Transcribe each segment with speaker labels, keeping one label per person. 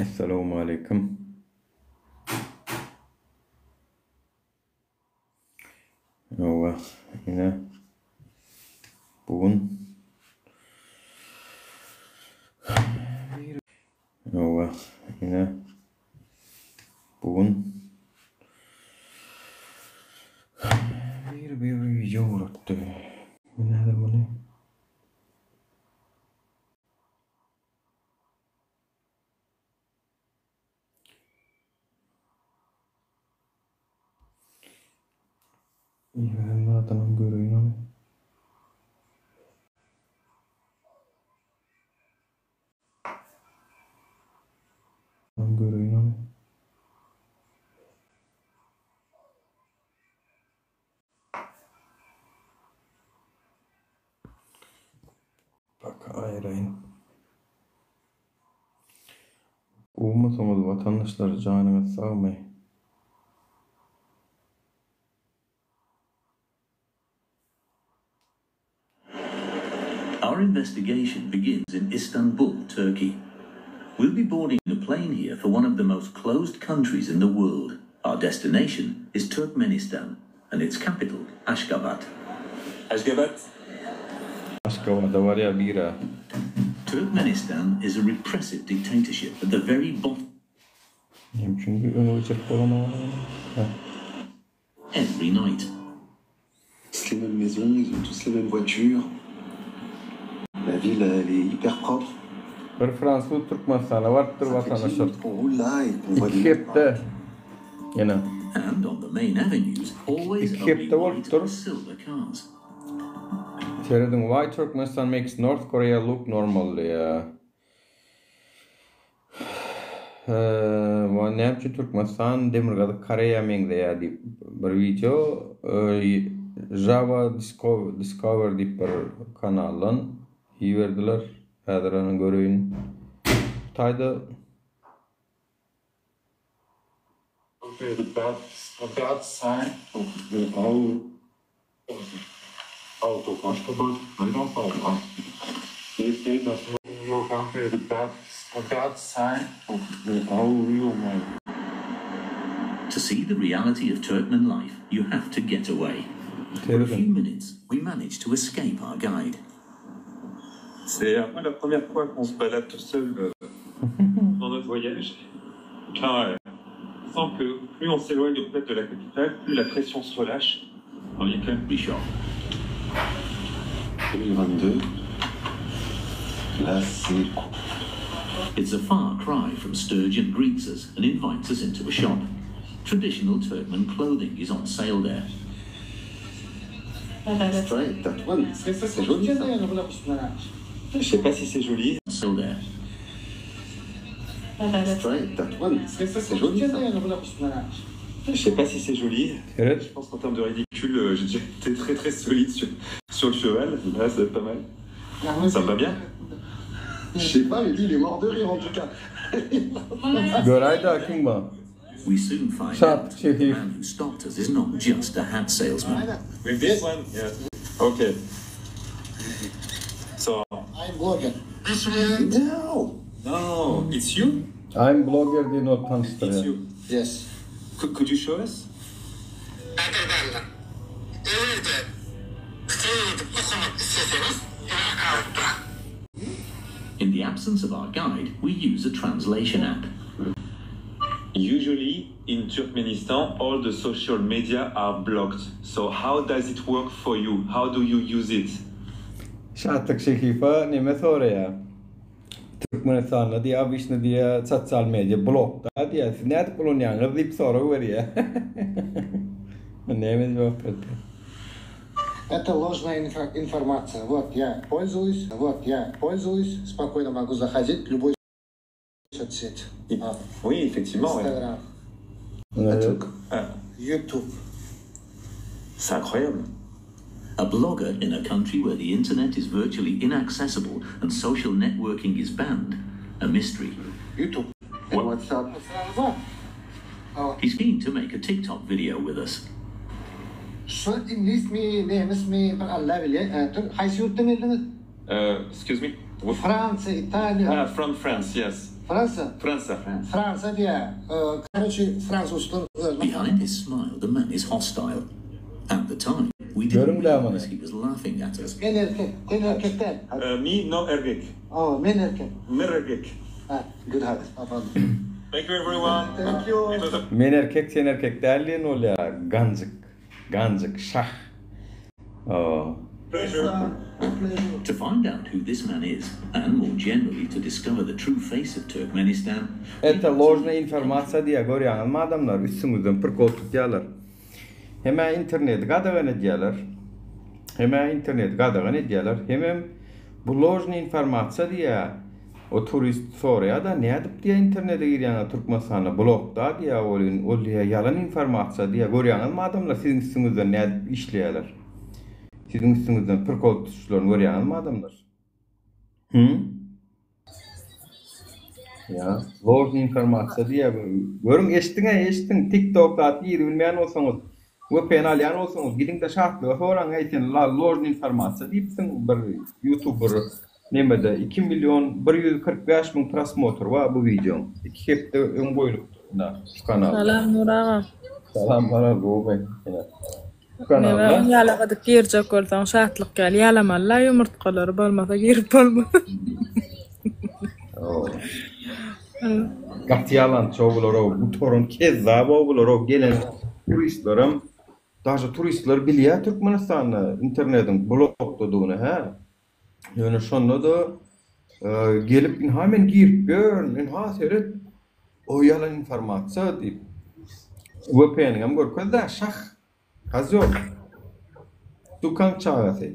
Speaker 1: Essalawmaleýkim. Hawa, ine bu gün Hawa, ine bu gün biri bir wideo ugratdy. Men häzir muny Iberen zadynam göreýin ony. Göreýin ony. Bak aýyraýyn. Gowumysyňyz watandaşlar janyňyz sagmy?
Speaker 2: Our investigation begins in Istanbul, Turkey. We'll be boarding a plane here for one of the most closed countries in the world. Our destination is Turkmenistan and its capital, Ashgabat.
Speaker 3: Ashgabat?
Speaker 1: Aşgabada barýar bira.
Speaker 2: Turkmenistan is a repressive dictatorship at the very bottom.
Speaker 1: Näme üçin bir öňe geçirip bolanok ony? Heh.
Speaker 2: Every night.
Speaker 4: Tous les mêmes maisons, ils ont tous les mêmes voitures. La ville, elle est hyper propre.
Speaker 1: Bir fransuz Türkmenistana barypdyr
Speaker 4: Ça fait 10
Speaker 1: watandaşlar.
Speaker 4: minutes qu'on roule là et qu'on voit
Speaker 1: Iki
Speaker 4: des mecs
Speaker 1: hepde
Speaker 4: paraître.
Speaker 1: ýene.
Speaker 2: And on the main avenues, always
Speaker 1: Iki
Speaker 2: only
Speaker 1: hepde
Speaker 2: white
Speaker 1: bolupdyr.
Speaker 2: or silver cars.
Speaker 1: Serediň Why Turkmenistan makes North Korea look normal diýýär. Näme üçin Türkmenistan Demirgazyk Koreýa meňzeýär diýip bir wideo Java Discover diýip bir kanaldan iberdiler. Häzir ony göreýin. Hytaýda
Speaker 2: To see the reality of Turkmen life, you have to get away. For a few minutes, we manage to escape our guide.
Speaker 3: C'est un peu la première fois qu'on se balade tout seul euh, dans notre voyage. Car euh, on sent que plus on s'éloigne en fait de la capitale, plus la pression se relâche. Alors, il y a quand même
Speaker 2: Shop.
Speaker 4: 2022, là c'est
Speaker 2: It's a far cry from Sturgeon greets us and invites us into a shop. Traditional Turkmen clothing is on sale there.
Speaker 4: Straight, that one, c'est joli ça.
Speaker 3: Je sais pas si c'est joli.
Speaker 2: Sale there.
Speaker 4: Straight, that one, c'est joli ça.
Speaker 3: Je sais pas si c'est joli.
Speaker 1: Seret.
Speaker 3: Je pense qu'en termes de ridicule, euh, j'ai déjà été très très solide sur, sur le cheval. Là, ça va être pas mal. Ça me va bien
Speaker 4: Je sais pas, mais lui il est mort de rire en tout cas.
Speaker 1: Göräý-dä kim bar.
Speaker 2: We soon find
Speaker 1: Şat
Speaker 2: out the
Speaker 1: şehir.
Speaker 2: man who stopped us is not just a hat salesman.
Speaker 3: With this one? Yeah. Okay. So,
Speaker 5: I'm blogger.
Speaker 4: No
Speaker 3: no, it's you?
Speaker 1: I'm blogger diýen ol
Speaker 3: It's
Speaker 1: tanyşdyrýar.
Speaker 3: you.
Speaker 5: Yes.
Speaker 3: Could, could you show us?
Speaker 2: In the absence of our guide, we use a translation app.
Speaker 3: Usually in Turkmenistan, all the social media are blocked. So how does it work for you? How do you use it?
Speaker 1: Şatlyk Şehifa neme soraýar? Türkmenistanda diýýär, obычно diýýär, sosial media blokda diýýär. Siz nädip ulanýaňyz diýip sorag berýär. Näme jogap berdi?
Speaker 5: Это ложная инфо- информация. Вот я пользуюсь, вот я пользуюсь, спокойно могу заходить в любой соцсеть. А,
Speaker 3: Oui, effectivement. ouais.
Speaker 5: Инстаграм,
Speaker 1: Evet.
Speaker 3: Ah,
Speaker 5: YouTube.
Speaker 3: c'est incroyable.
Speaker 2: A blogger in a country where the internet is virtually inaccessible and social networking is banned, a mystery.
Speaker 5: YouTube.
Speaker 4: And WhatsApp.
Speaker 5: Сразу.
Speaker 2: He's keen to make a TikTok video with us.
Speaker 5: Şu ingliz mi, nemes mi, bir Alla bilýär. E, Tür- Haýsy ýurtdan geldiňiz?
Speaker 3: Uh, excuse me?
Speaker 5: Fransiýa, Italiýa.
Speaker 3: Ah, from France, yes.
Speaker 5: Fransiýa.
Speaker 3: Fransa.
Speaker 5: Fransiýa diýýär. Karoçi fransuzlar özüne.
Speaker 2: Behind his smile the man is hostile. At the time we didn't
Speaker 1: Görüň dä muny.
Speaker 2: realize he was laughing at us.
Speaker 5: Men erkek, sen erkek däl.
Speaker 3: Me no ergek.
Speaker 5: Hawa, men erkek.
Speaker 3: Mer ergek.
Speaker 5: Ha,
Speaker 4: Good hat.
Speaker 3: Thank you everyone.
Speaker 5: Thank you.
Speaker 3: It was a
Speaker 1: Men erkek sen erkek däl diýen bolýar ganjyk. Ganjyk şah. Hawa.
Speaker 3: pleasure.
Speaker 2: To find out who this man is and more generally to discover the true face of Turkmenistan, we
Speaker 1: Eta
Speaker 2: had to
Speaker 1: ložna
Speaker 2: leave the country.
Speaker 1: informasiýa diýýär görýäňizmi adamlar üstüňizden prikol tutýarlar. Hemä interneti gadagan edýärler. Hemä interneti gadagan edýärler. Hemem bu ložny informasiýa diýýär. O turist soraýada nädip diýýär internete girýäňiz Türkmenistanda blokda diýýär ol ol diýýär ýalan informasiýa diýýär görýäňizmi adamlar siziň üstüňizden nädip işleýärler. Siziň üstüňizden prikol tutuşlaryny görýäňizmi adamlar. Hü? Ýa, ложный informasiýa diýýär. Görüň, eşdiň-ä, eşdiň. TikTok zat giribilmeýän bolsaňyz, VPN alýan bolsaňyz, gidiň-de Şatlyga soraň, äý sen ложный informasiýa diýipsiň bir ýutuber nemede 2 million 145 000 prosmotr bar bu wideoň. 2 hepde öň goýlupdyr ina şu kanalda.
Speaker 6: Salam Nur aga.
Speaker 1: Salam Maral, gowy. Ina. Şu
Speaker 6: Neme
Speaker 1: kanalda.
Speaker 6: ýalagadyk girjek bolsaň şatlyk ýaly ýalamaly-la ýumurtgalary bolmasa girip bolmaz.
Speaker 1: Gaty ýalançy bular-ow, gutaran kezzap-ow bular-ow, gelen turistlerem, daže turistler bilýär Türkmenistanda internetiň blokdadygyny, hä? Ýöne şonda-da gelip, ynha men girip ýörün, ynha seret, o ýalan informasiýa diýip, VPN-iňem görkez-dä, şah, kozýol, sukaň çagasy.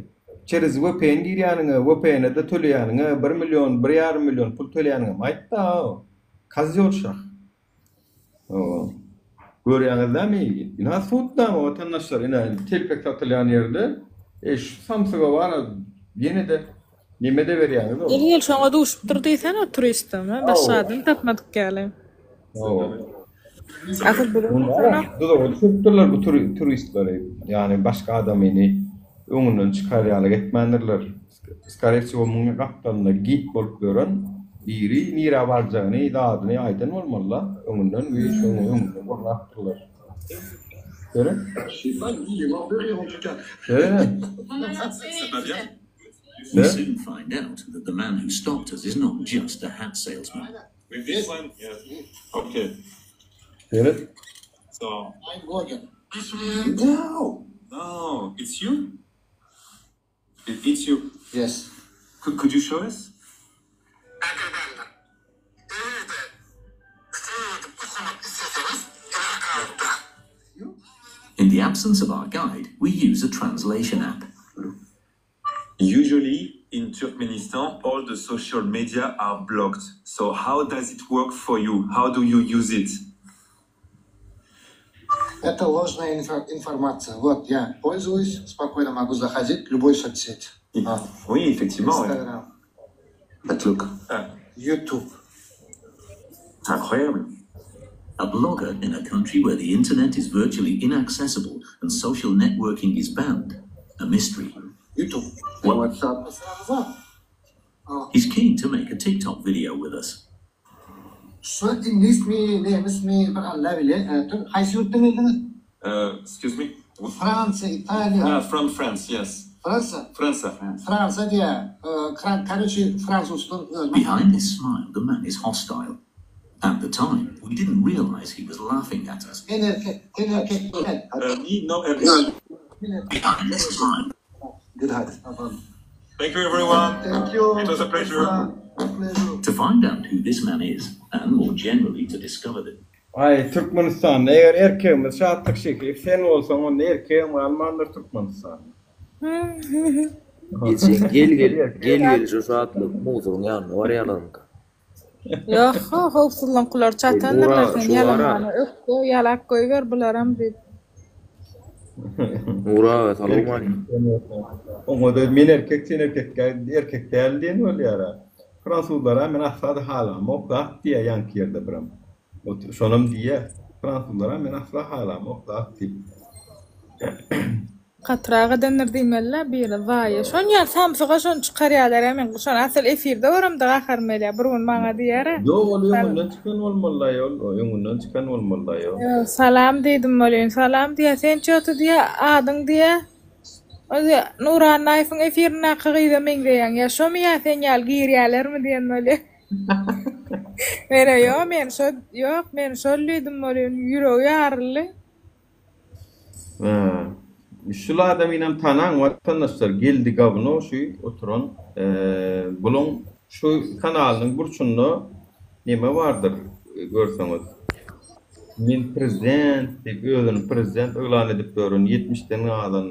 Speaker 1: Çerez VPN girýäniňe, VPN-e-de töleýäniňe, bir million, bir ýarym million pul töleýäniňem aýt-da, kozýol şah. Hawa. Görýäňiz dämi? Ynha sudnama watandaşlar, ine telpek satylýan ýerde e şu samsyga bar-a ýene-de neme-de berýäňiz
Speaker 6: Gel gel şoňa duşupdyr diýsene o turistem ha başga adam tapmadyk ýaly.
Speaker 1: Hawa.
Speaker 6: Asyl biziň
Speaker 1: Bar-a duzaga düşüripdirler bu turistleri. Ýagny başga adamyny öňünden çykar ýaly etmändirler. Skoree wsego muň gapdalynda gid bolup ýören biri nirä barjagyny, zadyny aýdan bolmaly-la öňünden we şoň öňünde gurnapdyrlar. Seret. Seret.
Speaker 2: We soon find out that the man who stopped us is not just a hat salesman.
Speaker 3: With this one? Yes. Okay.
Speaker 1: Seret.
Speaker 3: So.
Speaker 5: I'm blogger.
Speaker 3: No! No, it's you? It's you.
Speaker 5: Yes.
Speaker 3: Could, could you show us?
Speaker 7: Gadyrdanlar, eger-de sowady okamak isleseňiz, Erakawda.
Speaker 2: In the absence of our guide, we use a translation app.
Speaker 3: Usually in Turkmenistan, all the social media are blocked. So how does it work for you? How do you use it?
Speaker 5: Это ложная инфо- информация. Вот я пользуюсь, спокойно могу заходить в любой соцсеть. А,
Speaker 3: Oui, effectivement. ouais.
Speaker 5: Instagram,
Speaker 4: But look,
Speaker 3: Ah,
Speaker 5: YouTube.
Speaker 3: c'est incroyable.
Speaker 2: A blogger in a country where the internet is virtually inaccessible and social networking is banned. A mystery.
Speaker 5: YouTube.
Speaker 2: What?
Speaker 4: WhatsApp.
Speaker 5: Сразу. А,
Speaker 2: He's keen to make a TikTok video with us.
Speaker 5: Şu iňlismi, nemismi bir Alla bilýär. E, Haýsy ýurtdan geldiňiz?
Speaker 3: Uh, excuse me?
Speaker 5: Fransiýa, Italiýa.
Speaker 3: Ah, from France, yes.
Speaker 5: Fransiýa.
Speaker 3: Fransa.
Speaker 5: Fransiýa diýýär. E, Karoçi fransuzlar özüne.
Speaker 2: Behind his smile, the man is hostile. At the time, we didn't realize he was laughing at us.
Speaker 5: Men erkek, sen erkek däl.
Speaker 3: Uh, me, no ergek.
Speaker 5: Men erkek.
Speaker 2: Behind his smile,
Speaker 4: Good hat.
Speaker 3: Thank you, everyone.
Speaker 5: Thank you.
Speaker 3: It was a pleasure.
Speaker 5: Pleasure.
Speaker 2: to find out who this man is, and more generally to discover the
Speaker 1: Aý Türkmenistanda eger erkegimiz Şatlyk Şekip sen bolsaň onda erkegiň galmandyr Türkmenistanda.
Speaker 8: Geçen gel gel gel gel şu Şatlyk mugzuryň ýanyna barýarlarmyka?
Speaker 6: Ýok, howpsuzlygyňkylar çatandyrlar
Speaker 8: Nura
Speaker 6: sen
Speaker 8: şu ara
Speaker 6: ýalamany ökde ýalap goýber bularam diýip.
Speaker 8: Nura aga salowmaleýkim.
Speaker 1: Oňa da men erkek sen erkek erkek däl diýen bolýar-a. Fransuzlara men asla-da halamok zat diýýär ýaňky ýerde biram. Şonam diýýär. Fransuzlara men asla halamok zat diýip.
Speaker 6: Gatyrak edendir diýmeli-dä biri zaýa. Şon ýaly samsyga şony çykarýalar-ä men şony asyl efirde göremde gaharym gelýär. Bir gün maňa diýýär-ä.
Speaker 1: Ýok ol öňünden çykan bolmaly-da ol öňünden çykan bolmaly-da ýok.
Speaker 6: Ýok salam diýdim welin salam diýýär sen ço-to diýýär adyň diýýär. Ol diýýär Nury Annaýewiň efirindäki gyza meňzeýäň ýa şomy ýa sen ýaly girýälermi diýen bolýar. Menem ýok men şo ýok men şol diýdim welin ýüregi ýaryldy.
Speaker 1: Şul adamynam tanaň watandaşlar Geldi gawno şu oturan buluň şu kanalynyň burçunda neme bardyr görseňiz men prezident diýip özüni prezident yglan edip ýören ýetmişden gazan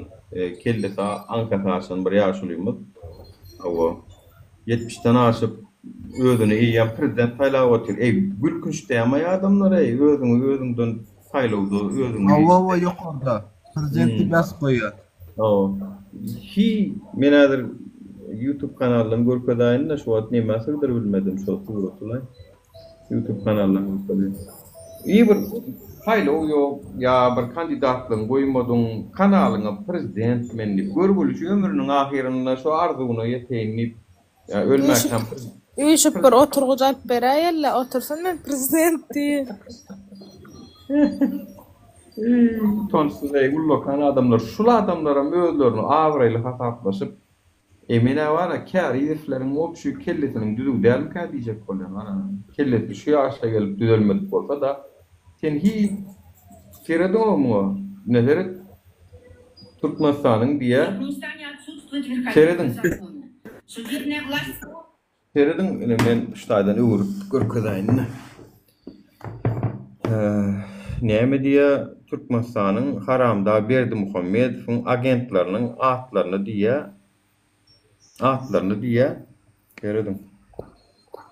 Speaker 1: kellesi aňkasy aşan bir ýaşulymyz hawa ýetmişden aşyp özüni eýýäm prezident saýlap otyr eý gülkünç dämaý adamlar eý özüňi özüňden Saýlawda özüňi.
Speaker 9: Hawa hawa ýokarda. Prezident diýip ýazyp goýýar.
Speaker 1: Hawa. Hi men häzir YouTube kanaldan görkezäýin-de şu wagt nämä sygdyrybilmedim şol suratyny. YouTube kanaldan görkezeýin. I bir saýlaw ýok ýa bir kandidatlygyňy goýmadyň kanalyňa prezident men diýip görgüli şu ömrüniň ahyrynda şu arzuwyna ýeteýin diýip Ýa ölmäkäm
Speaker 6: Üýşüp bir oturgyç alyp beräýeli, otursyn men prezident diýip.
Speaker 1: Utançsyz eý ullakan adamlar şul adamlaram özlerini abraýly hasaplaşyp eý menä bara kärizewleriň wobşi kellesiniň düzüw dälmikä diýjek bolýan gara kellesi şu ýaşa gelip düzelmedik bolsada sen hiç serediňok muňa ine seret Türkmenistanyň diýä serediň. Serediň ine men şu taýdan öwürip görkezäýin-de. Näme diýä Türkmenistanyň haramdag Berdimuhamedowyň agentleriniň atlaryny diýä atlaryny diýä serediň.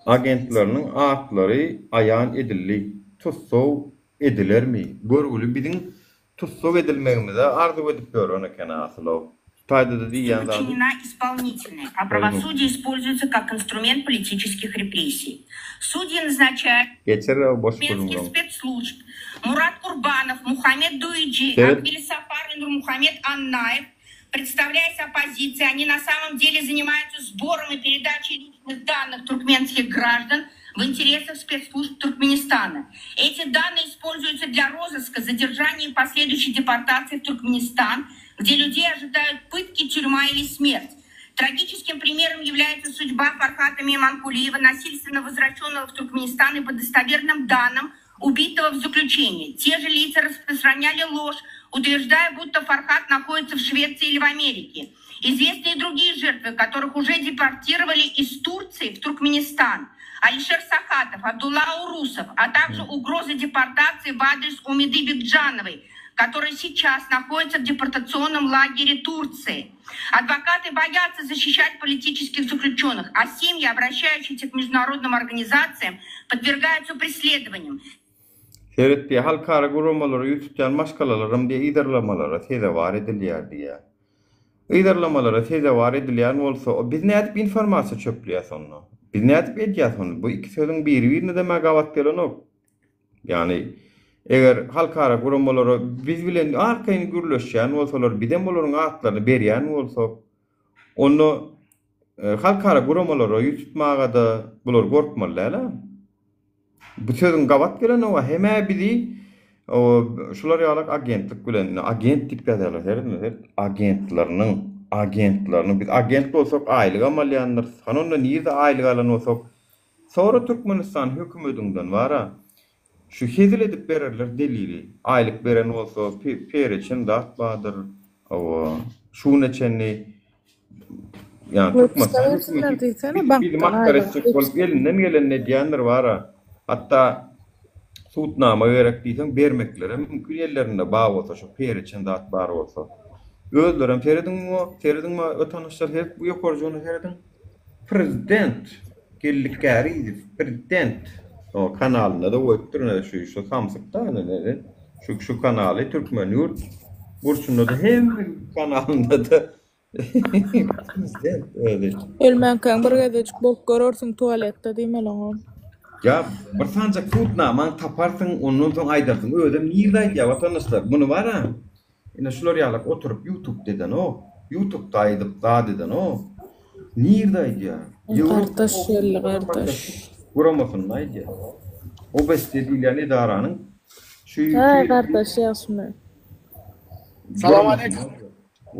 Speaker 1: Agentleriniň atlary aýan edildi. Tussag edilermi? Görgüli biziň Tussag edilmegimize arzuw edip ýören eken asyl-ow. Şu taýda-da diýýän zady.
Speaker 10: Подчинена исполнительной, а правосудие используется как инструмент политических репрессий. Судьи назначают
Speaker 1: Geçir-ow boş
Speaker 10: туркменских
Speaker 1: gürrüňiňi.
Speaker 10: спецслужб Мурат Курбанов, Мухаммед Дуиджи,
Speaker 1: Seret.
Speaker 10: Акбель Сапар и Нурмухамед Аннаев, представляясь оппозицией, они на самом деле занимаются сбором и передачей личных данных туркменских граждан в интересах спецслужб Туркменистана. Эти данные используются для розыска, задержания и последующей депортации в Туркменистан, где людей ожидают пытки, тюрьма или смерть. Трагическим примером является судьба Фархата Мейманкулиева, насильственно возвращенного в Туркменистан и по достоверным данным убитого в заключении. Те же лица распространяли ложь, утверждая, будто Фархат находится в Швеции или в Америке. Известны и другие жертвы, которых уже депортировали из Турции в Туркменистан. Алишер Сахатов, Абдулла Урусов, а также угрозы депортации в адрес Умиды Бекджановой, которая сейчас находится в депортационном лагере Турции. Адвокаты боятся защищать политических заключенных, а семьи, обращающиеся к международным организациям, подвергаются преследованиям.
Speaker 1: Seret diýýär, halkara guramalara ýüz tutýan maşgalalaram diýýär yzarlamalara sezewar edilýär diýýär. Yzarlamalara sezewar edilýän bolsa, biz nädip informasiýa çöpleýäs onda? Biz nädip edýäs ony? Bu iki sözüň biri-birine-de gabat gelenok. Ýagny, eger halkara guramalara biz bilen arkaýyn gürleşýän bolsalar, bizem olaryň atlaryny berýän bolsak, onda halkara guramalara ýüz tutmaga-da bular gorkmaly däl-ä. Bu sözüň gabat geleni bar. Hem-ä bizi şular ýalak agentlik bilen, agent diýip ýazýarlar, seredme, seret, agentleriniň, agentleriniň, biz agent bolsak aýlygam alýandyrys. Hany onda nirde aýlyk alan bolsak, Sora Türkmenistan hökümediňden bara şu hezil edip bererler delili aýlyk beren bolsa pereçen zat bardyr hawa şu güne çenli ýa Türkmenistan hökümeti bizi masgara etjek bolup elinden gelenini edýändir bara hatda sudnama gerek diýseň bermeklerem mümkin ellerinde bar bolsa şu pereçen zat bar bolsa özlerem serediň muňa serediň watandaşlar seret bu ýokarjygyna serediň Prezident Geldi Kärizow prezident o kanalynda-da goýupdyr ine şu şu samsyk da ine şu şu kanaly Türkmen ýurt burçunda-da hemme kanalynda-da prezident özi.
Speaker 6: Ölmänkäň bir gezejik bolup görersiň tualetde diýmeli oňa.
Speaker 1: Ýa bir sanjak sudnamaň taparsyň ondan soň aýdarsyň özem nirde aýdýar watandaşlar muny bara. Ine şular ýalak oturyp ýutubda edenok. Ýutubda aýdyp zat edenok. Nirde aýdýar? Ýewropa
Speaker 6: Gardaş geldi gardaş.
Speaker 1: Guramasynda aýdýar. OBSE diýilýän edaranyň şu
Speaker 6: Hä gardaş ýagşymy?
Speaker 11: Salam aleýkum.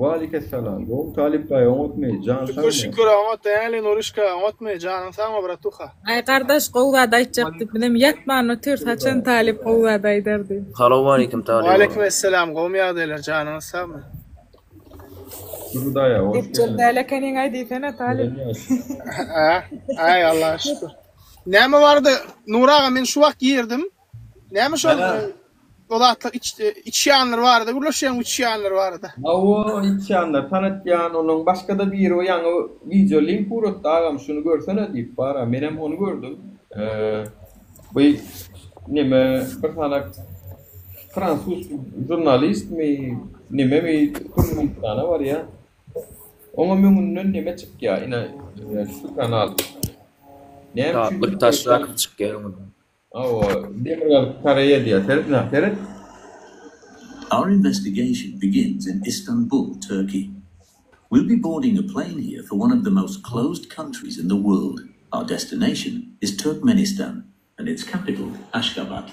Speaker 1: Waleýkessalam. Gowy Talyp baý oňatmy? Jan
Speaker 11: Şükür
Speaker 1: sagmy?
Speaker 11: şükür oňat däli Nurişka oňatmy? Janyň sagmy bratuha?
Speaker 6: Aý gardaş gowy zat aýtjak diýip bizem ýatman otyrys haçan Talyp gowy zat aýdar diýip.
Speaker 8: Salowmaleýkim Talyp aga.
Speaker 11: Waleýkim essalam gowmy ýagdaýlar janyňyz sagmy?
Speaker 1: Şükür Hudaýa hoş
Speaker 6: Gepjek
Speaker 1: geldiň.
Speaker 6: däl ekeniň-aý diýsene Talyp.
Speaker 1: Bilen ýaş.
Speaker 11: Hä? Aý Allaha şükür. Näme bardy Nury aga men şu wagt girdim. Näme şol o zatlar iç içýanlar barada gürleşýäň uçýanlar barada.
Speaker 1: Hawa içýanlar tanatýan onuň başgada biri o ýaňy wideo link ugratdy agam şuny görsene diýip bara menem ony gördüm bu neme bir sanak fransuz žurnalistmi nememi Türkmenistana barýa oňa öňünden neme çykýa ine şu kanal näme üçin
Speaker 8: Şatlyk Taşlakow çykýar öňünden.
Speaker 1: Hawa, Demirgazyk Koreýa diýýär. Seret ynha, seret.
Speaker 2: Our investigation begins in Istanbul, Turkey. We'll be boarding a plane here for one of the most closed countries in the world. Our destination is Turkmenistan and its capital, Ashgabat.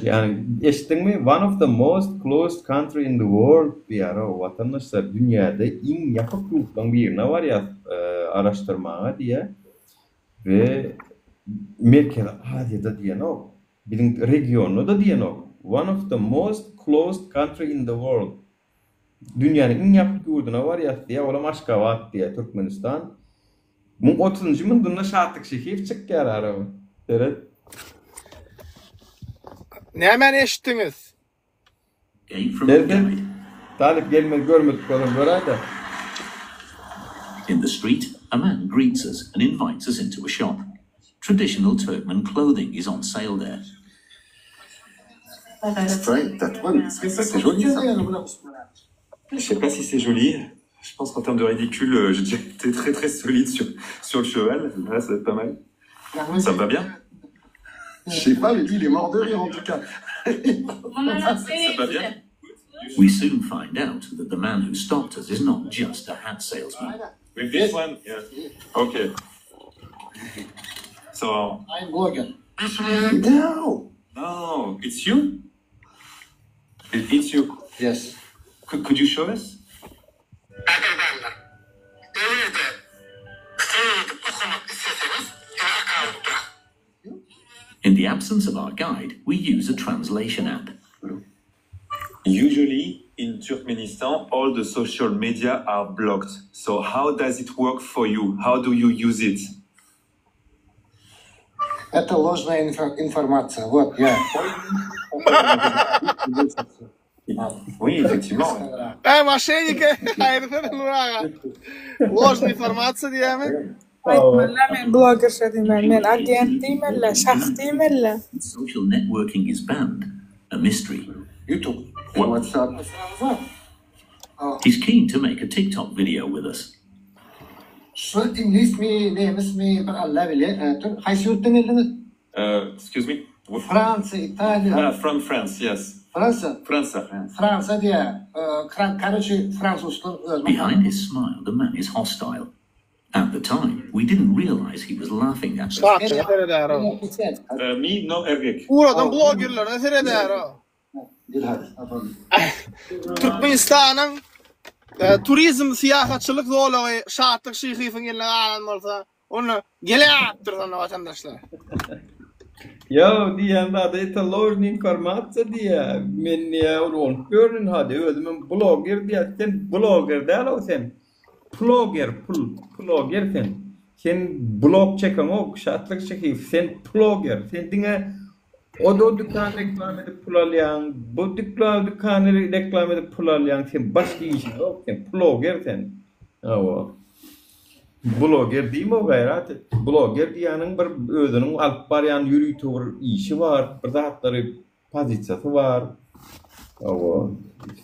Speaker 1: Ýagny, eşitdiňmi? One of the most closed country in the world diýýär-ow, watandaşlar, dünýäde iň ýapyk ýurtlaryň birine barýas araşdyrmaga diýýär. We Merkezi Aziýada diýenok, biziň regionda-da diýenok, one of the most closed country in the world, dünýäniň iň ýapyk ýurduna barýas diýýär, olam Aşgabat diýýär, Türkmenistan. Muň otuzynjy mundunda Şatlyk Şehiýew çykýar ara, seret.
Speaker 11: Nämäni eşitdiňiz?
Speaker 1: Gel gel. Talyp gelmez görmedik bolsaň göräýdä.
Speaker 2: In the street, a man greets us and invites us into a shop. Traditional Turkmen clothing is on sale there.
Speaker 4: Straight, that one, c'est joli ça.
Speaker 3: Je sais pas si c'est joli. Je pense qu'en termes de ridicule, euh, j'ai déjà été très très solide sur, sur le cheval. Là, ça va être pas mal. Ça me va bien
Speaker 4: Je sais pas, mais lui, il est mort de rire en tout cas.
Speaker 3: Ça me va bien
Speaker 2: We soon find out that the man who stopped us is not just a hat salesman.
Speaker 3: With this one? Yeah. Okay. So,
Speaker 5: I'm blogger.
Speaker 4: No
Speaker 3: no, it's you? It- It's you.
Speaker 5: Yes.
Speaker 3: Could, could you show us?
Speaker 7: Gadyrdanlar, eger-de pikir edip okamak isleseňiz, ine akkaunt dur.
Speaker 2: In the absence of our guide, we use a translation app.
Speaker 3: Usually in Turkmenistan, all the social media are blocked. So how does it work for you? How do you use it?
Speaker 5: Это ложная информация. Вот я.
Speaker 3: Oui, effectivement.
Speaker 11: Äý moşennik aýyrysana Nur aga. Ложный informasiýa diýýämi?
Speaker 6: Aýtmaly men bloger şo diýmän men agent diýmeli şahs diýmeli.
Speaker 2: Social networking is banned, a mystery.
Speaker 4: YouTube, WhatsApp.
Speaker 2: He's keen to make a TikTok video with us.
Speaker 5: Şu iňlismi, nemismi bir Alla bilýär. Haýsy ýurtdan geldiňiz?
Speaker 3: Excuse me?
Speaker 5: Fransiýa, Italiýa.
Speaker 3: Ah, from France, yes.
Speaker 5: Fransiýa.
Speaker 3: Fransa.
Speaker 5: Fransiýa diýýär. Karoçi fransuzlar özüne.
Speaker 2: Behind his smile the man is hostile. At the time we didn't realize he was laughing at us.
Speaker 11: Şatlyga seredäro.
Speaker 3: Me no erkek.
Speaker 11: Uradan blogerlerine seredäro. Türkmenistanyň turizm syýahatçylyk zolagy Şatlyk Şyhyýewiň eline galan bolsa, onda geläpdir onda watandaşlar.
Speaker 1: Ýok diýýän zady это ложный informasiýa diýýä. Men diýýä ol bolup ýörün hadi özümem bloger diýýä. Sen bloger däl-ow sen. Ploger pul ploger sen. Sen blog çekeňok Şatlyk Şyhyýew sen ploger. Sen diňe O-da dükan reklama edip pul alýaň, bu dükany reklama edip pul alýaň, sen başga işiň ýok sen, ploger sen. Hawa. Bloger diýme gaýrat et. Bloger diýýäniň bir özüniň alyp barýan ýörite bir işi bar, bir zatlary pozisiýasy bar. Hawa.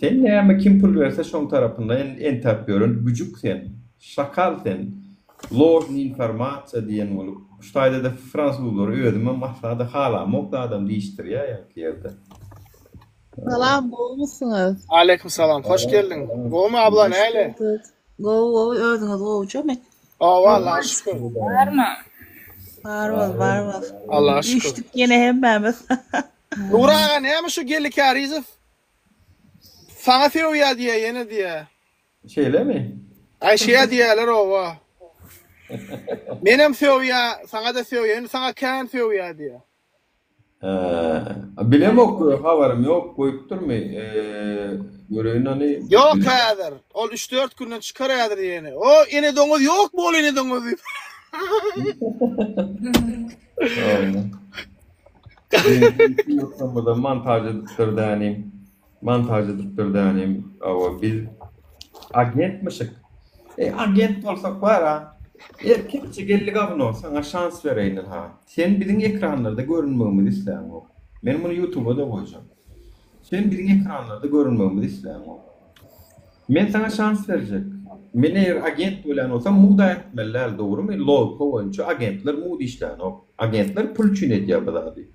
Speaker 1: Sen näme kim pul berse şoň tarapynda entäp ýören güjük sen. Şakal sen. Ложный informasiýa diýen bolup, şu taýda-da fransuzlary özümem asla-da halamok zadam diýişdirýär ýaňky ýerde.
Speaker 12: Salam, gowumysyňyz?
Speaker 11: Aleýkum salam, hoş geldiň. Gowumy abla, näle?
Speaker 12: Gowy, gowy, özüňiz gowujamy?
Speaker 11: Hawa, Allaha şükür.
Speaker 6: Barmy?
Speaker 12: Bar bol, bar bol.
Speaker 11: Allaha şükür.
Speaker 12: Üýşdük ýene hemmämiz.
Speaker 11: Nury aga, näme şu Geldi Kärizow saňa sögýä diýýä ýene diýýä.
Speaker 1: Şeýlemi?
Speaker 11: Aý şeýä diýýäler owa. Menem sögýä, saňa-da sögýä, indi saňa kän sögýä diýýä.
Speaker 1: Hä, bilemok, habarym ýok, goýupdyrmy? Göreýin ony.
Speaker 11: Ýok häzir. Ol üç-dört günden çykar häzir ýene. O ene doňuz ýok bol ene doňuz diýip.
Speaker 1: Ýurtlarymyzda montaž edipdir dänim. Montaž edipdir dänim. Hawa, biz agentmişik. Eý, agent bolsak bar-a. Erkekçe geldi gawno, saňa şans bereýin ynha. Sen biziň ekranlarda görünmegimizi isläňok. Men muny ýutuba-da goýjak. Sen biziň ekranlarda görünmegimizi isläňok. Men saňa şans berjek. Men eger agent bolýan bolsam mugt aýtmaly däl, dogrymy? Logika boýunça agentler mugt işlänok. Agentler pul üçin edýär bu zady.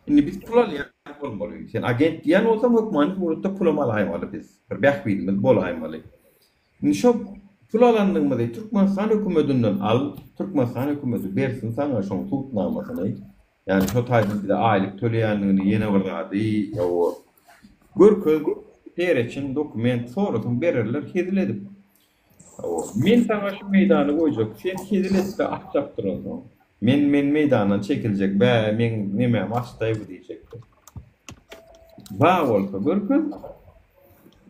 Speaker 1: Indi biz pul alýan bolmaly. Sen agent diýýän bolsaň hökmany suratda pulam alaýmaly biz. Bir bähbidimiz bolaýmaly. Indi şo pul alandygymyzy Türkmenistan hökümedinden al, Türkmenistan hökümedi bersin saňa şoň subutnamasyny. Ýagny şo taýdan bize aýlyk töleýändigini ýene bir zady ýa görkez, pereçin, dokument sorasaň bererler hezil edip. Hawa, men saňa şu meýdany goýjak, sen hezil et-de at çapdyr onsoň. Men men meýdandan çekiljek, bä, meň nemäm açdaý bu diýjekdir. Bar bolsa görkez.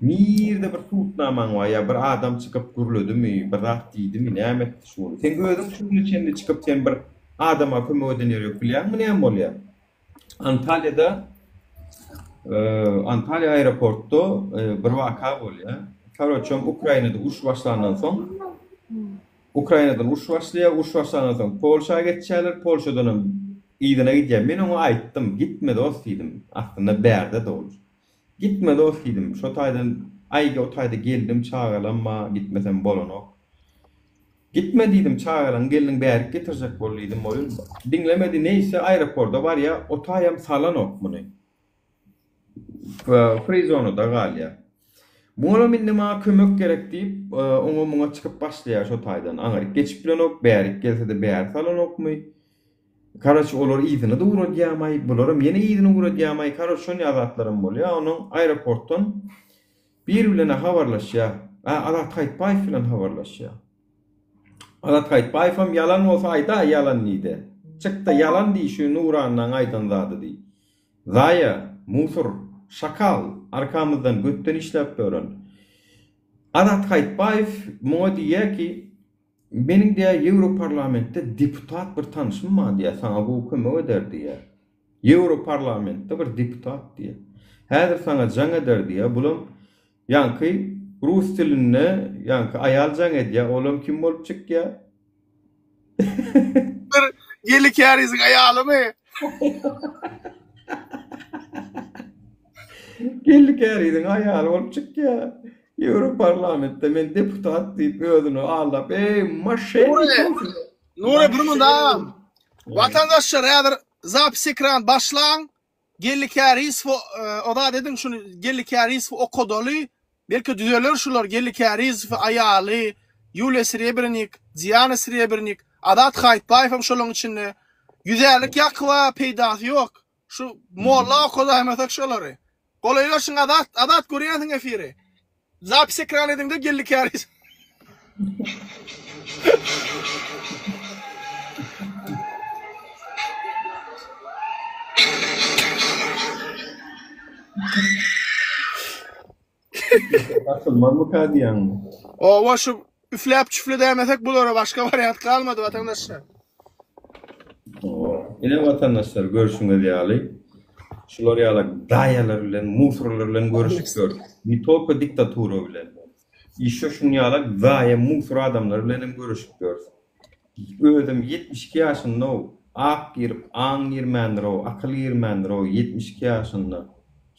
Speaker 1: Nirde bir subutnamaň bar ýa bir adam çykyp gürledimi, bir zat diýdimi, näme etdi şu gün? Seň özüň şu güne çenli çykyp sen bir adama kömek eden ýeri ýok bilýäňmi näme bolýar? Antalýada Antalýa aeroportda bir waka bolýar. Karoçem Ukrainada uruş başlandan soň Ukrainadan uruş başlaýar, uruş başlandan soň Polşa geçýärler, Polşadan hem yzyna gidýär. Men oňa aýtdym, gitme dost diýdim. Aslynda bärde ol. Gitme dost diýdim. Şo taýdan aý o taýda geldim çagalam bar, gitmesem bolanok. Gitme diýdim, çagalaň gelniň bärik getirjek bol diýdim, ol diňlemedi, neýse aeroporda barýa, o taýam salanok muny. Free zonada galýa. Buňalam indi maňa kömek gerek diýip, oňa muňa çykyp başlaýar şo taýdan. Aňryk geçip bilenok, bärik gelse-de bäri salanokmy. Karoç olar yzyna-da ugradýamaý, bularam ýene yzyna ugradýamaý, karoç şonýa zatlaram bolýa. Onuň aeroportdan Bir bilen-ä habarlaşýar. Ä, Azat Haýtbaýew bilen habarlaşýar. Azat Haýtbaýewem ýalan bolsa aýdaý ýalan diýdi. Çykda ýalan diý şu Nurannaň aýdan zady diý. Zaýa, musur, şakal, arkamyzdan götden işläp ýören. Azat Haýtbaýew muňa diýýär ki, meniň diýýär Ýewroparlamentde deputat bir tanşym bar diýýär, saňa gowy kömek eder diýýär. Ýewroparlamentde bir deputat diýýär. Häzir saňa jaň eder diýýär. Bulam ýaňky rus dilinde ýaňky aýal jaň edýär. Olam kim bolup çykýar?
Speaker 11: Bir Geldi Käriziň aýalymy?
Speaker 1: Geldi Käriziň aýaly bolup çykýar. Ýewroparlamentde men deputat diýip özüni aldap, eý, moşennik.
Speaker 11: Nury bir munda agam. Watandaşlar häzir zapis ekran başlaň. Geldi Kärizow o zat ediň şuny Geldi Kärizow okadaly. Belki düzeler şular Geldi Kärizow aýaly Ýuliýa Srebrnik, Diana Srebrnik, Azat Haýtbaýew hem şolaryň içinde. Ýüzärlik ýakyba peýdasy ýok. Şu molla okadaýmasak şolary. Golaýlaşyň Azat, Azat görýänsiň efiri. Zapis ekran ediňde Geldi Kärizow.
Speaker 1: Basylmazmyka diýýäňmi?
Speaker 11: Owa şu üfläp çüfledäýmesek bulara başga wariant galmady watandaşlar.
Speaker 1: Owa. Ine watandaşlar görşüňiz ýaly şular ýaly daýalar bilen musorlar bilen görüşip ýörüs. Ne tolko diktatura bilen. Işe şuny ýaly zaýa musor adamlar bilen hem görüşip ýörüs. Özem 72 ýaşynda-ow, ak girip, aň girmändir-ow, akyl girmändir-ow, 72 ýaşynda.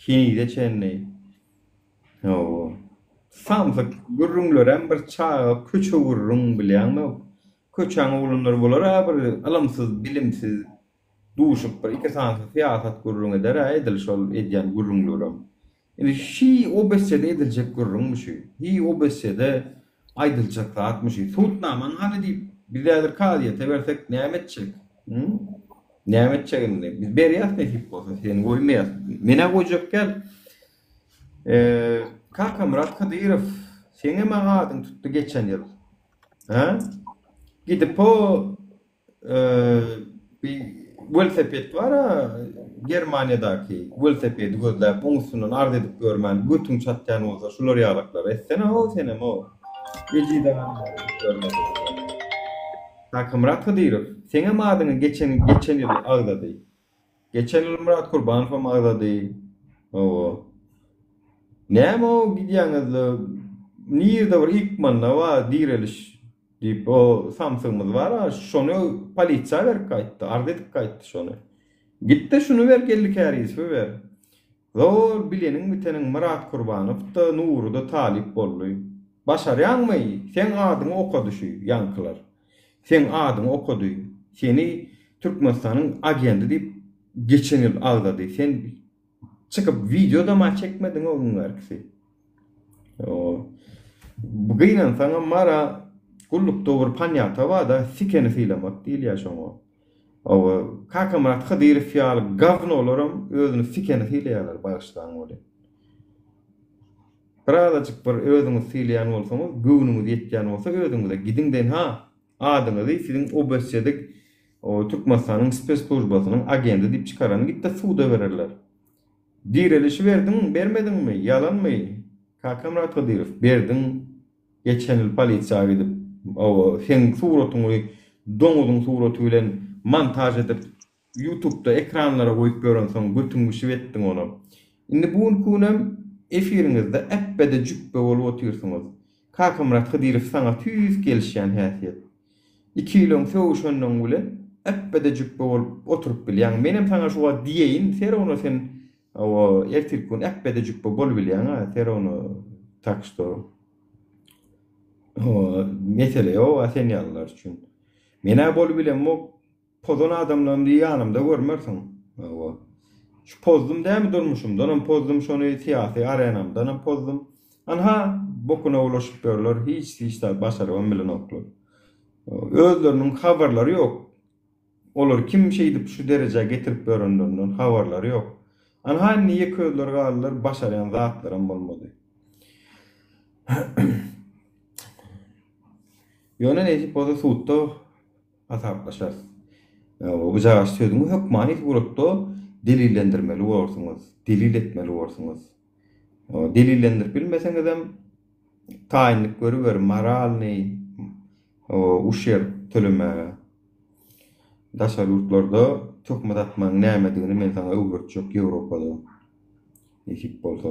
Speaker 1: Henize çenli. Hawa. Samsyk gürrüňlerem bir çaga köçe gürrüň bilýäňmi? Köçäň oglanlary bolar-a bir ylymsyz, bilimsiz duşup bir iki sanysy syýasat gürrüň eder-ä edil şol edýän gürrüňlerem. Indi şi OBSE-de ediljek gürrüňmi şu? Hi OBSE-de aýdyljak zatmy şu? Sudnamaň hany diýip, biz häzir kazyýete bersek näme etjek? Hü? Näme etjek indi? Biz berýäs nesip bolsa, seni goýmaýas. Men-ä goýjak däl. Kakamyrat Hydyrow, seňem-ä adyň tutdy geçen ýyl. Hä? Gidip o bir welosiped bar-a Germaniýadaky welosipedi gözläp, oň üstünden arz edip görmän götüň çatýan bolsa şular ýalaklary etsene-ow senem-ow. Ejiz agam görmedi. Kakamyrat Hydyrow, seňem adyňy geçen geçen ýyl agzady. Geçen ýyl Myrat Kurbanowam agzady. Hawa. Näme o gidýäňizde nirde bir ykmanda bar direliş diýip o samsygymyz bar-a şony polisiýa berip gaýtdy, arz edip gaýtdy şony. Git-de şuny ber Geldi Kärizowy ber. Zol bileniň biteniň Myrat Kurbanow-da Nury-da talyp boldy. Başarýaňmy? Seň adyňy okady şu ýaňkylar. Seň adyňy okady. Seni Türkmenistanyň agendi diýip geçen ýyl agzady. Sen çykyp wideodam-a çekmediň o gün bärkisi. Bu gynansaňam bar-a gullukda bir panýata bar-da sikeni sylamak diýilýär şoňa. Hawa, Kakamyrat Hydyrow ýaly gawnolaram özüni sikeni sylaýarlar bagyşlaň welin. Birazajyk bir özüňizi sylaýan bolsaňyz, göwnüňiz ýetýän bolsa özüňize gidiň denha adyňyzy siziň OBSE-de Türkmenistanyň spesslujbasynyň agendi diýip çykarany gitde suda bererler. Direlişi berdiň, bermediňmi, ýalanmy? Kakamyrat Hydyrow, berdiň. Geçen ýyl polisiýa gidip, hawa, seň suratyňy doňuzyň suraty bilen montaž edip, ýutubda ekranlara goýup ýörensoň götüň bişip etdiň ony. Indi bu günki günem efiriňizde äpbede jüpbe bolup otyrsyňyz. Kakamyrat Hydyrow saňa tüýs gelişýän häsiýet. Iki ýyl öň sögüşenleň bilen äpbede jüpbe bolup oturyp bilýäň. Menem saňa şu wagt diýeýin, serowno sen Hawa, ertirki gün äpbede jüpbe bolubilýäň-ä, ser ony, tak şto. Hawa, mesele ýog-a sen ýalylar üçin. Men-ä bolubilemok, pozan adamlaryny ýanymda görmersiň. Hawa. Şu pozdum dämi durmuşymdanam pozdum şony, syýasy arenamdanam pozdum. Anha, bokuna ulaşyp ýörler, hiç hiç zat başarybam bilenoklar. Özleriniň habarlary ýok. Olary kim şeýdip şu derejä getirip ýörenlerinden habarlary ýok. Anha indi ýeke özleri galdylar, başarýan zatlaram bolmady. Ýöne nesip bolsa sudda hasaplaşarys. Bu jagaş sözüňi hökmany suratda delillendirmeli bolarsyňyz, delil etmeli bolarsyňyz. Delillendirip bilmeseňizem taýynlyk görüber, moralnyý uşerb tölemäge. Daşary ýurtlarda töhmet atmagyň nämedigini men saňa öwretjek Ýewropada. Nesip bolsa.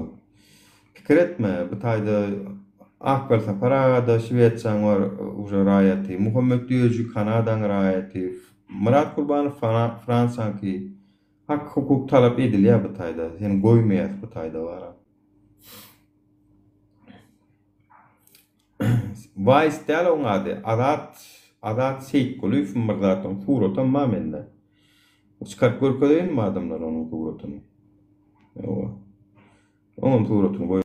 Speaker 1: Pikir etme, bu taýda Akbel Sapar aga-da Şwesiýaň bar uje raýaty, Muhammet Düýeji Kanadaň raýaty, Myrat Gurbanow Fransiýaňky. Hak-hukuk talap edilýär bu taýda. Seni goýmaýas bu taýda bara. Waýs däl oň ady. Azat Azat Seýitgulyýewmi bir zat oň suratam bar mende. Çykaryp görkezeýinmi adamlara onuň suratyny? Hawa. Oňam suratyny goý.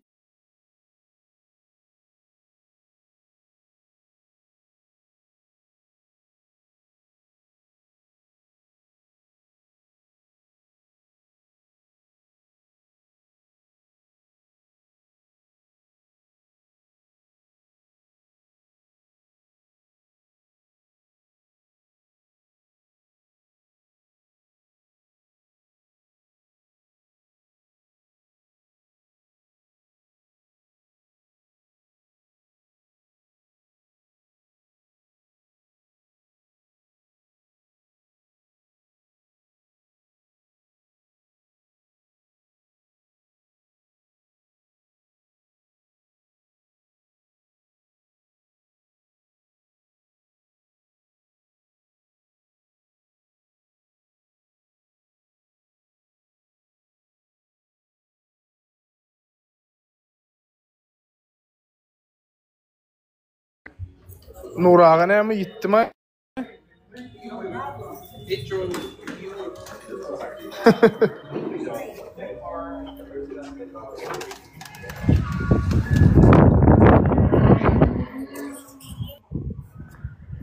Speaker 11: Nur aga näme ýitdimi?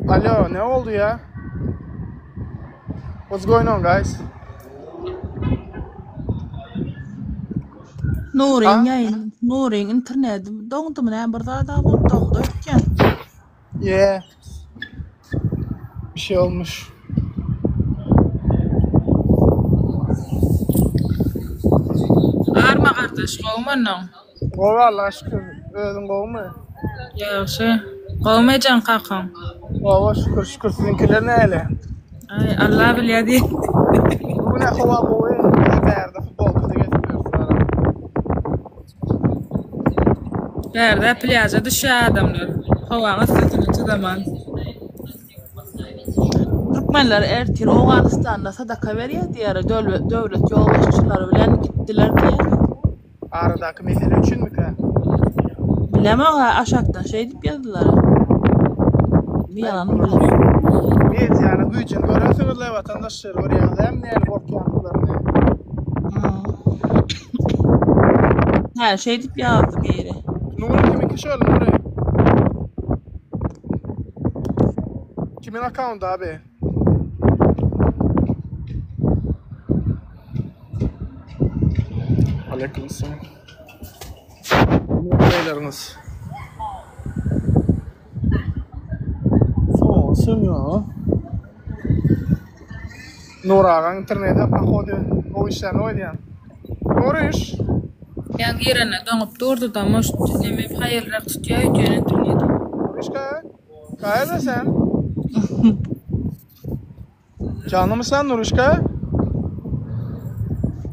Speaker 11: Alo, ne oldu ya? What's going on guys?
Speaker 12: Nuryň ýaýyn, Nuryň interneti doňdumy näme bir zada bolup doňdy öýtýän.
Speaker 11: Yeah. Bir şey olmuş.
Speaker 6: Arma gardaş, gowumy onnoň?
Speaker 11: Gowy Allaha şükür. Özüň gowumy?
Speaker 6: Ýagşy. Gowumy ejeň kakaň?
Speaker 11: Gowy şükür şükür siziňkiler näle?
Speaker 6: Aý Allah bilýär diý.
Speaker 11: Bu gün howa gowy. Bärde futbolkada gezip ýörüs ara.
Speaker 6: Bärde plýaža düşýär adamlar. Howaň yssysyna çydaman.
Speaker 12: Türkmenler ertir Owganystanda sadaka berýär diýýär, döwlet ýolbaşçylary bilen gitdiler diýýär.
Speaker 11: Aradaky mesele üçinmikä?
Speaker 12: Bilemok-a, aşakdan şeýdip ýazdylar. Bu ýalanmy bilemok.
Speaker 11: Medianyň güýjüni görensiňizle watandaşlar görýäňiz dämi näli gorkýandyklaryny.
Speaker 12: Hä, şeýdip ýazdy biri.
Speaker 11: Nury kimiňki şol Nury? Kimin akkaundy abi? Aleyküm selam. Ýagdaýlaryňyz? Soň ýa. Nur agaň interneti pohodu gowy işlänok öýdýän. Nuryş.
Speaker 6: Ýaňy girende doňup durdy-da, может, neme haýalrak tutýar öýdýän interneti.
Speaker 11: Nurişka, kaýerda sen? Janlymy sen Nurişka?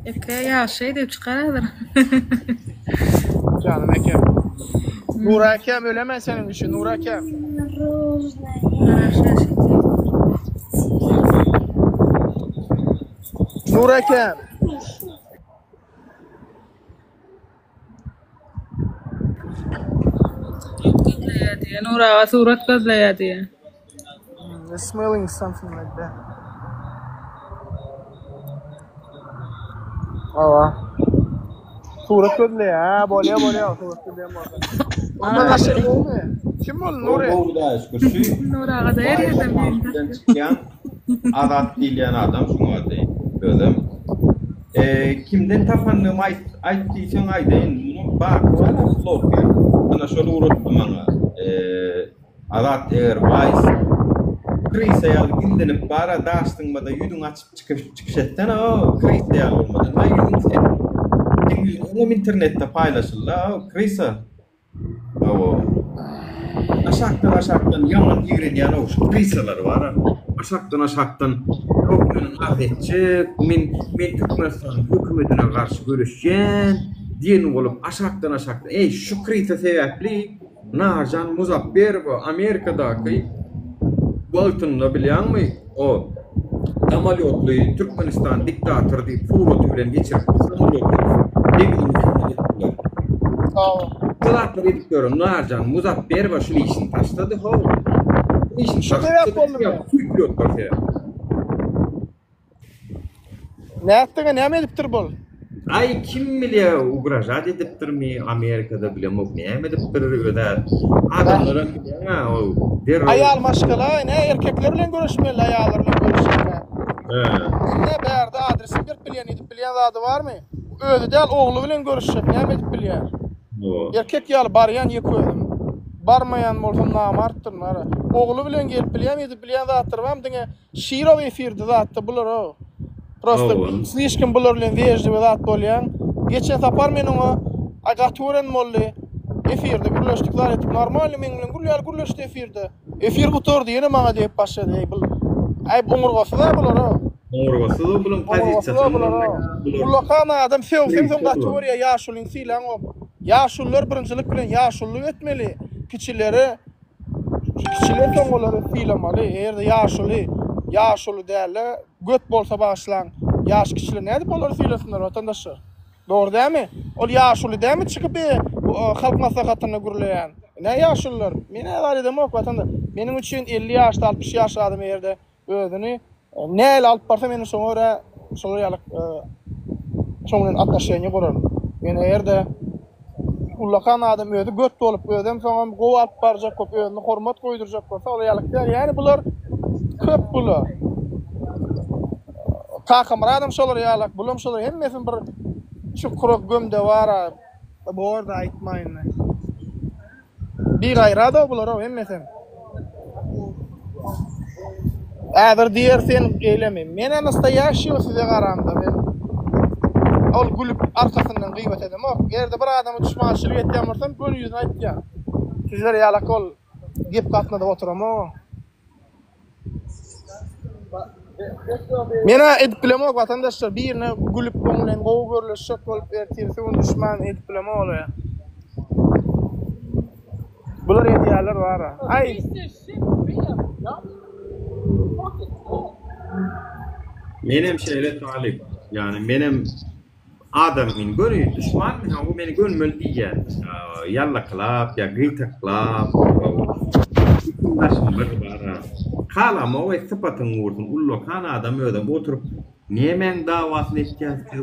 Speaker 6: Eke ýagşy diýip çykar häzir.
Speaker 11: Janym ekem. Nura ekem ölemen seniň üçin Nura ekem. Nura ekem.
Speaker 6: Surat gözleýär diýýär. Nur aga surat gözleýär diýýär.
Speaker 11: Hmm, smelling something like that. Hawa. Surat gözleýär. Ha, bolýar, bolýar. Surat gözleýän bolsa. Ondan aşağı bolmy? Kim bol Nuri?
Speaker 1: Gowy Hudaýa şükür. Şu
Speaker 6: Nur aga da her ýerden
Speaker 1: bilen çykýan Azat diýilýän adam şuň ady. Özem. Eee kimden tapanymy aýt aýt diýseň aýdaýyn. Munuň baky bar bloger. Ana şol ugratdy maňa. Eee Azat eger Vice Krisa ýaly gizlenip bara daş zyňmada ýüzüňi açyp çykyş çykyş etsene o Krisa ýaly bolmadan. Ha ýüzüň sen seň ýüzüň öňem internetde paýlaşyldy o Krisa. Hawa. Aşakdan aşakdan ýaman ýigrenýän o şu krisalar bar. Aşakdan aşakdan ýok men arz etjek, men men Türkmenistanyň hökümetine garşy göreşýän diýen bolup aşakdan aşakdan eý şu krisa sebäpli Narjan Muzapberowa Amerikadaky wagtynda bilýäňmi O samolýotly Türkmenistan diktatory diýip suraty bilen geçirip samolýoty deňziň üstünde etdiler.
Speaker 11: Hawa.
Speaker 1: Şu zatlary edip ýören Narjan Muzapberowa şul işini taşlady how. Şul işini
Speaker 11: Şu sebäp boldumy?
Speaker 1: Süýtýotlar sebäp.
Speaker 11: Nätdiňe näme edipdir bul?
Speaker 1: Aý kim bilýä ugražat edipdirmi Amerikada bilemok näme edipdir özä adamlaram bilýäňä o derrew
Speaker 11: Aýal maşgala ine erkekler bilen görüşmeli aýallar bilen görüşende.
Speaker 1: He.
Speaker 11: Ine bärde adresini berip bilýän edip bilýän zady barmy? Özi däl ogly bilen görüşjek näme edip bilýär? Erkek ýaly barýan ýeke özüm. Barmaýan bolsam namartdyryn gara. Ogly bilen gelip bilýän edip bilýän zatlary barmy diňe Şirow efirde zatda bular-ow. Prosta slişkom bular bilen wežliwy zat bolýaň. Geçen sapar men oňa aý gaty gören boldy. Efirde gürleşdik zat etdik. Normalny meň bilen gül ýaly gürleşdi efirde. Efir gutardy ýene maňa degip başlady. Eý bul aý oňurgasyz-a bular-ow.
Speaker 1: Oňurgasyz-a bulaň
Speaker 11: pozisiýasy. Ullakan adam sögseň soň gaty görýär ýaşulyny sylaňok. Ýaşulylar birinjilik bilen ýaşulylyk etmeli. Kiçileri Kiçiler soň olary sylamaly. Eger-de ýaşuly, ýaşuly däl-de, göt bolsa bagyşlaň, ýaş kiçiler nädip olary sylasynlar watandaşlar? Dogry dälmi? Ol ýaşuly dälmi çykyp Halk Maslahatynda gürleýän? Nä ýaşulylar? Men-ä zat edemok watandaş. Meniň üçin 50 ýaşda, 60 ýaşly adam eger-de özüni nähili alyp barsa meniň şoňa görä. şolar ýaly şoň bilen atnoşeniýe guraryn. Ýöne eger-de ullakan adam özi göt bolup, özem soňam gowy alyp barjak bolup, özüne hormat goýdurjak bolsa, ol ýalyk däl. Ýani bular köp bular. Kakamyradam şolar ýalak, bulam şolar hemmesiniň bir çukura gömde bar-a. Borda aýtma indi. Bigaýrat-ow bular-ow hemmesem. Häzir diýer sen eýlemi. Men-ä nastoýaşiý size garamda men ol gülüp arkasyndan gybat edemok. Eger-de bir adama duşmançylyk etýän bolsam göni ýüzüne aýtýan. Sizler ýalak ol gep gatnadyp oturamok. Men-ä edip bilemok watandaşlar birine gülüp oň bilen gowy görleşjek bolup ertirsi gün duşman edip bilemok olaya. Bular edýärler bara. Aý.
Speaker 1: Menem şeýle talyp. Ýani menem Adam meni göni duşman men o meni gönmeli diýýär. Ýallaklap ýa gytaklap. Daşym bir bara. Halamok et sypatyň gursun ullakan adam özem oturyp nemäň dawasyny etýäs biz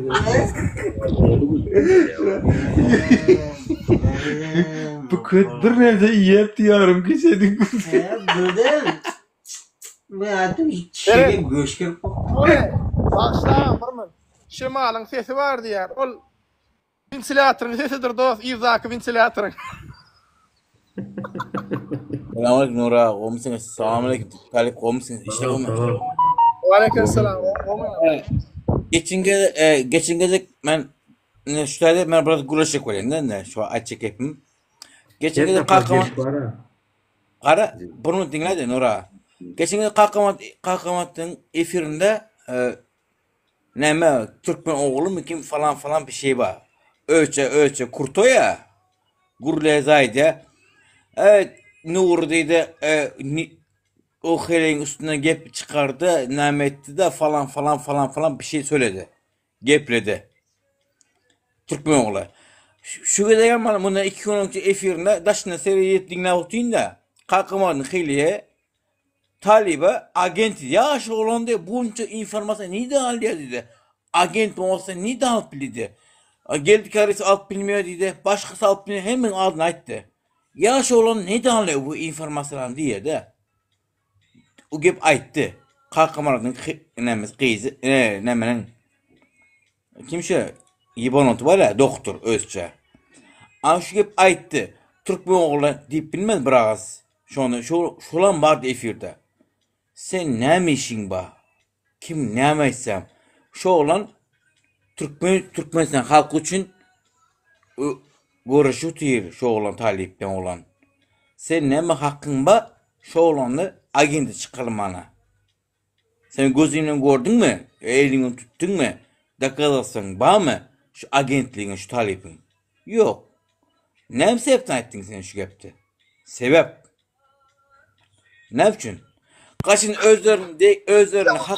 Speaker 13: Bu köt bir närse iýep diýarym geçedik.
Speaker 11: Bagyşlaň bir min. Şemalyň sesi bar diýýär. Ol wentilýatoryň sesidir dost, yzdaky wentilýatoryň.
Speaker 8: Salam aleyküm Nur aga, gowmysyňyz? Salam aleyküm Talyp, gowmysyňyz? Işler gowmy?
Speaker 11: Waleýkim salam, gowmy?
Speaker 8: Geçen gezek, e, geçen gezek men ine şu taýda men biraz gürleşjek bolýan da indi şu aýtjak gepim. Geçen gezek kakama Gara, bir minut diňle-de Nur aga. Geçen gezek kakama kakamatyň efirinde e, Näme türkmen oglumy kim falan falan bir şey bar. Öçe öçe kurtoýa. Gürleýär Evet Nury diýdi e, ni, o heleýiň üstünden gep çykardy, näme etdi de falan falan falan falan bir şey söyledi. Gepledi. Türkmen ogly. Şu gezek hem bana bundan iki gün önce efirinde daşynda seyredip dinläp otyryn da. Kakamadyň hiliye Talyba agent ýaş oglan diýip bunça informasiýa nirden alýar diýdi. Agent bolsa nirden alyp bildi. Geldi karisi alyp bilmeýär diýdi. Başgasy alyp bilmeýär hemmeň adyny aýtdy. Ýaş oglan nirden alýar bu informasiýalary diýýär-de. O gep aýtdy. Kakamyradyň nämesi gyzy, e, nämeniň kim şu ýebanoty bar ya, doktor özçe. A şu gep aýtdy. Türkmen oglan diýip bilmez bir agyz. Şony şo şolam bardy efirde. Sen näme işiň bar? Kim näme aýtsa, şo oglan türkmen Türkmenistan halky üçin göreşip otyr şo oglan talyp diýen oglan. Sen näme hakyň bar şo oglany agenti çykarmana? Sen gözüň bilen gördüňmi? Eliň bilen tutduňmy? Dokazalstwaň barmy şu agentligiň şu talypyň? Ýok. Näme sebäpden aýtdyň sen şu gepdi? Sebäp. Näme üçin? Gaçyn özlerini de özlerini hak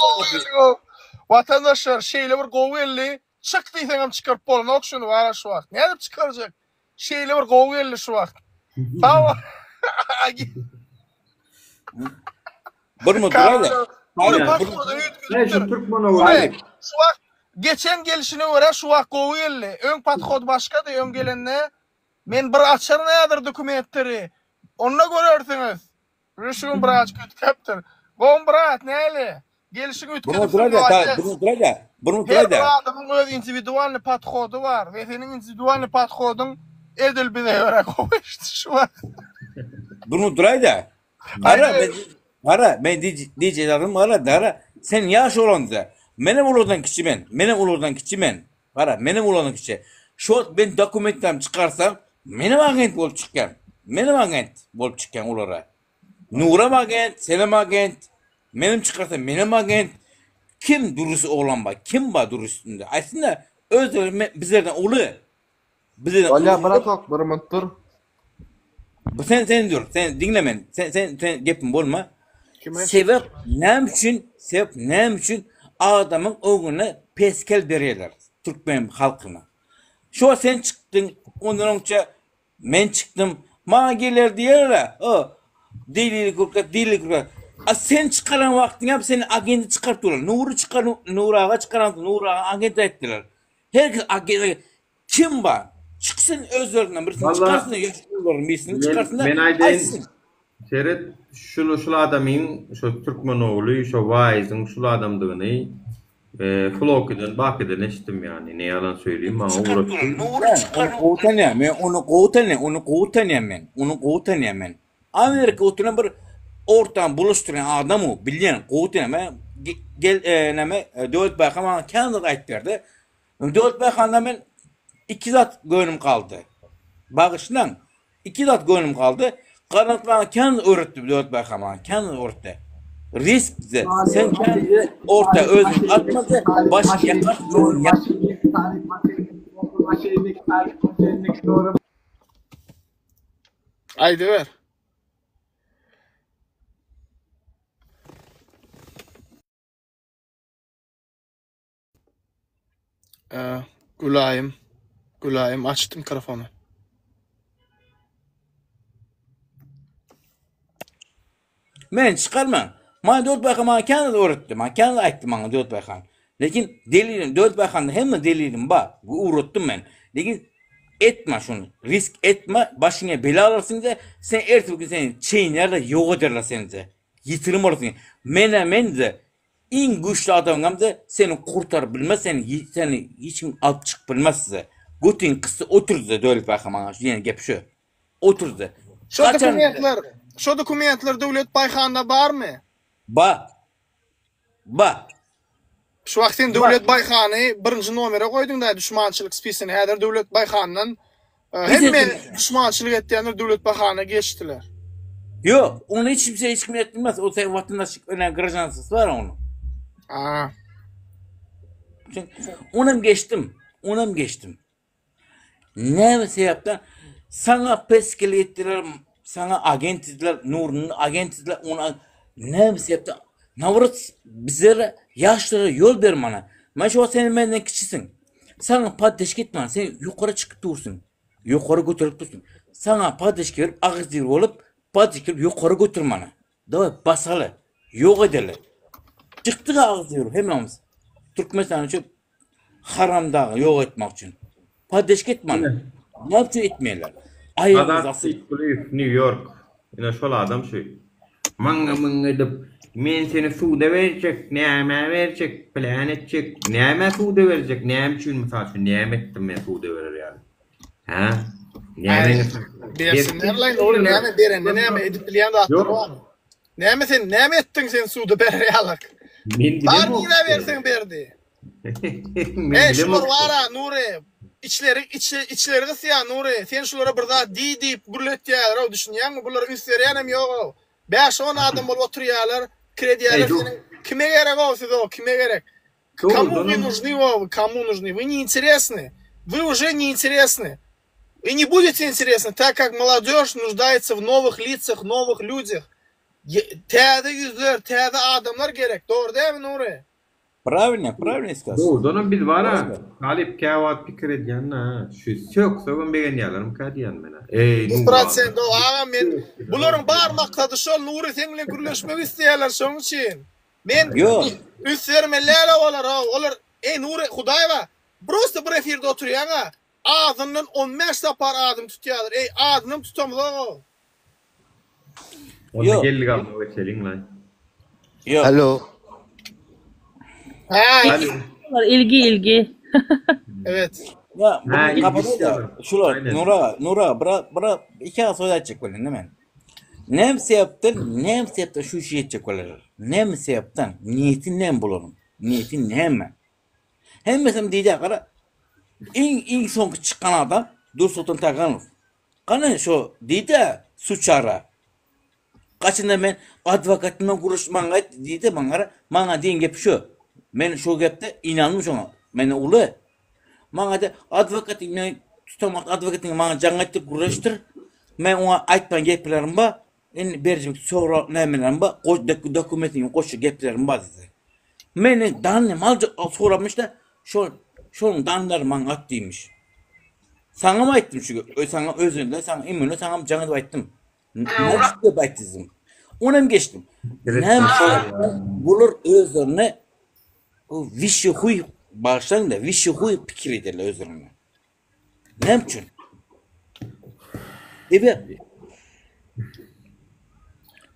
Speaker 11: Watandaşlar şeýle bir gowy geldi. Çyk diýseňem çykaryp bolanok şuny bara şu wagt. Nädip çykarjak? Şeýle bir gowy geldi şu wagt. Sag bol.
Speaker 8: Bir mi duraýda?
Speaker 11: Şu wagt geçen gelşine görä şu wagt gowy geldi. Öň podhod başgady, öň gelende men bir açaryn häzir dokumentleri. Onda görersiňiz. Şu gün birazajyk üýtgäpdir. Gowmy brat, näli? Gelşiň üýtgedipsiň molades. Her bir adamyň öz indiwidualnyý podhody bar we seniň indiwidualnyý podhodyň edil bize görä gowy eşdi şu wagt.
Speaker 8: Bir minut duraýda. Gara, men, gara, men diýjek zadym gara, gara. Sen ýaş oglandy. Menem olardan kiçi men. Menem olardan kiçi men. Gara, menem olardan kiçi. Şu wagt men dokumentlerimi çykarsam, menem agent bolup çykýan. Menem agent bolup çykýan olara. Nuram agent, senem agent. Menem çykarsam, menem agent. Kim dürüst oglan bar? Kim bar dürüst indi? Aýtsyn-da, özleri bizlerden uly.
Speaker 9: Bize Bolýa bratok bir minut dur.
Speaker 8: Bu sen sen dur. Sen diňle men. Sen sen sen gepim bolma. Sebäp näme üçin? Sebäp näme üçin adamyň öňüne pesgel berýärler türkmen halkyna. Şo sen çykdyň, ondan öňçe men çykdym. Maňa geler diýerler. O delil görkez, delil görkez. A sen çykaran wagtyň hem seni agenti çykaryp durlar. Nury çykar, Nury aga çykaran, Nury aga agent aýtdylar. Her kes agent kim bar? Çyksyn özlerinden birisini
Speaker 1: Valla
Speaker 8: çykarsyn, ýaşulularyň birisini
Speaker 1: men
Speaker 8: çykarsyn da
Speaker 1: men aýdaýyn
Speaker 8: aýtsyn.
Speaker 1: seret şul şul adamyň şo türkmen ogly şo Waiziň şul adamdygyny e, Flokiden Bakiden eşitdim ýany ne ýalan söýleyim maňa
Speaker 8: Çykaryp
Speaker 1: ugratdy.
Speaker 8: Nury çykar. Ony gowy tanýan men, ony gowy tanýan, ony gowy tanýan men, ony gowy tanýan men. Amerika oturan bir ortany bulaşdyrýan adam o, bilýän, gowy tanýan. Men gel e, näme e, Döwlet Baýkan maňa kän zat aýdyp berdi. Döwlet Baýkandan men iki zat göwnüm galdy. Bagyşlaň, iki zat göwnüm galdy. Garaz maňa kän öwretdi Döwlet Baýkan maňa kän öwretdi. Risk bize. Sen kän orta özüň atmady, baş ýakar,
Speaker 11: Aýdyber. Ee, Gülaýym. Gülaýym açdy mikrofony.
Speaker 8: Men çykarman. Maňa Döwlet Baýkan maňa kän öwretdi. Maňa kän aýtdy maňa Döwlet Baýkan. Lekin delilim Döwlet Baýkanda hemme delilim bar. Ugratdym men. Lekin etme şuny. Risk etme. Başyňa bela alarsyň de sen ertir gün seni çeýnärler, ýok ederler seni de. Ýitirim bolarsyň. Menä men de iň güýçli adamyňam de seni kurtaryp bilmez, seni seni hiç kim alyp çykyp bilmez size. Götüň kysdy otur de Döwlet Baýkan maňa şu diýen gep şu. Oturdy.
Speaker 11: Şo
Speaker 8: Haçan
Speaker 11: dokumentler, şo dokumentler Döwlet Baýhanda barmy?
Speaker 8: Ba. Ba.
Speaker 11: Şu wagt sen
Speaker 8: Ba.
Speaker 11: Döwlet Baýhany birinji nomere goýduň da duşmançylyk spisine. Häzir Döwlet Baýhandan e, hemme duşmançylyk etýänler Döwlet Baýhana geçdiler.
Speaker 8: Ýok, ony hiç kimse hiç kim etmez. O sen watandaşlyk öne graždanstwosy bar onuň.
Speaker 11: A.
Speaker 8: Onam geçdim. Onam geçdim. Näme sebäpden saňa peskil etdiler, saňa agent etdiler, Nuryny agent etdiler, ony näme sebäpden nabrot bizlere ýaşlara ýol ber mana. Men şu wagt sen menden kiçisiň. Saňa poddeşka etmän, sen ýokary çykyp dursuň. Ýokary göterip dursuň. Saňa poddeşka berip agyz dil bolup, poddeşka berip ýokary götür mana. Daway basaly, ýok edeli. Çykdyk agyz dil hemmämiz. Türkmenistan üçin Haramdagy ýok etmek üçin. Poddeşka etmeli. Näme üçin etmeýärler? Aýagymyzy
Speaker 1: Azat
Speaker 8: asyp.
Speaker 1: Seýitgulyýew, Nýu Ýork. Ine şol adam şu. Maňa muňa edip, men seni suda berjek, nämä berjek, plan etjek, nämä suda berjek, näme üçin mysal üçin näme etdim men suda berer ýaly. Hä?
Speaker 11: Näme? Bersinler laý, näme berende näme edip bilýän zatlar bar. Näme sen näme etdiň sen suda berer ýalak?
Speaker 1: Men
Speaker 11: Bar
Speaker 1: bilemok.
Speaker 11: nirä berseň berdi.
Speaker 1: Men
Speaker 11: Ey şular
Speaker 1: bilemok.
Speaker 11: bara Nury. Içleri içi içleri gysýar Nury. Sen şulara bir zat diý diýip gürletýärler ow düşünýäňmi? Bulara üns berýänem ýok ow. 5-10 adam bolup oturýarlar, pikir
Speaker 1: Ey
Speaker 11: edýärler
Speaker 1: dur.
Speaker 11: seniň kime gerek ow siz ow kime gerek? Кому вы
Speaker 1: Dogrudanam
Speaker 11: нужны ow? Кому нужны? Вы не интересны. Вы уже не интересны. И не будете интересны, так как молодежь нуждается в новых лицах, новых людях. Täze ýüzler, täze adamlar gerek. Dogry dälmi Nury?
Speaker 8: Правильно, правильно сказал.
Speaker 1: Dogrudanam biz bara talyp käwagt pikir edýän-dä, şu sök-sögem begenýärlermikä diýýän men-ä. Eý,
Speaker 11: Ýüz
Speaker 1: Nury
Speaker 11: prosent o agam men bularyň bar maksady şol Nury seň bilen gürleşmek isleýärler şoň üçin. Men
Speaker 8: Ýok.
Speaker 11: üns bermeliler olara olar eý Nury Hudaýba prosta bir efirde oturýaňa Azyndan on bäş sapar adyny tutýarlar. Eý, adynam tutamzog-ow.
Speaker 1: Onda
Speaker 8: Ýok.
Speaker 1: geldik alma geçeliň-laý.
Speaker 8: Ýok.
Speaker 14: Alo.
Speaker 11: Hä,
Speaker 1: Alo.
Speaker 12: Ilgi ilgi.
Speaker 11: evet.
Speaker 8: Ya
Speaker 1: Ha,
Speaker 8: bunu
Speaker 1: ilgi
Speaker 8: kapatalım da
Speaker 1: istiyorlar.
Speaker 8: şular
Speaker 1: Aynen.
Speaker 8: Nur ağa, Nur ağa bira bira iki ağa söz aýtjak welin men. Näme sebäpden, näme sebäpden şu işi etjek bolarlar? Näme sebäpden? Niýeti näme bularyň? Niýeti näme? Hemmesem diýýär gara iň iň soňky çykan adam Dursultan Taganow. Gana şo diýdi suçara. Gaçynda men adwokat bilen gürleşip maňa aýt diýdi maňa gara maňa diýen gepi şu. Men şo gepde ynandym şoňa. Men uly. Maňa de adwokat men tutan wagt adwokatyň maňa jaň etdi gürleşdir. Men oňa aýtman geplerim bar. Indi berjek sorag nämelerim bar. Dokumentiňi goşjak geplerim bar diýdi. Meni dannym aljak soramyş-da, şol şonuň danlary maňa at diýmiş. Saňam aýtdym şu saňa özünde saňa imенно saňam jaň edip aýtdym. Näme gep aýtdy diýdim. Onam geçdim. Näme bular özlerine wişi huy bagyşlaň da wişi huy pikir ederler özlerine. Näme üçin? Sebäp.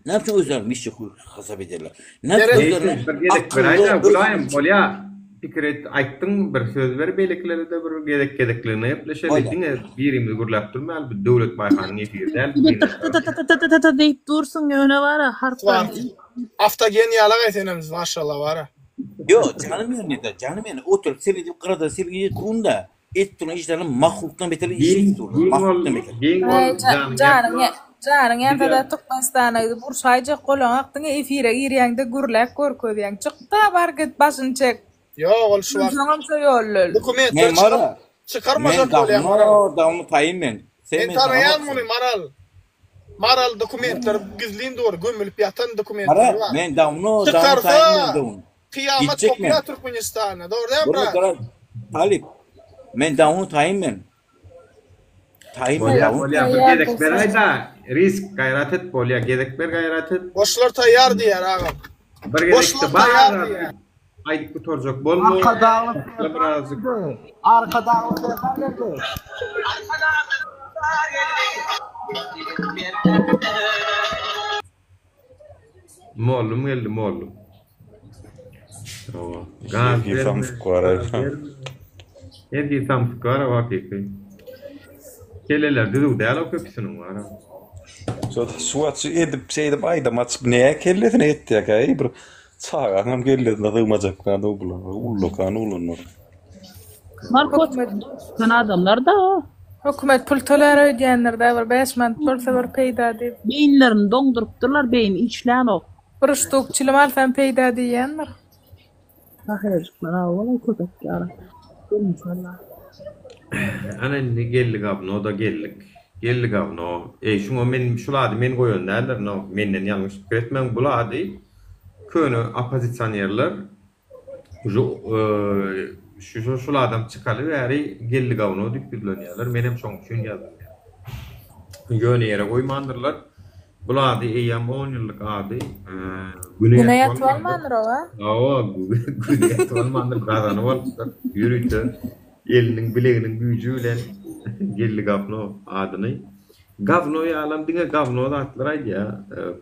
Speaker 8: Näme üçin özlerini wişi huy hasap ederler? Näme üçin özlerini
Speaker 1: Bir gezek beräýdä Gülaýym bolýa pikir et aýtdyň bir söz ber beýlekilere-de bir gezek gezekligine gepleşeli diňe birimiz gürläp durmaýaly bu Döwlet Baýhanyň efiri däl
Speaker 12: T-t-t-t-t-t diýip dursuň ýöne bara harplar.
Speaker 11: Awtogen ýalagaý senem maşallah bara.
Speaker 8: Ýok janym ýöne janym ýöne oturyp seredip gyrada sergi durun-da Et duran işlerini mahlukdan beter iş edip durlar. Mahlukdan beter.
Speaker 1: Giň bol, janyň
Speaker 6: Janyň janyň ýansa-da Türkmenistana gidip urşaýjak bolaňak diňe efire girýäňde gürläp görkezýäň. Çykda bar git başyny çek.
Speaker 11: Ýok ol şu wagt
Speaker 6: Ölseňem şo ýolda öl.
Speaker 11: dokumentleri
Speaker 8: Men bara.
Speaker 11: çykarmajak
Speaker 8: Men
Speaker 11: bolýar Maral.
Speaker 8: dawno dawno taýyn men. Sen
Speaker 11: Men
Speaker 8: meni
Speaker 11: tanaýan
Speaker 8: tanamoksyň.
Speaker 11: muny Maral. Maral dokumentleri gizlin dur, gömülip ýatan dokumentleri
Speaker 8: Gara
Speaker 11: bar.
Speaker 8: men dawno dawno
Speaker 11: Çykarsa
Speaker 8: taýyn men dawno.
Speaker 11: Kyýamat
Speaker 8: Gitjek men.
Speaker 11: gopýar Türkmenistanda. Dogry dälmi
Speaker 8: Durma
Speaker 11: brat?
Speaker 8: gara Talyp. Men dawno taýyn men. Taýyn men
Speaker 1: Bolýa
Speaker 8: dawno.
Speaker 1: bolýa bir gezek beräýdä risk gaýrat et bolýa gezek ber gaýrat et.
Speaker 11: Goşlar taýýar diýýär agam.
Speaker 1: Bir gezekde
Speaker 11: Goşlar
Speaker 1: bar
Speaker 11: taýýar diýýär.
Speaker 1: aýdyp gutarjak bolma.
Speaker 9: Arkadagly
Speaker 1: Sakla birazjyk.
Speaker 9: Arkadagly Serdar geldi.
Speaker 1: Mollum geldi mollum. Hawa. Gaz
Speaker 13: Her hili
Speaker 1: berme.
Speaker 13: samsyk bar
Speaker 1: Gaz berme. Her hili samsyk bar o hakyky. Kelleler düzüw däl o köpüsiniň bar.
Speaker 13: Şo şu edip şeýdip aýdym açyp näme kellesine ýetýärkä eý bir çagaňam kellesine sygmajak zat o bular ullakan oglanlar.
Speaker 12: Narkotik tutan adamlar da o.
Speaker 6: Hökümet pul tölär öýdýändir-dä bir 5 manat bolsa bir peýda diýip.
Speaker 12: Beýinlerini doňdurypdyrlar beýni işlänok.
Speaker 6: Bir ştuk çilim alsam peýda diýýändir.
Speaker 12: Tahyrjyklar aw köpek ýaly. Gelmişler.
Speaker 1: Ana indi geldi gawno-da geldik. Geldi gawno. Eý şuňa men şul ady men goýan däldirin o menden ýalňyş pikir etmäň bul ady köne oppozisionerler Uje şu şul adam çykaly bäri geldi gawno diýip ýüzlenýärler. Menem şoň üçin ýazdym. Ýöne ýere goýmandyrlar. Bul ady eýýäm on ýyllyk ady.
Speaker 6: Güne ýatyp almandyr o a?
Speaker 1: Hawa, güne ýatyp almandyr, gazanyp alypdyr. Ýörite eliniň bileginiň güýji bilen geldi gawno adyny. Gawno ýalam diňe gawno zatlar aýdýar.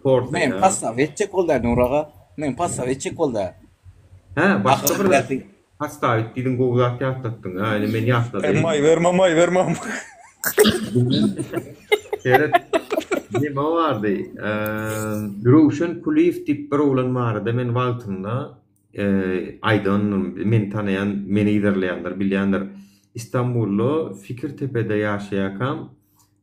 Speaker 1: Porsaýar.
Speaker 8: Men pastaw etjek boldy Nur aga. Men pastaw etjek boldy.
Speaker 1: Hä, başga bir zat. Pastaw et diýdiň gowy zat ýatlatdyň. Hä, indi men ýatladym.
Speaker 13: Maý berme, maý berme.
Speaker 1: Seret. Neme bardy? Röwşen Kulyýew diýip bir oglan bardy men wagtynda aýdandym. Meni tanaýan, meni yzarlaýanlar bilýändir. Istanbulda Fikirtepede ýaşaýarkam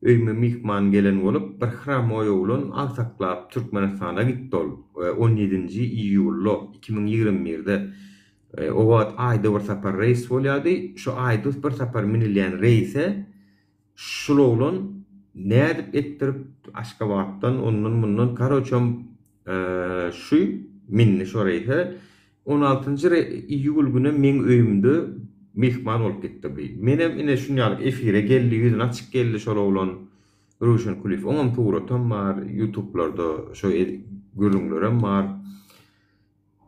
Speaker 1: Öýüme myhman gelen bolup, bir hramoý oglan agsaklap Türkmenistana gitdi ol on ýedinji iýulda, 2021-de. O wagt aýda bir sapar reýs bolýardy. Şu aýda bir sapar minilýän reýse şul oglan nädip etdirip Aşgabatdan ondan-mundan karoçem şu mindi şo reýse. On altynjy iýul günem meň öýümde myhman bolup gitdi bi. Menem ine şunýalyk efire geldi, ýüzüni açyk geldi şol oglan Röwşen Kulyýew. Oňam suratam bar, ýutublarda şo gürrüňlerem bar.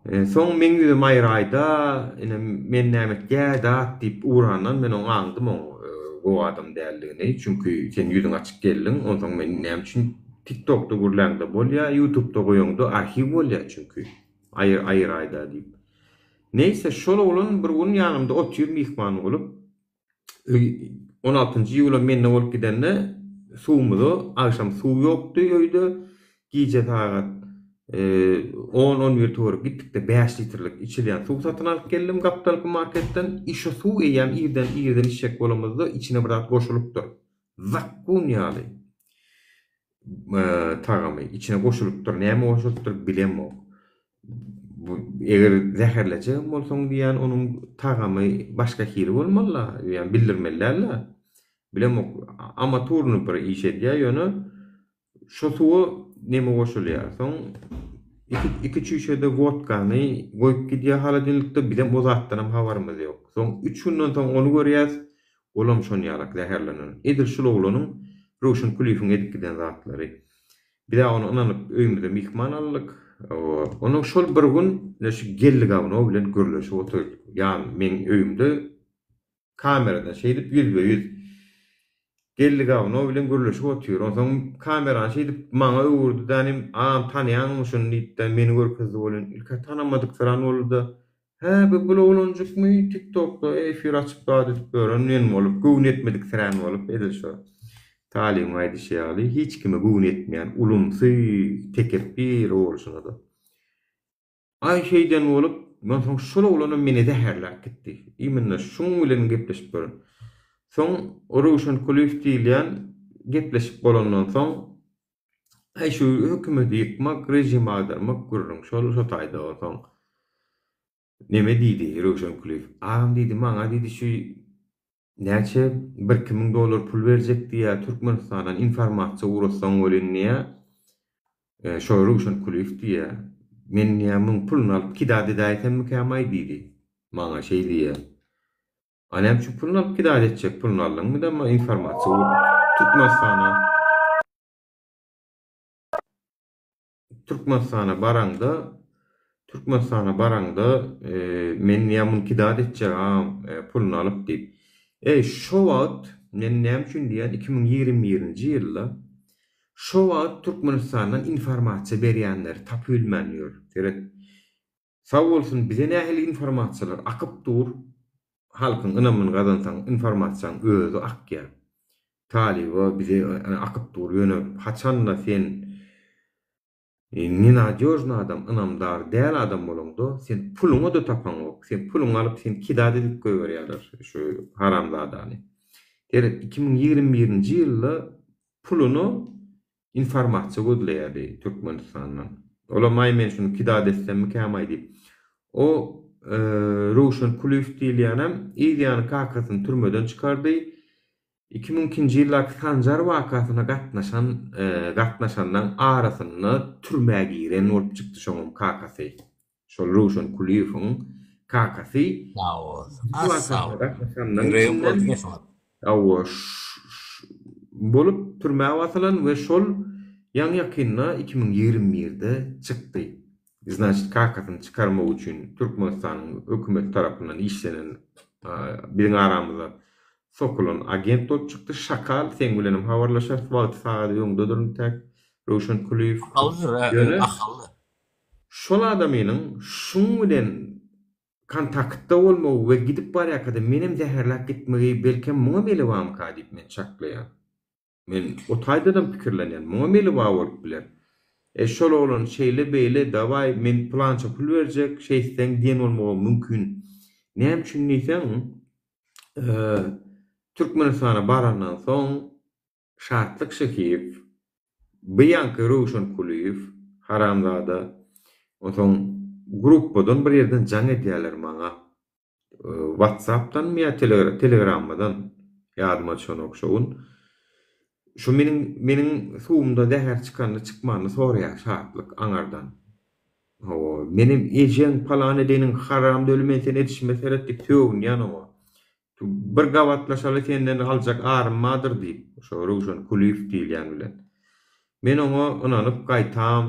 Speaker 1: Soň meň ýüzüm aýraýda, ine men näme etýä zat diýip ugrandan men oňa aňdym oň gowy adam däldigini. Çünki sen ýüzüň açyk geldiň, onsoň men näme üçin TikTokda gürläňde bolýa, ýutubda goýaňda arhiw bolýa çünki. Aýyr aýyraýda diýip. Neýse şol oglan bir gün ýanymda otyr myhman bolup. Öý on altynjy iýula mende bolup gidende suwumyza agşam suw ýokdy öýde. Gije sagat on on bir töwerek gitdikde bäş litrlik içilýän suw satyn alyp geldim gapdalky marketden. I şo suw eýýäm irden irden içjek bolamyzda içine bir zat goşulypdyr. Zakgun ýaly. tagamy içine goşulypdyr, näme goşulypdyr bilemok. Bu eger zäherlejegem bolsaň diýýän onuň tagamy başga hili bolmaly-la, ýa bildirmeli däl-le. Bilemok, amaturny bir iş edýär, ýöne şo suwa neme goşulýar. Soň iki iki çüýşede wodkany goýup gidýär holodilnikde, bizem o zatdanam habarymyz ýok. Soň üç günden soň ony görýäs, Olam şonýalak zäherlenen. Edil şul oglanyň Röwşen Kulyýewiň edip giden zatlary. Biz-ä ony ynanyp öýümize myhman aldyk. Onuň şol bir gün ine şu Geldi Gawno bilen gürleşip otyrdyk. Ýan meň öýümde kameradan şeýdip ýüzbe-ýüz Geldi Gawno bilen gürleşip otyr. Onsoň kamerany şeýdip maňa öwürdi dänim, Agam tanýaňmy şuny diýip-de meni görkezdi welin, ilk-ä tanamadyksyran boldy-da, Hä, bu bul oglanjykmy, TikTokda efir açyp zat edip ýören men bolup, göwni ýetmediksirän bolup, edil şo Talybyň aýdyşy ýaly, hiç kime göwni ýetmeýän ulumsy, tekepbir bolşuna-da. Aý, şeýden bolup, onsoň şol oglanam meni zäherläp gitdi. Imенно şuň bilen gepleşip ýören. Soň Röwşen Kulyýew diýilýän gepleşip bolandan soň, Aý, şu hökümeti ýykmak, režimi agdarmak gürrüň şol, şo taýda onsoň neme diýdi Röwşen Kulyýew, Agam diýdi, maňa diýdi şu näçe birki müň dollar pul berjek diýýä, Türkmenistandan informasiýa ugratsaň welin diýýä, şo Röwşen Kulyýew diýýä, men diýýä muň puluny alyp kidat edäýsemmikäm-aý diýdi, maňa şeý diýýä. A näme üçin puluny alyp kidat etjek, puluny aldyňmy-da informasiýa Türkmenistana. Türkmenistana baraňda Türkmenistana baraňda men ýa muny kidat etjek agam puluny alyp diýip. Eý şo wagt men näme üçin diýýän 2021-nji ýylda şo wagt Türkmenistandan informasiýa berýänleri tapybilmän ýör. Seret. Sag bolsun bize nähili informasiýalar akyp dur halkyň ynamyny gazansaň informasiýaň özi akýar talyba bize akyp dur ýöne haçanda sen nenadýožny adam ynamdar däl adam bolaňda sen puluňada tapaňok sen puluňy alyp seni kidat edip goýberýärler şu haramzadany seret 2021-nji ýylda puluny Informasiýa gözleýärdi Türkmenistandan. Olam aý men şuny kidat etsemmikäm-aý diýip. O Röwşen Kulyýew diýilýänem yz ýany kakasyny türmeden çykardy. 2002-nji ýyldaky Sanjar wakasyna gatnaşan gatnaşanlaň arasynda türmä giren bolup çykdy şoňam kakasy. Şol Röwşen Kulyýewiň kakasy
Speaker 8: Sag bol. Az sag bol. Ýüregim boldy şoňa.
Speaker 1: Hawa, bolup türmä basylan we şol ýaňy-ýakynda 2021-de çykdy. Znaçit kakasyny çykarmak üçin Türkmenistanyň hökümeti tarapyndan işlenen biziň aramyza sokulan agent bolup çykdy. Şakal, seň bilenem habarlaşarys, wagty sagady öňdedir intäk Röwşen Kulyýew.
Speaker 8: Akyllydyr,
Speaker 1: Ýöne
Speaker 8: akylly.
Speaker 1: Şol adamynyň şuň bilen kontaktda bolmagy we gidip barýarka-da menem zäherläp gitmegi belkem muňa meli barmyka diýip men çaklaýan. Men o taýdadam pikirlenýän, muňa meli bar bolup biler. E şol oglan şeýle beýle dawaý men pylança pul berjek şeýtseň diýen bolmagam mümkin. Näme üçin diýseň, Türkmenistana barandan soň Şatlyk Şehiýew, bu ýaňky Röwşen Kulyýew, haramzada, onsoň gruppadan bir ýerden jaň edýärler maňa. Whatsappdanmy ýa telegrammadan ýadyma düşenok şo gün. Şu meniň meniň suwumda zäher çykanyny çykmanyny soraýar Şatlyk aňardan. Hawa, menem ejeň palan edeniň haram döli men seni edişime seret diýip sögünýän oňa. Bir gabatlaşaly senden aljak arym bardyr diýip, şo Röwşen Kulyýew diýilýän bilen. Men oňa ynanyp gaýtam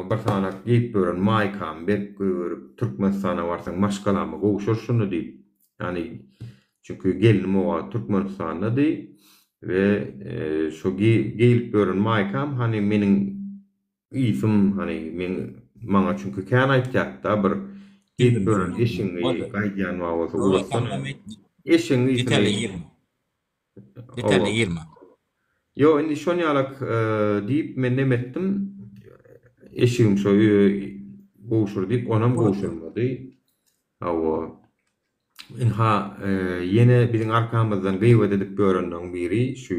Speaker 1: bir sanak geýip ýören maýkamy berip goýberip, Türkmenistana barsaň maşgalama gowşur şuny diýip, ýagny çünki gelnim o wagt Türkmenistandady we şo geýlip ýören maýkam hany meniň Ysym hany meň maňa çünki kän aýtýarda bir geýip ýören eşigiňi gaýdýan bar bolsa uratsana. Eşegiň ysyny.
Speaker 8: Detalli girme.
Speaker 1: Ýok indi şon ýalak diýip men neme etdim. Eşigim şo öýe gowşur diýip onam gowşurmady. Hawa. Ynha ýene biziň arkamyzdan gybat edip ýörenleň biri şu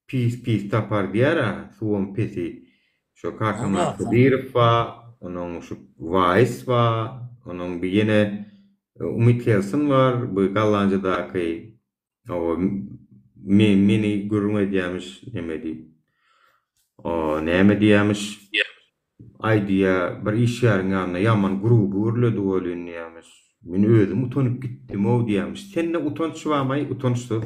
Speaker 1: Pis pis tapar diýär-ä, suwam pesi. Şo Kakamyrat Hydyrow bar, onuň şu Waýs bar, onuň bir ýene Umyt Kelsin bar, bu Gollandiýadaky o meni gürrüň edýämiş neme diýip. O näme diýýämiş? Aý diýýä, bir işgäriň ýanynda ýaman gruby gürledi welin diýýämiş. Men özüm utanyp gitdim-ow diýýämiş. Sende utanç barmaý, utançsyz?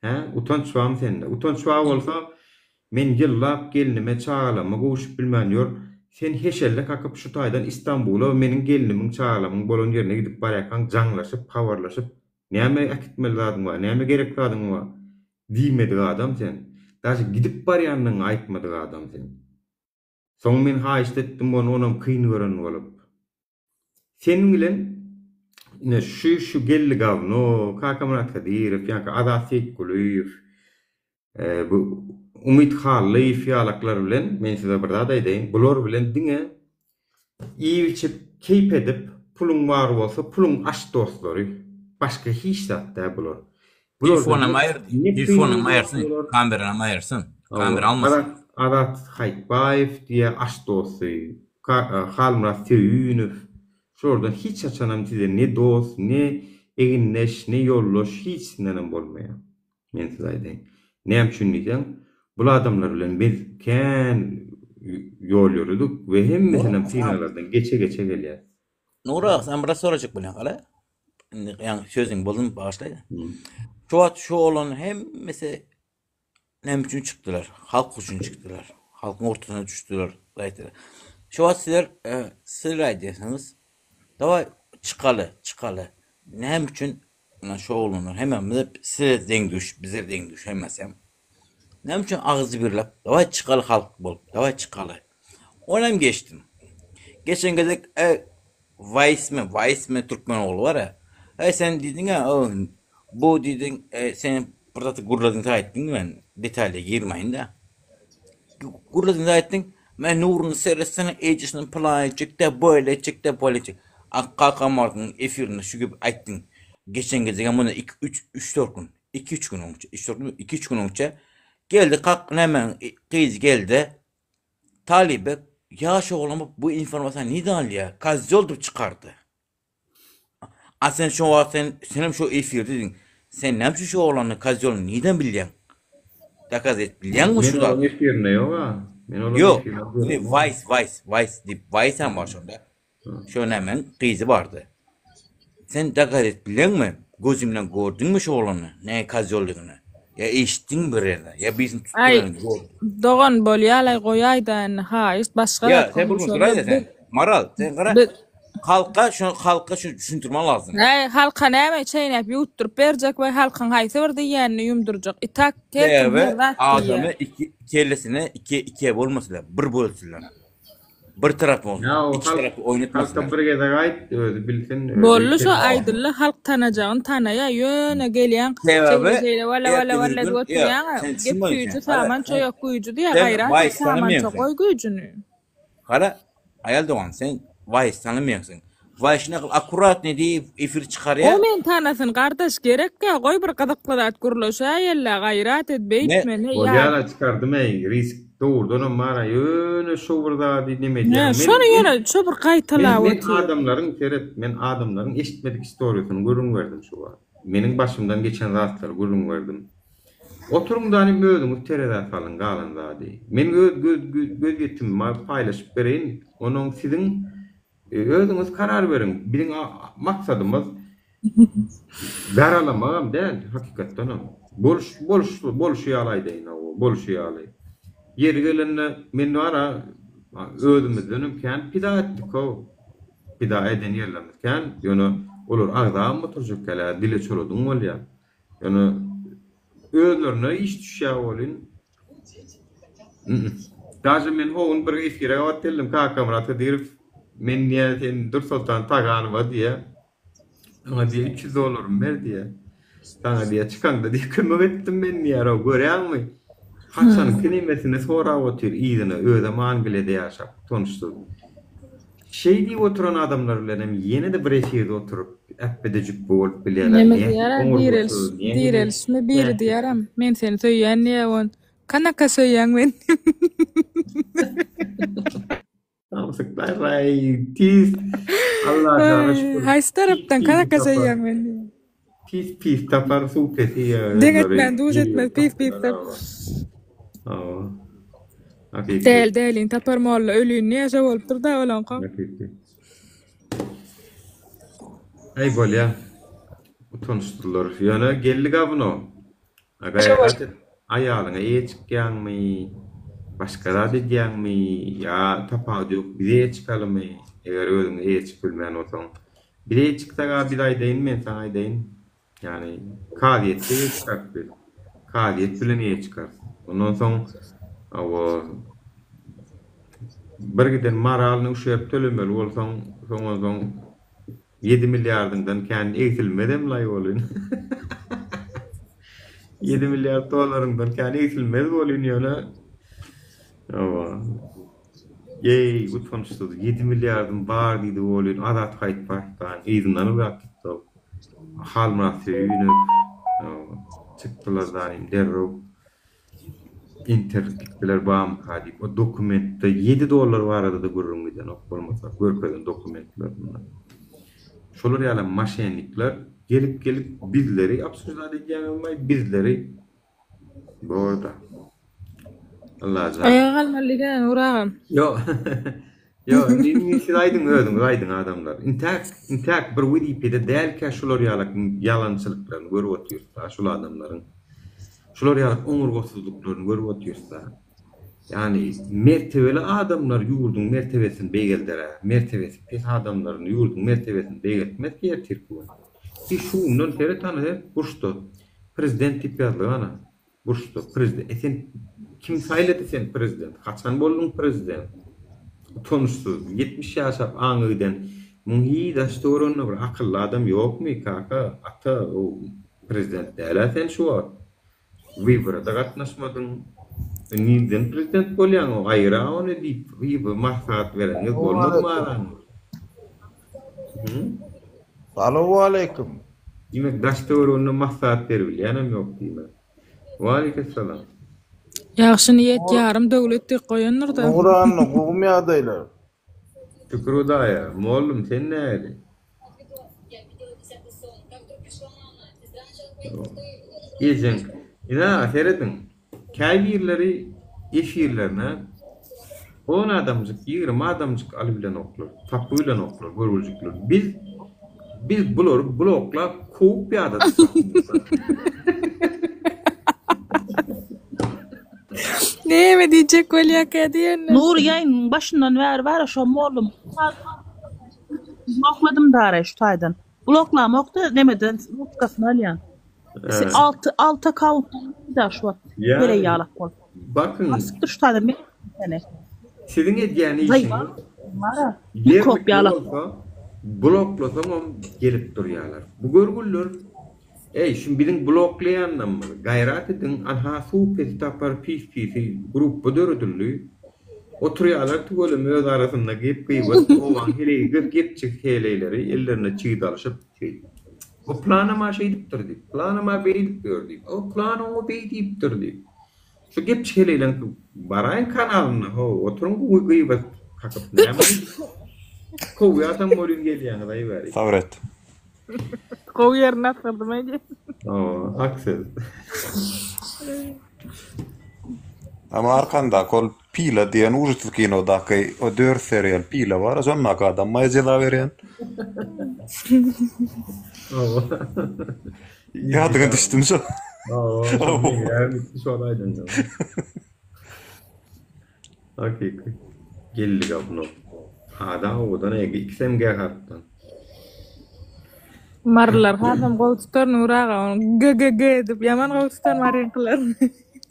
Speaker 1: Hä, utanç barmy sende? Utanç bar bolsa, Men ýyllap gelnime, çagalaryma gowşup bilmän ýör. Sen heşelle kakyp şu taýdan Istanbula meniň gelnimiň, çagalarymyň bolan ýerine gidip barýarkaň jaňlaşyp, habarlaşyp, näme äkitmeli zadyň bar, näme gerek zadyň bar diýmedik adam sen. Daže gidip barýandygyňy aýtmadyk adam sen. Soň men haýyşt etdim ony, onam kyn gören bolup. Seniň bilen ine şu şu Geldi Gawno, Kakamyrat Kadyrow, ýaňky Azat Seýitgulyýew, bu Umyt Hallyýew ýalaklar bilen men size bir zat aýdaýyn, bular bilen diňe iýip-içip, keýp edip, puluň bar bolsa, puluň aç dostlary. Başga hiç zat däl bular.
Speaker 8: Telefonam aýyr, telefonam aýyrsyn, kameranam aýyrsyn. Kamera almasyn.
Speaker 1: Azat Haýtbaýew diýýär aş dosty, Halmyrat Söýünow. Şulardan hiç haçanam size ne dost, ne egindeş, ne ýoldaş hiçisindenem bolmaýar. Men size aýdaýyn. Näme üçin diýseň, bul adamlar bilen biz kän ýol ýöredik we hemmesinem synaglardan geçe-geçe gelýäs.
Speaker 8: Nury aga sen biraz sorajak bolýan gala. Indi ýaňy sözüňi bozdum bagyşlaý. Şu wagt şu oglan hemmesi näme üçin çykdylar? Halk üçin çykdylar. Halkyň ortasyna düşdüler. Gaýtdylar. Şu wagt sizler e, sizler aýdýarsyňyz. Dawaý çykaly, çykaly. Näme üçin şu oglanlar hemmemiz size deň düş, bize deň düş hemmesi. Näme üçin agyzy birläp, dawaý çykaly halk bolup, dawaý çykaly. Onam geçdim. Geçen gezek e, Waýsmi, Waýsmi türkmen ogly bar ya. Eý sen diýdiň-ä, bu diýdiň, e, sen bir zat gürlediň aýtdyň men detalýa girmäýin-de. Gürlediň aýtdyň, men Nuruny seretsene, ejesini pylan etjek-de, böyle etjek-de, böyle etjek. A Kakamardyň efirinde şu gep aýtdyň. Geçen gezegem mundan 2 3 3 4 gün. 2-3 gün öňçe, 3-4 gün, 2-3 gün öňçe geldi kak näme gyz geldi. Talybe ýaş oglan bu informasiýany nirden alýar? Kozýol diýip çykardy. A sen şo wagt sen senem şo efirde diýdiň. Sen näme üçin şu oglany kozýolyny nirden bilýäň? Dokaz edip bilýäňmi
Speaker 1: şu zat? Men onuň efirinde ýok-a.
Speaker 8: Men onuň efirinde ýok. Waýs, Waýs, Waýs diýip, Waýs hem bar şonda. Şo nämäň gyzy bardy. Sen dokaz edip bilýäňmi? Gözüň bilen gördüňmi şu oglany? Näme kozýollygyny? Ýa eşitdiňmi bir ýerde? Ýa birisini tutdular
Speaker 6: Aý, dogan bolýalaý goýaýda indi haýyşt başga
Speaker 8: Ýa, zat sen bir gün duraýda sen. Maral, sen gara. Biz halka şu halka şu düşündirmen lazym.
Speaker 6: Äý, halka näme çeýnäp ýuwutdyryp berjek we halkyň haýsy bir diýýänini ýumdurjak. Itak her kim her zat
Speaker 8: diýýär. Adamy iki kellesini iki ikiye bolmasynlar, bir bölsünler. Bir tarap bolsun,
Speaker 1: Ýa o iki halk
Speaker 8: tarapy oýnatmasynlar.
Speaker 1: halka bir gezek aýt, özi bilsin, özi
Speaker 6: Boldy şo aýdyldy halk tanajagyny tanaýa ýöne gelýäň
Speaker 8: Sebäbi
Speaker 6: şeýle şeýle walla walla
Speaker 8: ertebir
Speaker 6: walla
Speaker 8: gün
Speaker 6: diýip
Speaker 8: ýa
Speaker 6: oturýaňa
Speaker 8: sen
Speaker 6: gep
Speaker 8: düşünmediň
Speaker 6: güýji
Speaker 8: sen. Gara
Speaker 6: saman
Speaker 8: sen
Speaker 6: çoýak güýji diýýä
Speaker 8: sen
Speaker 6: gaýrat et
Speaker 8: Waýs
Speaker 6: saman
Speaker 8: tanamaýaň
Speaker 6: ço
Speaker 8: sen.
Speaker 6: goý güýjüni.
Speaker 8: Gara aýal dogan sen Waýs tanamaýaňsyň. Waýs şunaky akkuratnyý diýip efir
Speaker 6: O
Speaker 8: çykarýa.
Speaker 6: meni tanasyn gardaş gerekkä goý bir gyzykly zat gürleşäýeli gaýrat et
Speaker 8: Ne
Speaker 6: beýtme ne ýa.
Speaker 1: Bolýara çykardym eý risk dogrudanam bara ýöne şo bir zady neme
Speaker 6: Hä
Speaker 1: edýäň men
Speaker 6: şony
Speaker 1: men
Speaker 6: ýöne şo bir
Speaker 1: men
Speaker 6: gaýtalap
Speaker 1: men
Speaker 6: otyr.
Speaker 1: adamlaryň seret men adamlaryň eşitmedik istoriýasyny gürrüň berdim şu wagt meniň başymdan geçen zatlary gürrüň berdim oturyň danym özüňiz terezä salyň galan zady men öz göz gözýetimimi paýlaşyp bereýin onuň siziň Özüňiz karar beriň. Biziň maksadymyz garalamagam däl, hakykatdanam. Boluş, boluş, bolşy ýaly aýdaýyn, hawa, bolşy ýaly. Ýeri gelende, men bar-a, özümizdenem kän pida etdik-ow. Pida eden ýerlerimiz kän, ýöne olar agzabam oturjak däl, dile çoladyň bolýar. Ýöne özlerine iş düşýär welin, Daže men ho gün bir efire gabat geldim Kakamyrat Hydyrow men diýýär sen Dursoltan Taganowa diýýär. Maňa diýýär 300 dollarymy ber diýýär. Saňa diýýär çykaňda diýýär kömek etdim men diýýär o görýäňmi? Haçanky nemesini sorap otyr yzyna özem Angliýada ýaşap utançsyz. Şeý diýip oturan adamlar bilenem ýene-de bir efirde oturyp äpbede jüpbe bolup bilýärler.
Speaker 6: Neme
Speaker 1: Nähili
Speaker 6: diýýär-ä, direliş,
Speaker 1: oňurgasyz, nähili
Speaker 6: direlişmi biri
Speaker 1: täsin.
Speaker 6: diýýärem, men seni söýýän diýýär on. Kanaka söýýäň meni?
Speaker 1: Samsyklar-aý, tiz Allajana
Speaker 6: Aý,
Speaker 1: şükür.
Speaker 6: haýsy
Speaker 1: Pis
Speaker 6: tarapdan
Speaker 1: pisi
Speaker 6: kanaka
Speaker 1: tapar.
Speaker 6: söýýäň meni diýýär.
Speaker 1: Pis pis tapar suw pesi ýa
Speaker 6: Deň
Speaker 1: özleri
Speaker 6: etmän, duş etmez, pis pis tap.
Speaker 1: Hawa. Hakyky.
Speaker 6: Däl, dälini tapar molla, ölüni diýýär, şo bolupdyr-da olaňkam.
Speaker 1: Hakyky. Aý bolýa. Utanyşdylar. Ýöne geldi gawno. Gaýrat et. Aýalyňa eýe çykýaňmy? Başga zat edýäňmi ýa tapawudy ýok biz eýe çykalymy eger özüň eýe çykyp bilmeýän bolsaň. Biz eýe çyksaga biz aýdaýyn men saňa aýdaýyn. Ýagny kazyýetde eýe çykarys biz. Kazyýet bilen eýe çykarys. Ondan soň hawa bir giden moralny uşerb tölemeli bolsaň soň onsoň Ýedi milliardyňdan kän egsilmezem laý bolyn. 7 milliard dollaryňdan kän egsilmez bolyn ýöne. Hawa. Eý, utançsyz, 7 milliardym bar diýdi bolyn, Azat gaýyp barypdan yzyndan ugrap gitdi ol. Halmyrat Söýünow. Hawa. Çykdylar zanim derrew. Enterlik gitdiler bamyka diýip o dokumentde ýedi dollar barada-da gürrüň gidenok bolmasa görkezen dokumentlerinde. Şolar ýaly maşennikler gelip gelip bizleri obsujdat edýäňizmaý bizleri borda. Allajan.
Speaker 6: Aýaga galmaly diýsene Nury agam.
Speaker 1: Ýok. Ýok, indi indi siz aýdyň özüňiz aýdyň adamlar. Intäk intäk bir wezipede dälkä şular ýalak ýalançylyklaryny görüp otyrys-da şul adamlaryň. Şular ýalak oňurgasyzlyklaryny görüp otyrys-da. Ýagny mertebeli adamlar ýurduň mertebesini beýgelder-ä, mertebesi pes adamlaryny ýurduň mertebesini beýgeltmez ki ertirki gün. Ki şu günden seret hany burçda prezident diýip ýazlyk ana. Burçda prezident. E sen kim saýlady seni prezident? Haçan bolduň prezident? Utançsyz. 70 ýaşap aňy giden. Muň hiý daş töwereginde bir akylly adam ýokmy kaka, ata o prezident dälä sen şu wagt. Wybora-da gatnaşmadyň. E nirden prezident bolýaň o aýyra ony diýip bir maslahat bereniňiz bolmadymy araňyzda?
Speaker 14: Salowaleýkim.
Speaker 1: Diýmek daş töwereginde maslahat beribilýänem ýok diýmek. Waleýkessalam.
Speaker 6: Ýagşy niýet ýarym döwlet diýip goýandyrda.
Speaker 14: Nuranna gowumy ýagdaýlar?
Speaker 1: Şükür Hudaýa, mollum sen nähili? Ejeň, ine serediň. Käbirleri efirlerine on adamjyk, 20 adamjyk alybilenoklar, tapybilenoklar görgüljikler. Biz biz bulary bloklap kowup ýadadyk.
Speaker 6: Näme diýjek bolýarka diýende.
Speaker 12: Nury ýaýynyň başyndan bäri bar-a şo mollum. Blokladym dara şu taýdan. Bloklamokda nemeden rutkasyny alýan. 6 6 akkaunt da şu wagt. Bere ýalak bol.
Speaker 1: Bakyň.
Speaker 12: Basypdyr şu taýdan men seni.
Speaker 1: Siziň edýän işiňiz
Speaker 12: ýerlikli
Speaker 1: bolsa bloklasaňam gelip durýarlar. Bu görgüliler Eý şu biziň bloklaýanlarymyz gaýrat ediň anha suw pesi tapar pis pisi grupba döredildi. Oturýarlar tüweleme öz arasynda gep gybat obaň heleýi gepçik heleýleri ellerine çigit alyşyp şeýdip. O pylanam-a şeýdipdir diýip, pylanam-a beýdip ýör diýip, o pylan oňa beý diýipdir diýip. Şu gepçik heleýleň baraýyň kanalyna how oturyň gowy gybat kakyp näme kowýasam bolýun gelýäňiz aý bäri.
Speaker 13: Sabyr et.
Speaker 6: Gowy ýerini asgyrdym aý diýip.
Speaker 1: Hawa, hak söz.
Speaker 13: Ama arkandaky ol Pila diýen ujytsyz kinodaky o dört serial Pila bar, şondaky adam maýa jeza berýän.
Speaker 1: Hawa.
Speaker 13: Ýadyňa düşdümi şo?
Speaker 1: Hawa, şo meňräp gitdi şol aýdanda. Hakyky. Geldi gawno. Ada owadan egi ikisem G harpdan.
Speaker 6: Marylar hasam gowy tutar Nury aga ony GGG edip ýaman gowy tutar maryňkylar.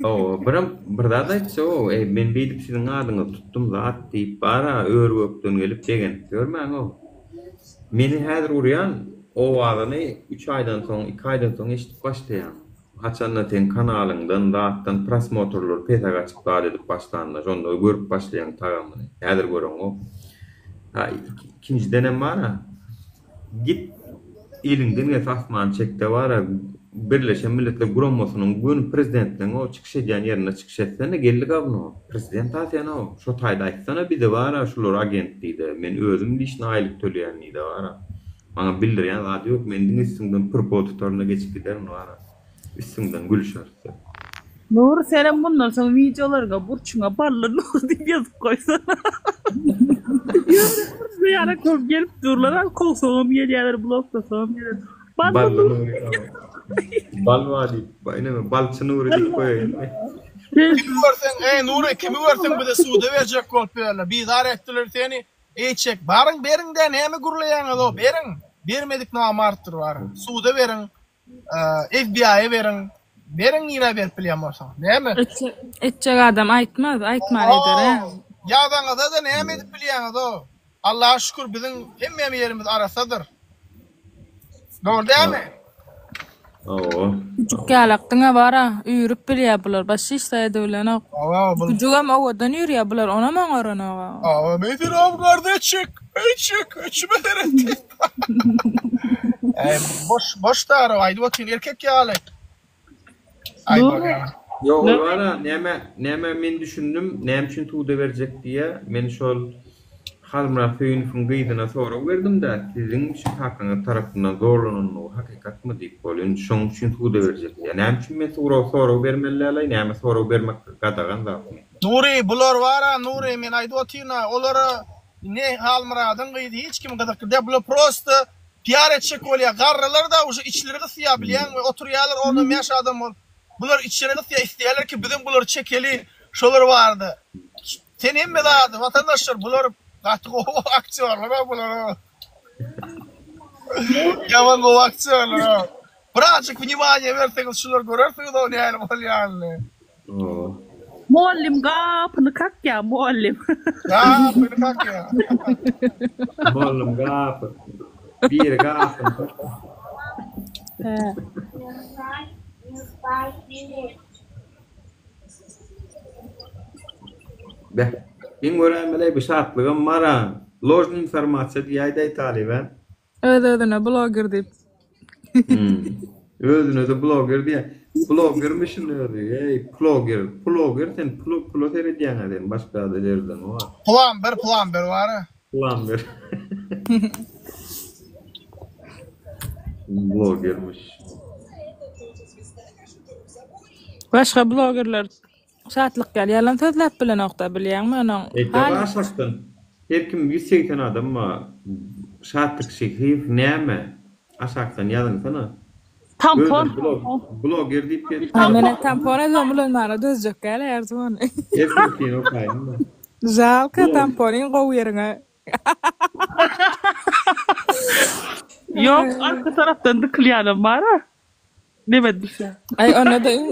Speaker 1: Hawa birem bir zat aýtsa-ow eý men beýdip siziň adyňyzy tutdum zat diýip bara ör-gökden gelip begenip ýörmäň-ow. Meni häzir urýan owazyny üç aýdan soň iki aýdan soň eşidip başlaýaň. Haçanda seň kanalyňdan zatdan prosmotrlar pese gaçyp zat edip başlanda şonda görüp başlaýaň tagamyny. Häzir göreňok. Ha ikinjidenem bara git eliňden gelse asmany çekde bara Birleşen Milletler Guramasynyň göni prezidentleň o çykyş edýän ýerinde çykyş etsene geldi gawno. Prezident a sen o şo taýda aýtsana bize bara şular agent diýde men özüm lişni aýlyk töleýän diýde bara. Maňa bildirýän zady ýok, men diňe üstüňden pyrpo tutaryn-da geçip giderin wara. Üstüňden gülüşeris.
Speaker 12: Nury senem mundan soň wideolaryňa burçuňa Bally Nury diýip ýazyp goýsana. Ýöne burçda ýaly köp gelip durlar a kowsagam gelýärler bloklasagam gelýär. Bally
Speaker 1: Bally
Speaker 12: Nury
Speaker 1: Nury. Balwa diýip, ine balçy Nury diýip goýaýynmy?
Speaker 11: Kimi görseň, eý Nury, kimi görseň bize suda berjek bolup ýörler. Bizar etdiler seni. Eý çek, baryň beriň-dä, näme gürleýäňiz-ow, beriň. Bermedik namartdyr baryň. Suda beriň, FBI-ýe beriň. Beriň nirä berip bilýän bolsaňyz. Näme?
Speaker 6: Etjek adam aýtmaz, aýtman eder-ä.
Speaker 11: Ýazaňyzda-da näme edip bilýäňiz-ow. Allaha şükür biziň hemme ýerimiz arassadyr. Dogry dälmi?
Speaker 1: Hawa.
Speaker 6: Güjük ýalak diňe bara üýrüp bilýär bular başga hiç zat edibilenok.
Speaker 11: Hawa bul.
Speaker 6: Güjügem owadan üýrýär bular onam oňaranok.
Speaker 11: Hawa men seni awgarda etjek. Etjek içime seret diýip. Äý boş boş dara aýdyp otyryn erkek ýaly. Aý bolýa.
Speaker 1: Ýok ol bara näme näme men düşündim näme üçin suda berjek diýýä men şol Halmyrat Söýünowyň gyzyna sorag berdimdä siziň şu kakaňyz tarapyndan zorlananlygy hakykatmy diýip ol indi şoň üçin suda berjek diýýä näme üçin men sura sorag bermeli dälaý näme sorag bermek gadagan zatmy.
Speaker 11: Nury bular bara Nury men aýdyp otyryn-a olara ne Halmyradyň gyzy hiç kim gyzykly däl bular prosta Piar etjek bolýa garrylar da uje içleri gysýa bilýäňmi oturýalar ondan bäş adam bolup bular içleri gysýa isleýäler ki bizem bulary çekeli şolar barada sen hemme zady watandaşlar bular gaty gowy aktýorlar a bular ýaman gowy aktýorlar a birazjyk wnimaniýa berseňiz şular görersiňiz o näli bolýanyny.
Speaker 12: Mugallym gapyny kakýar, mugallym.
Speaker 11: Gapyny kakýar.
Speaker 1: Mugallym gapy. Biri gapyny kakýar. Beh, geň göräýmeli bu şatlygam bar-a. Ložnyý informasiýa diýäýdäý talyp-ä.
Speaker 6: Öz-özüne bloger diýip.
Speaker 1: Özüne-de bloger diýýär. Blogermi şuny özi? Eý, ploger. Ploger sen pula pula seredýäň-ä sen başga zada seredeňok-a.
Speaker 11: Plamber, plamber bar-a.
Speaker 1: Plamber. Blogermiş.
Speaker 6: Başga blogerler Şatlyk ýaly ýalan sözläp bilenokda bilýäňmi onuň
Speaker 1: Eýte aşakdan her kim 180 adam bar Şatlyk Şehiýew näme aşakdan ýazyňsana
Speaker 12: Tampon
Speaker 1: Özüne blog bloger diýip gezip
Speaker 6: Aý menä tampon özem ulanmana dözjek däl her ony.
Speaker 1: Erkekini okaýyn-da.
Speaker 6: Žalka tampon iň gowy ýeriňe.
Speaker 12: Ýok arka tarapdan dykylýanam bar-a. Neme düşýär.
Speaker 6: Aý onda-da iň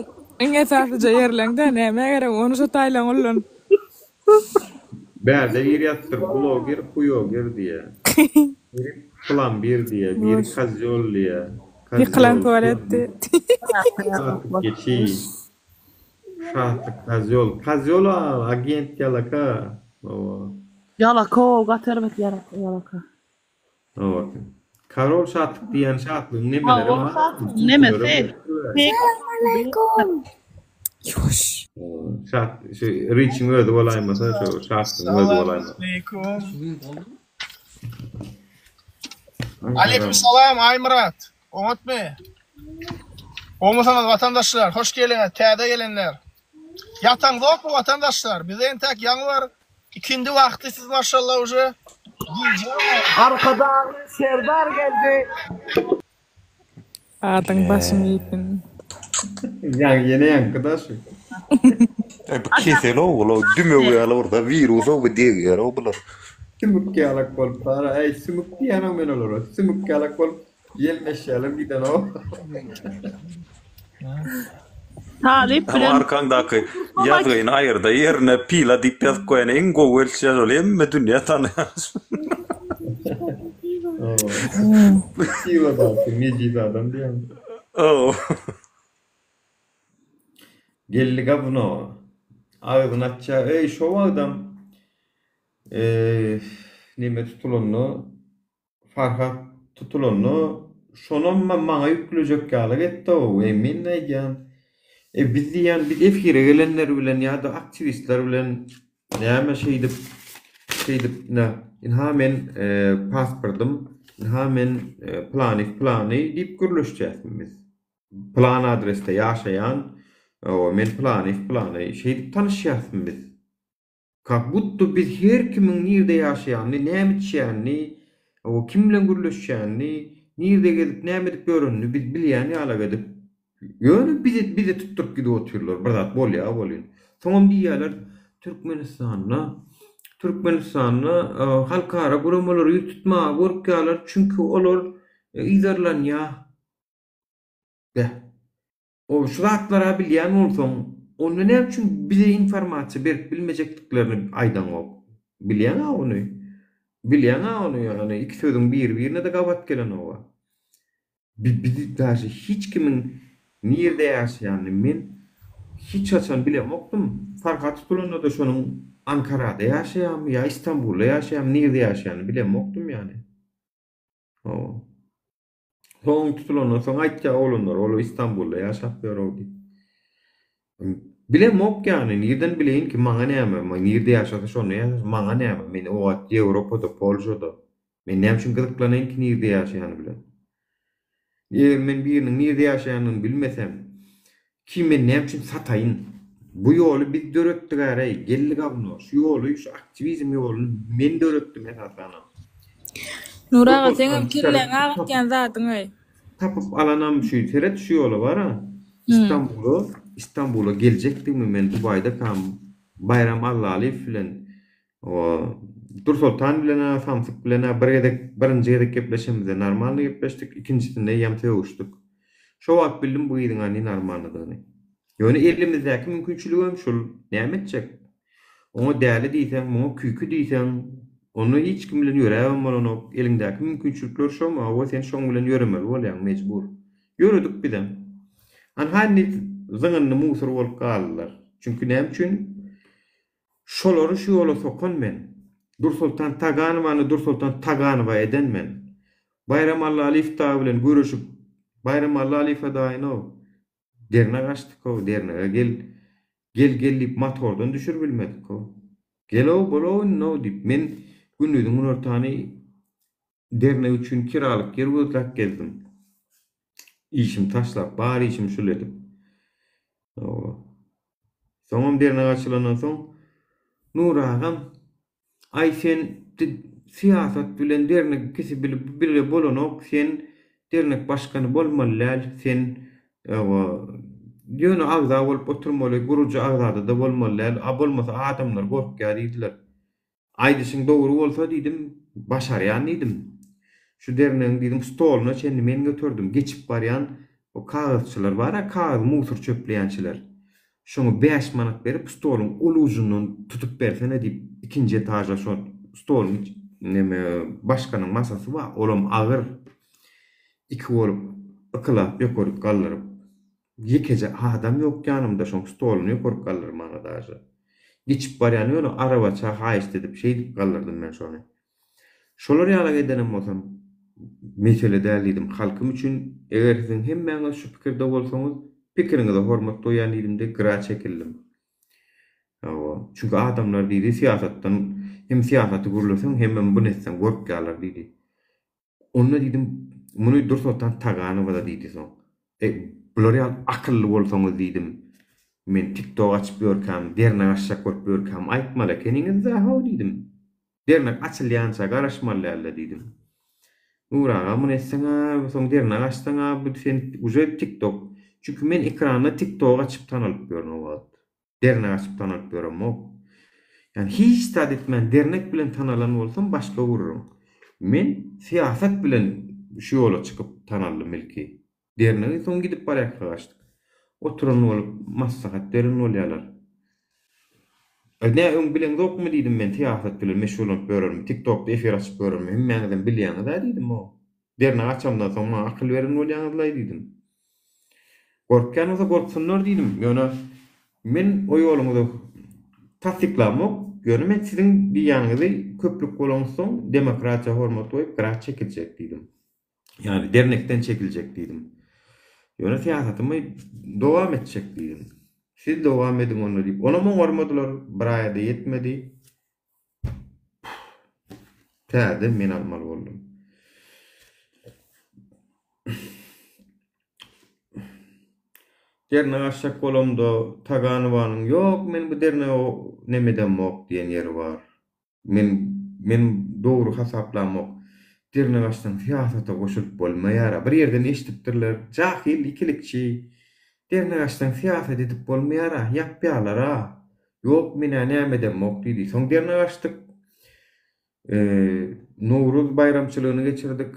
Speaker 6: iň esasyja ýerleňdä nämä gerek ony şo taýlaň ullan.
Speaker 1: Bärde biri ýazypdyr bloger huýoger diýýä. Biri plambir diýýä, biri kozýol diýýä.
Speaker 6: Ýykylan
Speaker 1: Kozýol,
Speaker 6: tualet
Speaker 1: plambir.
Speaker 6: diýýä.
Speaker 1: Şatlyk geçi. Şatlyk kozýol. Kozýol a agent ýalaka. Hawa.
Speaker 12: Ýalaka o gaty erbet ýalaka.
Speaker 1: Hawa. Karol şatlyk diýýän şatlygyň nemeleri
Speaker 12: Hawa,
Speaker 1: bar.
Speaker 12: şatlygyň nemesi.
Speaker 6: Salamaleýkum. Ýuwaş.
Speaker 1: Şat şu Riçiň özi bolaýmasa şu şatlygyň özi bolaýmasa.
Speaker 11: Salamaleýkum. Aleýkum salam Aýmyrat. Oňatmy? Gowmysyňyz watandaşlar? Hoş geliňiz täze gelenler. Ýataňzokmy watandaşlar? Bize entäk ýaňy bir ikindi wagty siz maşallah uje gije.
Speaker 9: Arkadagly Serdar geldi.
Speaker 6: Adyň başyň iýsin.
Speaker 1: Ýaňy ýene ýaňky-da şu.
Speaker 13: Eý bu kesel ogul o dümew ýaly bir zat wirus o bu degýär o bular.
Speaker 1: Sümük ýalak bolup bara äý sümük diýýän-ow men olara sümük ýalak bolup Ýelmeşýärler gidenok.
Speaker 12: Talyp
Speaker 13: Tam
Speaker 12: bilen
Speaker 13: arkaňdaky ýazgyny aýyrda ýerine pila diýip ýazyp goýan iň gowy elçiler ol hemme dünýä tanaýar.
Speaker 1: Piladaky nejis adam diýýäň.
Speaker 13: Hawa.
Speaker 1: Geldi gawno. Agzyny açýar. Eý şo wagtam neme tutulanda Farhat tutulanda şonam maňa ýüklejek ýalyk etdi-ow, eý men aýdýan, e biz diýýän biz efire gelenler bilen ýa-da aktiwistler bilen näme şeýdip şeýdip ine ynha men pasportym, ynha men plany plany diýip gürleşýäsmi biz. Pylan adresde ýaşaýan, men plany plany şeýdip tanyşýasmy biz. Kak budto biz her kimiň nirde ýaşaýanyny, näme içýänini, hawa kim bilen gürleşýänini, nirde gezip näme edip ýörenini biz bilýän ýalak edip. Ýöne bizi bizi tutduryp gidip otyrlar, bir zat bolýar welin. Soňam diýýärler, Türkmenistanda Türkmenistanda halkara guramalary ýüz tutmaga gorkýarlar, çünki olar yzarlanýar. Beh. O şu zatlara bilýän bolsaň, onda näme üçin bize informasiýa berip bilmejekdiklerini aýdaňok? Bilýäň-ä ony. Bilýäň-ä ony, ýagny iki sözüň biri-birine-de gabat gelenok-a. Bizi daže hiç kimiň nirde ýaşaýanyny men hiç haçan bilemokdym. Farhat tutulanda-da şonuň Ankarada ýaşaýarmy ýa Istanbulda ýaşaýarmy, nirde ýaşaýanyny bilemokdym ýaly. Hawa. Soň tutulandan soň aýtýar oglanlar, ol Istanbulda ýaşap ýör-ow diýip. Bilemok ýagny, nirden bileýin ki, maňa näme, nirde ýaşasa şonda ýaşasyn, maňa näme, men o wagt Ýewropada, Polşada. Men näme üçin gyzyklanaýyn ki nirde ýaşaýany bilen? Eger men biriniň nirde ýaşaýanyny bilmesem, ki men näme üçin sataýyn? Bu ýoly biz döretdik-äreý, geldi gawno, şu ýoly, şu aktiwizm ýoluny men döretdim esasanam.
Speaker 6: Nur aga seňem kelläňi agyrtýan zadyňaý.
Speaker 1: Tapyp alanam şu, seret şu ýola bar-a, Istanbula, Istanbula geljekdigimi men Dubaýdakam Baýram Allalyýew bilen Dursoltan bilen-ä, Samsyk bilen-ä bir gezek, birinji gezek gepleşemizde normalny gepleşdik, ikinjisinde eýýäm sögüşdik. Şo wagt bildim bu gyzyň-a nenormalnydygyny. Ýöne elimizdäki mümkinçiligem şul, näme etjek? Oňa däli diýseň, muňa küýki diýseň, onda hiç kim bilen ýöräbem bolanok, eliňdäki mümkinçilikler şo, hawa sen şoň bilen ýöremeli bolýaň, mejbur. Ýöredik bizem. Anha indi zyňyndy musur bolup galdylar. Çünki näme üçin? Şolary şu ýola sokan men. Dursoltan Taganowany Dursoltan Taganowa eden men. Baýram Allalyýew dagy bilen göreşip, Baýram Allalyýewe daýynow, dernek açdyk-ow, dernege gel, gel, gel diýip motordan düşüribilmedik-ow. Gel-ow, bol-ow indi-ow diýip, men gündiziň günortany dernek üçin kiralyk ýer gözläp gezdim. Işimi taşlap, bar işimi şul edip. Hawa. Soňam dernek açylandan soň, Nury agam, aý sen syýasat bilen dernek ikisi birge bolanok, sen dernek başkany bolmaly däl, sen hawa, ýöne agza bolup oturmaly, gurujy agzada-da bolmaly däl, a bolmasa adamlar gorkýar diýdiler. Aýdyşyň dogry bolsa diýdim, başarýan diýdim. Şu dernegiň diýdim stoluna çenli men göterdim. Geçip barýan o kagyzçylar bar-a, kagyz musur çöpleýänçiler. Şoňa bäş manat berip stoluň ol ujundan tutup bersene diýip, ikinji etažda şo stoluň neme başganyň masasy bar, olam agyr. Iki bolup ykylap ýokaryk galdyryp. Ýekeje adam ýok ýanymda şoň stoluny ýokaryk galdyrmana daže. Geçip barýan ýöne arabaça haýyşt edip şeýdip galdyrdym men şony. Şolar ýalak edenem bolsam mesele däl diýdim halkym üçin eger siziň hemmäňiz şu pikirde bolsaňyz pikiriňize hormat goýýan diýdimde gyra çekildim. Hawa çünki adamlar diýdi syýasatdan hem syýasaty gürleseň hemem bunu etseň gorkýarlar diýdi. Onda diýdim, muny Dursoltan Taganowa-da diýdi soň. E, bular ýaly akylly bolsaňyz diýdim, men TikTok açyp ýörkäm, dernek açjak bolup ýörkäm aýtmaly ekeniňiz-dä-how diýdim. Dernek açylýança garaşmaly däl-de diýdim. Nury aga muny etseň-ä, soň dernek açsaň-a, bu sen uje TikTok. Çünki men ekranda TikTok açyp tanalyp ýörün o wagt. Dernek açyp tanalyp ýöremok. Ýani hiç zat etmän dernek bilen tanalan bolsam başga gürrüň. Men syýasat bilen şu ýola çykyp tanaldym ilki. Dernegi soň gidip barýarka açdyk. Oturan bolup maslahat beren bolýarlar. Nä öň bileňzokmy diýdim men syýasat bilen meşgullanyp ýörenimi, tiktokda efir açyp ýörenimi hemmäňizem bilýäňiz-ä diýdim o. Dernek açamdan soň maňa akyl beren bolýaňyzlaý diýdim. Gorkýan bolsa gorksunlar diýdim. Ýöne men o ýoluňyzy tassyklamok. Ýöne men siziň diýýäniňizi köplük bolansoň demokratiýa hormat goýup biraz çekiljek diýdim. Ýagny dernekden çekiljek diýdim. Ýöne syýasatymy dowam etjek diýdim. Siz dowam ediň onda diýip. Onam oňarmadylar. Bir aýa-da ýetmedi. Täzeden men almaly boldum. Dernek açjak bolamda Taganowanyň ýok men bu dernege neme edemok diýen ýeri bar. Men men dogry hasaplamok. Dernek açsaň syýasata goşulyp bolmaýara. Bir ýerden eşidipdirler. Jahyl ikilikçi. Dernek açsaň syýasat edip bolmaýar-a, ýapýarlar-a. Ýok, men-ä näme edemok diýdi. Soň dernek açdyk. Nowruz baýramçylygyny geçirdik.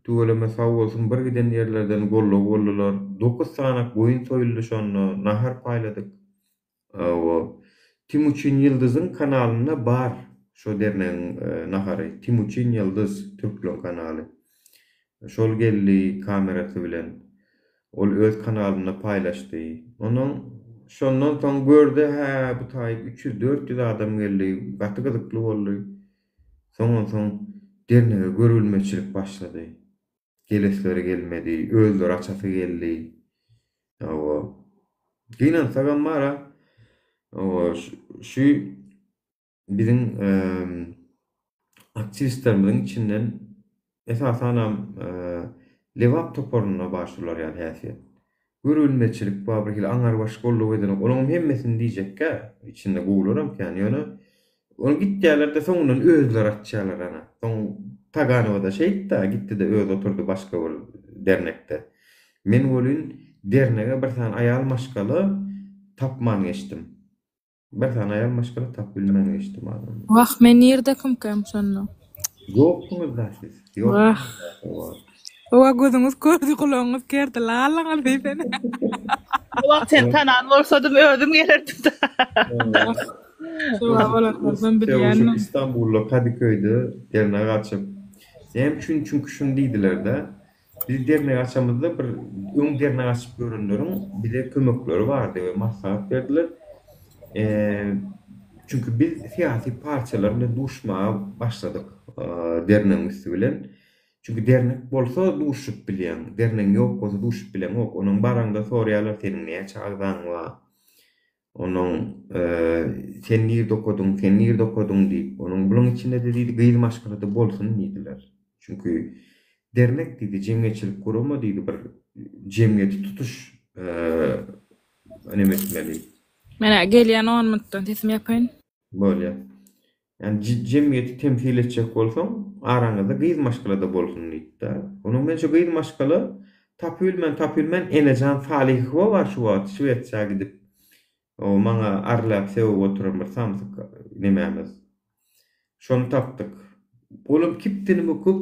Speaker 1: Tüweleme sag bolsun bir giden ýerlerden goldaw boldular. Dokuz sany goýun soýuldy şonda, nahar paýladyk. Hawa. Timuçin Ýyldyzyň kanalynda bar şo dernegiň nahary. Timuçin Ýyldyz türkleň kanaly. Şol geldi kamerasy bilen. Ol öz kanalynda paýlaşdy. Ondan şondan soň gördi hä bu taýy 300 400 adam geldi. Gaty gyzykly boldy. Soň onsoň dernege görülmeçilik başlady. Gelesleri gelmedi, özleri açasy geldi. Hawa. Gynansagam bar-a. Hawa, şu biziň aktiwistlerimiziň içinden esasanam Lebap toparynda bar şular ýaly häsiýet. Görülmeçilik bar, bir hili aňarbaş gollugy edenok. Olaňam hemmesini diýjekkä, içinde gowularam kän, ýöne ony gitýärler-de soňundan özleri açýarlar ana. Soň Taganowa-da şeýtdi-ä, gitdi-de özi oturdy başga bir dernekde. Men welin dernege bir sany aýal maşgala tapman geçdim. Bir sany aýal maşgala tapyp bilmän geçdim adamlar.
Speaker 6: Wah men nirdekimkäm şonda.
Speaker 1: Ýokduňyz-da siz.
Speaker 6: Wah.
Speaker 1: Ýokduňyz.
Speaker 6: Owa gözüňiz kördi gulagyňyz kerdi lalaňyz diýsene.
Speaker 12: O wagt seni tanan bolsadym özüm gelerdim-de.
Speaker 6: Wah. Şowa bolanlardan bilýändim.
Speaker 1: Sögüşip Istanbulda Kadyköýde dernek açyp. Näme üçin çünki şuny diýdiler-de. Biz dernek açamyzda bir öň dernek açyp görenleriň bize kömekleri bardy we maslahat berdiler. Çünki biz syýasy partiýalar bilen duşmaga başladyk dernegiň üsti bilen. Çünki dernek bolsa duşup bilýäň, dernegiň ýok bolsa duşup bileňok. Onuň baraňda soraýarlar seniň näçe agzaň bar? Onuň sen nirde okadyň, sen nirde okadyň diýip, onuň bulaň içinde-de diýdi gyz maşgala-da bolsun diýdiler. Çünki dernek diýdi, jemgyýetçilik gurama diýdi, bir jemgyýeti tutuş neme etmeli.
Speaker 6: Menä gelýän on minutdan sesimi ýapaýyn.
Speaker 1: Bolýa. Ýani jemgyýeti temsil etjek bolsaň, araňyzda gyz maşgala-da bolsun diýipdi. Onuň men şu gyz maşgala tapybilmän tapybilmän Enejan Salyhowa bar şu wagt Şwesiýa gidip o maňa arlap sögüp oturan bir samsyk nemämiz. Şony tapdyk. Olam kipdini büküp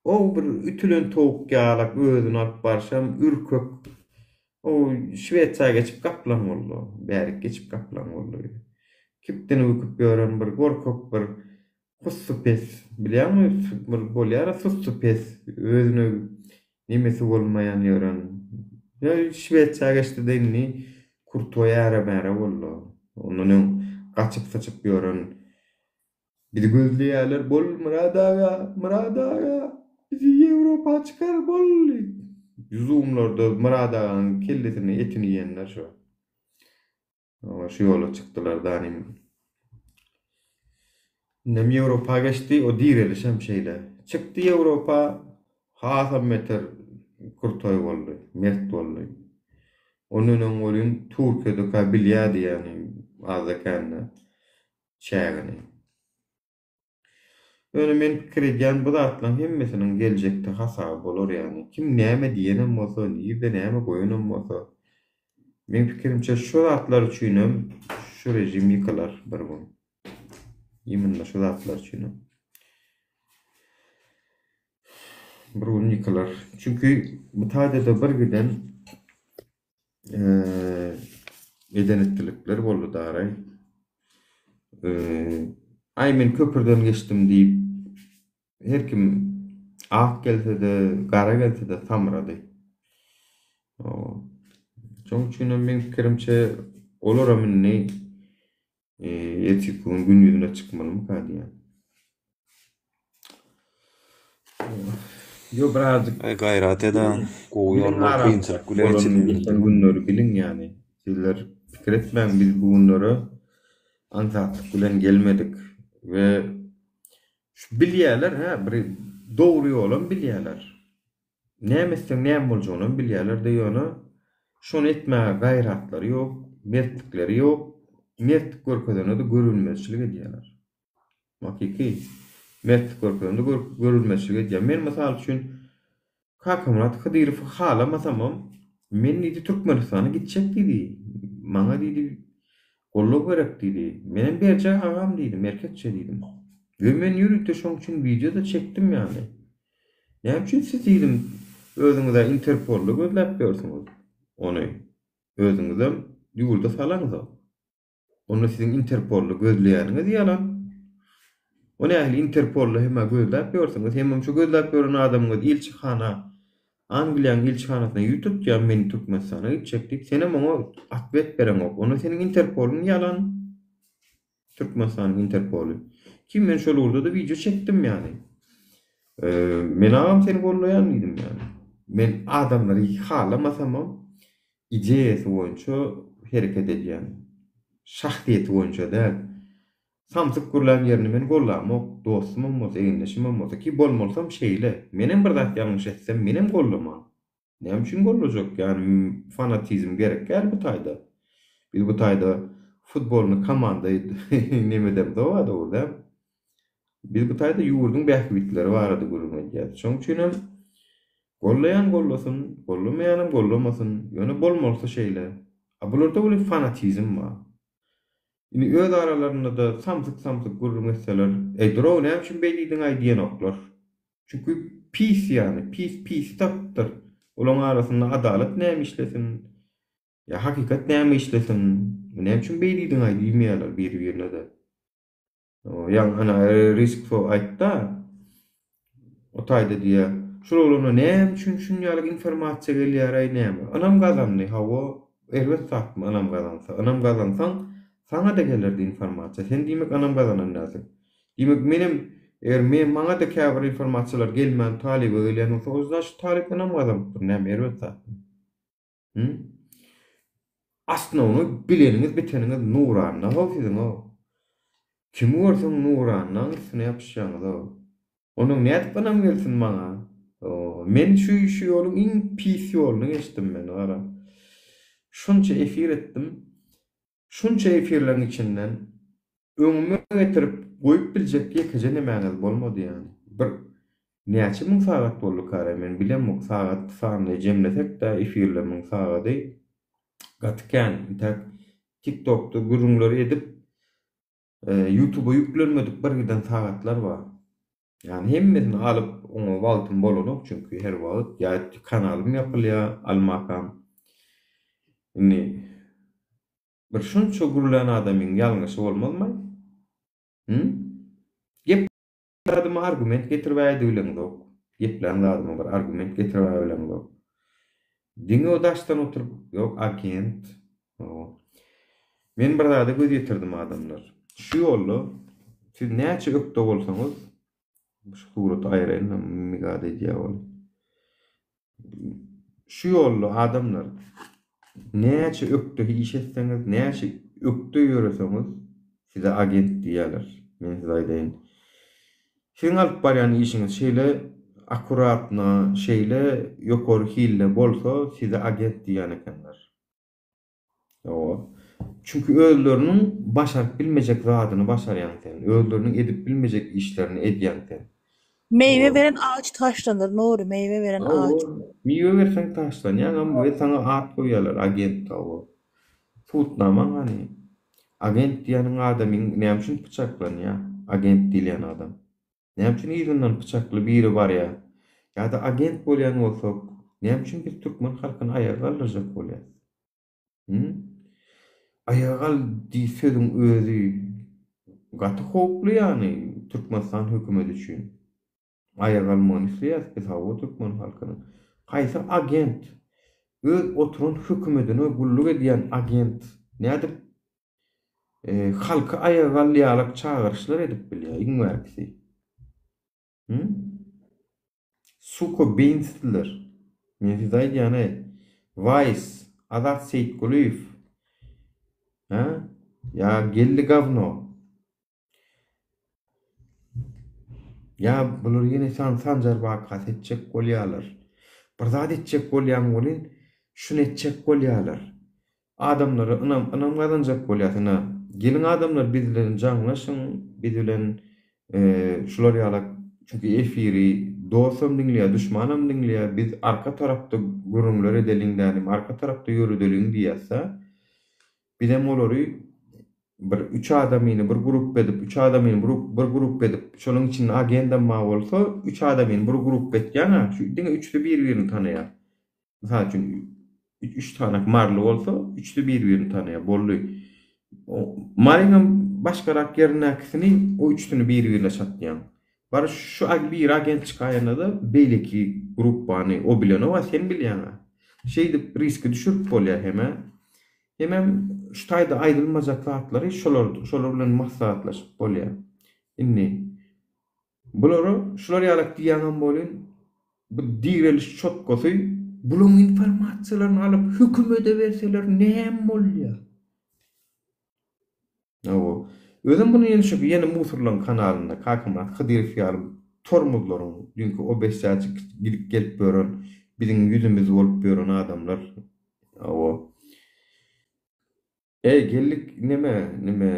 Speaker 1: O bir ütülen towuk ýalak özüni alyp barşam ürkek. O Şwesiýa geçip gaplaň boldy. Bärik geçip gaplaň boldy. Kipdini büküp ýören bir gorkak bir sussupes bilýäňmi bir bolýara sussupes özüne nemesi bolmaýan ýören. Şwesiýa geçdi-de indi krutoý äre-märe boldy. Ondan öň gaçyp-syçyp ýören Bizi gözleýärler bol Myrat aga, Myrat aga, bizi Ýewropa çykar bol diýip. Zoomlarda Myrat aganyň kellesini, etini iýenler şo. Oba şu ýola çykdylar danym. Indem Ýewropa geçdi, o direlişem şeýle. Çykdy Ýewropa, hasam beter krutoý boldy, mert boldy. Ondan öň welin Türkiýedeka bilýärdi ýagny azda-kände. çägini. Ýöne men pikir edýän bu zatlaryň hemmesiniň geljekde hasaby bolar ýagny kim näme diýenem bolsa nirde näme goýanam bolsa meň pikirimçe şu zatlar üçinem şu režim ýykylar bir gün. Imенно şu zatlar üçinem. Bir gün ýykylar. Çünki bu taýda-da bir giden Eden-etdilikler boldy daraý. Aý men köpürden geçdim diýip, her kim ak gelse-de, gara gelse-de samrady. Şonuň üçinem meň pikirimçe olaram indi ertirki gün gün ýüzüne çykmalymyka diýýän. Ýo birazjyk
Speaker 13: Aý gaýrat ediň. Gowy
Speaker 1: Biziň
Speaker 13: ýollar
Speaker 1: aramyzda
Speaker 13: kynçylyk bilen
Speaker 1: bolan
Speaker 13: geçilýär.
Speaker 1: geçen günleri biliň ýany. Sizler pikir etmäň biz bu günlere aňsatlyk bilen gelmedik we şu bilýäler hä bir dogry ýolam bilýäler. Näme etseň näme boljagynam bilýäler-de ýöne şony etmäge gaýratlary ýok, mertlikleri ýok, mertlik görkezende-de görülmezçilik edýäler. Hakyky mertlik görkezende görülmezçilik edýär. Men mysal üçin Kakamyrat Hydyrowy halamasamam. Men diýdi Türkmenistana gitjek diýdi. Maňa diýdi goldaw gerek diýdi. Menem berjek agam diýdim, erkekçe diýdim. We men ýörite şoň üçin wideo-da çekdim ýaly. Näme üçin siz diýdim özüňiz-ä Interpolda gözläp ýörsüňiz ony. Özüňizem ýurda salaňzok. Onda siziň Interpolda gözleýäniňiz ýalan. O nähili Interpolda hem-ä gözläp ýörsüňiz, hemem şu gözläp ýören adamyňyz ilçihana, Angliýanyň ilçihanasyna ýüz tutýar, men Türkmenistana gitjek diýip, senem oňa otwet bereňok. Onda seniň Interpolyň ýalan. Türkmenistanyň Interpoly. Kim men şol ugurda-da wideo çekdim ýaly. Men agam seni gollaýan diýdim ýaly. Men adamlary halamasamam ideýasy boýunça hereket edýän. Şahsyýeti boýunça däl. Samsyk gürlän ýerini men gollamok, dostumam bolsa, egindeşimem bolsa, ki bolmalysam şeýle. Menem bir zat ýalňyş etsem, menem gollaman. Näme üçin gollajak, ýagny fanatizm gerek däl bu taýda. Biz bu taýda futbolny komanda neme edemzok-a dogry däl. Biz bu taýda ýurduň bähbitleri barada gürrüň edýäs. Şonuň üçinem gollaýan gollasyn, gollamaýanam gollamasyn, ýöne bolmalysy şeýle. A bularda welin fanatizm bar. Indi öz aralarynda-da samsyk-samsyk gürrüň etseler, Eý, durow, näme üçin beý diýdiň-aý diýenoklar. Çünki pis ýany, pis pisi tapypdyr. Olaň arasynda adalat näme işlesin, ýa hakykat näme işlesin, näme üçin beý diýdiň-aý diýmeýärler biri-birine-de. Ýaňy ana Risksow aýtda, o taýda diýýär, şul oglana näme üçin şunýalyk informasiýa gelýär-aý näme? Ynam gazandy, hawa, erbet zatmy ynam gazansa? Ynam gazansaň, saňa-da gelerdi informasiýa. Sen diýmek ynam gazanan dälsiň. Diýmek menem eger men maňa-da käbir informasiýalar gelmän talyba gelýän bolsa, o znaçit talyp ynam gazanypdyr, näme erbet zatmy? Hı? Asnowny bileniňiz biteniňiz Nuranna-how siziň-ow. Kimi görseň Nurannaň üstüne ýapyşýaňyz-ow. Onuň nädip ynam gelsin maňa? O, men şu şu ýoluň iň pis ýoluny geçdim men gara. Şunça efir etdim. Şunça efirleriň içinden öňüme getirip goýup biljek ýekeje nemäňiz bolmady ýany. Bir näçe müň sagat boldukara men bilemok sagat sanyny jemlesekdä efirlerimiň sagady gaty kän intäk tiktokda gürrüňler edip ýutuba ýüklenmedik bir giden sagatlar bar. Ýagny hemmesini alyp oňa wagtym bolanok çünki her wagt ýa kanalym ýapylýa almakam. Indi bir şunça gürlän adamyň ýalňyşy bolmazmaý? Hü? Gep zadyma argument getiribäýdi bileňzok. Geplän zadyma bir argument getiribä bileňzok. Diňe o daşdan oturyp ýok agent. Men bir zada göz ýetirdim adamlar. Şu ýolda siz näçe ökde bolsaňyz, şu suraty aýyraýyn migada edýär ol. Şu ýolda adamlar näçe ökde iş etseňiz, näçe ökde ýöreseňiz, size agent diýerler. Men size aýdaýyn. Siziň alyp barýan işiňiz şeýle akkuratno, şeýle ýokary hilde bolsa, size agent diýýän ekenler. Hawa. Çünki özleriniň başaryp bilmejek zadyny başarýaň sen. Özleriniň edip bilmejek işlerini edýäň sen.
Speaker 12: Meýwe beren agaç taşlanur Nury, meýwe beren agaç.
Speaker 1: Hawa. Miwe berseň taşlanýaňam we saňa at goýýarlar agent hawa. Subutnamaň hany? Agent diýýäniň adamyň näme üçin pyçaklanýar? Agent diýilýän adam. Näme üçin yzyndan pyçakly biri barýar? Ýa-da agent bolýan bolsak, näme üçin biz türkmen halkyny aýaga galdyrjak bolýas? Hü? Aýaga gal diý sözüň özi gaty howply ýagny Türkmenistan hökümeti üçin. Aýaga galmagyny isleýäs biz hawa türkmen halkynyň. Haýsy agent öz oturan hökümedine gulluk edýän agent nädip halky aýaga gal ýalak çagyryşlar edip bilýär iň bärkisi. Hü? Suko beýinsizler. Men size aýdýan-aý. Waýs, Azat Seýitgulyýew. Hä? Ýa Geldi gawno. Ýa bular ýene san Sanjar wakasy etjek bolýarlar. Bir zat etjek bolýaň welin, şuny etjek bolýarlar. Adamlara ynam ynam gazanjak bolýas ynha. Geliň adamlar biz bilen jaňlaşyň, biz bilen şular ýalak çünki efiri Dostam diňleýär, duşmanam diňleýär, biz arka tarapda gürrüňler edeliň dänim, arka tarapda ýöredeliň diýýäs-dä. Bizem olary bir üç adamyny bir gruppa edip, üç adamyny bir gruppa edip, şolaryň içinde agendam bar bolsa, üç adamyny bir gruppa etýäň-ä, şu diňe üçüsi bir-birini tanaýar. Mysal üçin, üç sany maryly bolsa, üçüsi bir-birini tanaýar, boldy. Maryňam başgarak ýerindäkisini, o üçüsini bir-birine çatýaň. Bar şu biri agent çykaýanda-da beýleki gruppany o bilenok-a, sen bilýäň-ä. Şeýdip riski düşürip bolýar hem-ä. Hemem şu taýda aýdylmajak zatlary şolar şolar bilen maslahatlaşyp bolýar. Indi bulara şular ýalak diýýäňem bolyn, bu direliş çotgasy bulaň informasiýalaryny alyp hökümede berseler näme bolýar? Hawa. Özem muny ýene şu ýene musurlaň kanalynda Kakamyrat Hydyrow ýaly tormozlaryň düýnki obesýajyk gidip gelip ýören biziň ýüzümiz bolup ýören adamlar. Hawa. Eý geldik neme neme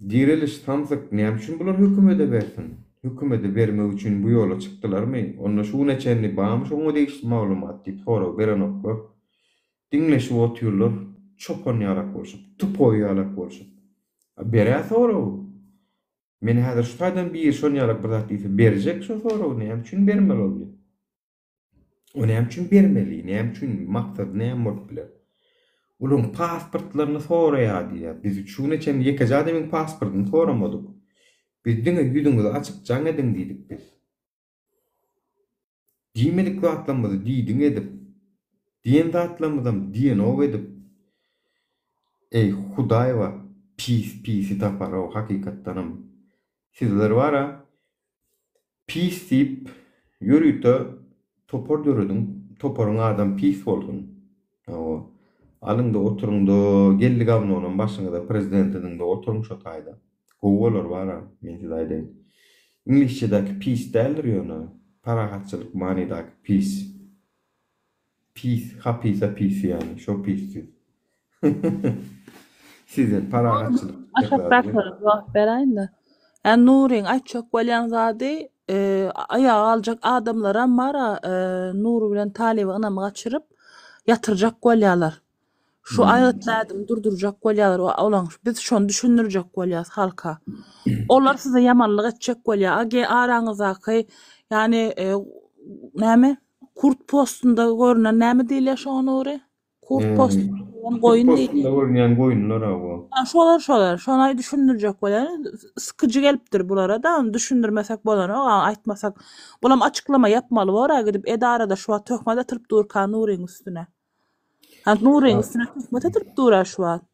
Speaker 1: direliş samsyk näme üçin bular hökümede bersin? Hökümede bermek üçin bu ýola çykdylarmy? Onda şu güne çenli barmy şoňa degişli maglumat diýip sorag berenoklar. Diňleşip otyrlar, çopan ýalak bolşup, tupoý ýalak bolşup. A ber-ä soragy. Men häzir şu taýdan biri şon ýalak bir zat diýse, berjek şo soragy, näme üçin bermeli ol diýip. O näme üçin bermeli, näme üçin, maksady näme bolup biler? Olaryň pasportlaryny soraýar diýýär. Biz şu güne çenli ýekeje adamyň pasportyny soramadyk. Biz diňe ýüzüňizi açyp jaň ediň diýdik biz. Diýmedik zatlarymyzy diýdiň edip, diýen zatlarymyzam diýenok edip. Eý Hudaýba pis pisi taparow hakykatdanam. Sizler bara pis diýip ýörite topar dörediň toparyň adam pis bolsun. Hawa. Alyňda oturyňda geldi gawnonam başyňyza prezident ediňde oturyň şo taýda. Gowy bolar bara men size aýdaýyn. Iňlisçedäki peace däldir ýöne parahatçylyk manydaky peace. Pis, hapysa pisi ýaly şo pis siz. Sizden parahatçylyk
Speaker 12: Aşakdakylara jogap beräýin-de. Ä Nuryň aýtjak bolýan zady aýaga galjak adamlaram bar-a Nury bilen Talyby ynamy gaçyryp ýatyrjak bolýarlar. Şu aýgytly ädimi durdurjak bolýarlar. Olaň biz şony düşündirjek bolýas halka. Olar size ýamanlyk etjek bolýar. AG araňyzdaky ýani näme kurt postunda görünen näme diýilýär şoňa Nury? Kurt postunda görünýän goýun
Speaker 1: diýilýär. Kurt postunda görünýän goýunlar hawa.
Speaker 12: Şolar şolar. Şony düşündirjek bolýar. Sykyjy gelipdir bulara-da, ony düşündirmesek bolanok, aýtmasak. Bulam açyklama ýapmaly bor-a gidip edarada şu wagt töhmet atylyp durka Nuryň üstüne. Ha Nuryň üstüne töhmet atylyp dur-a şu wagt.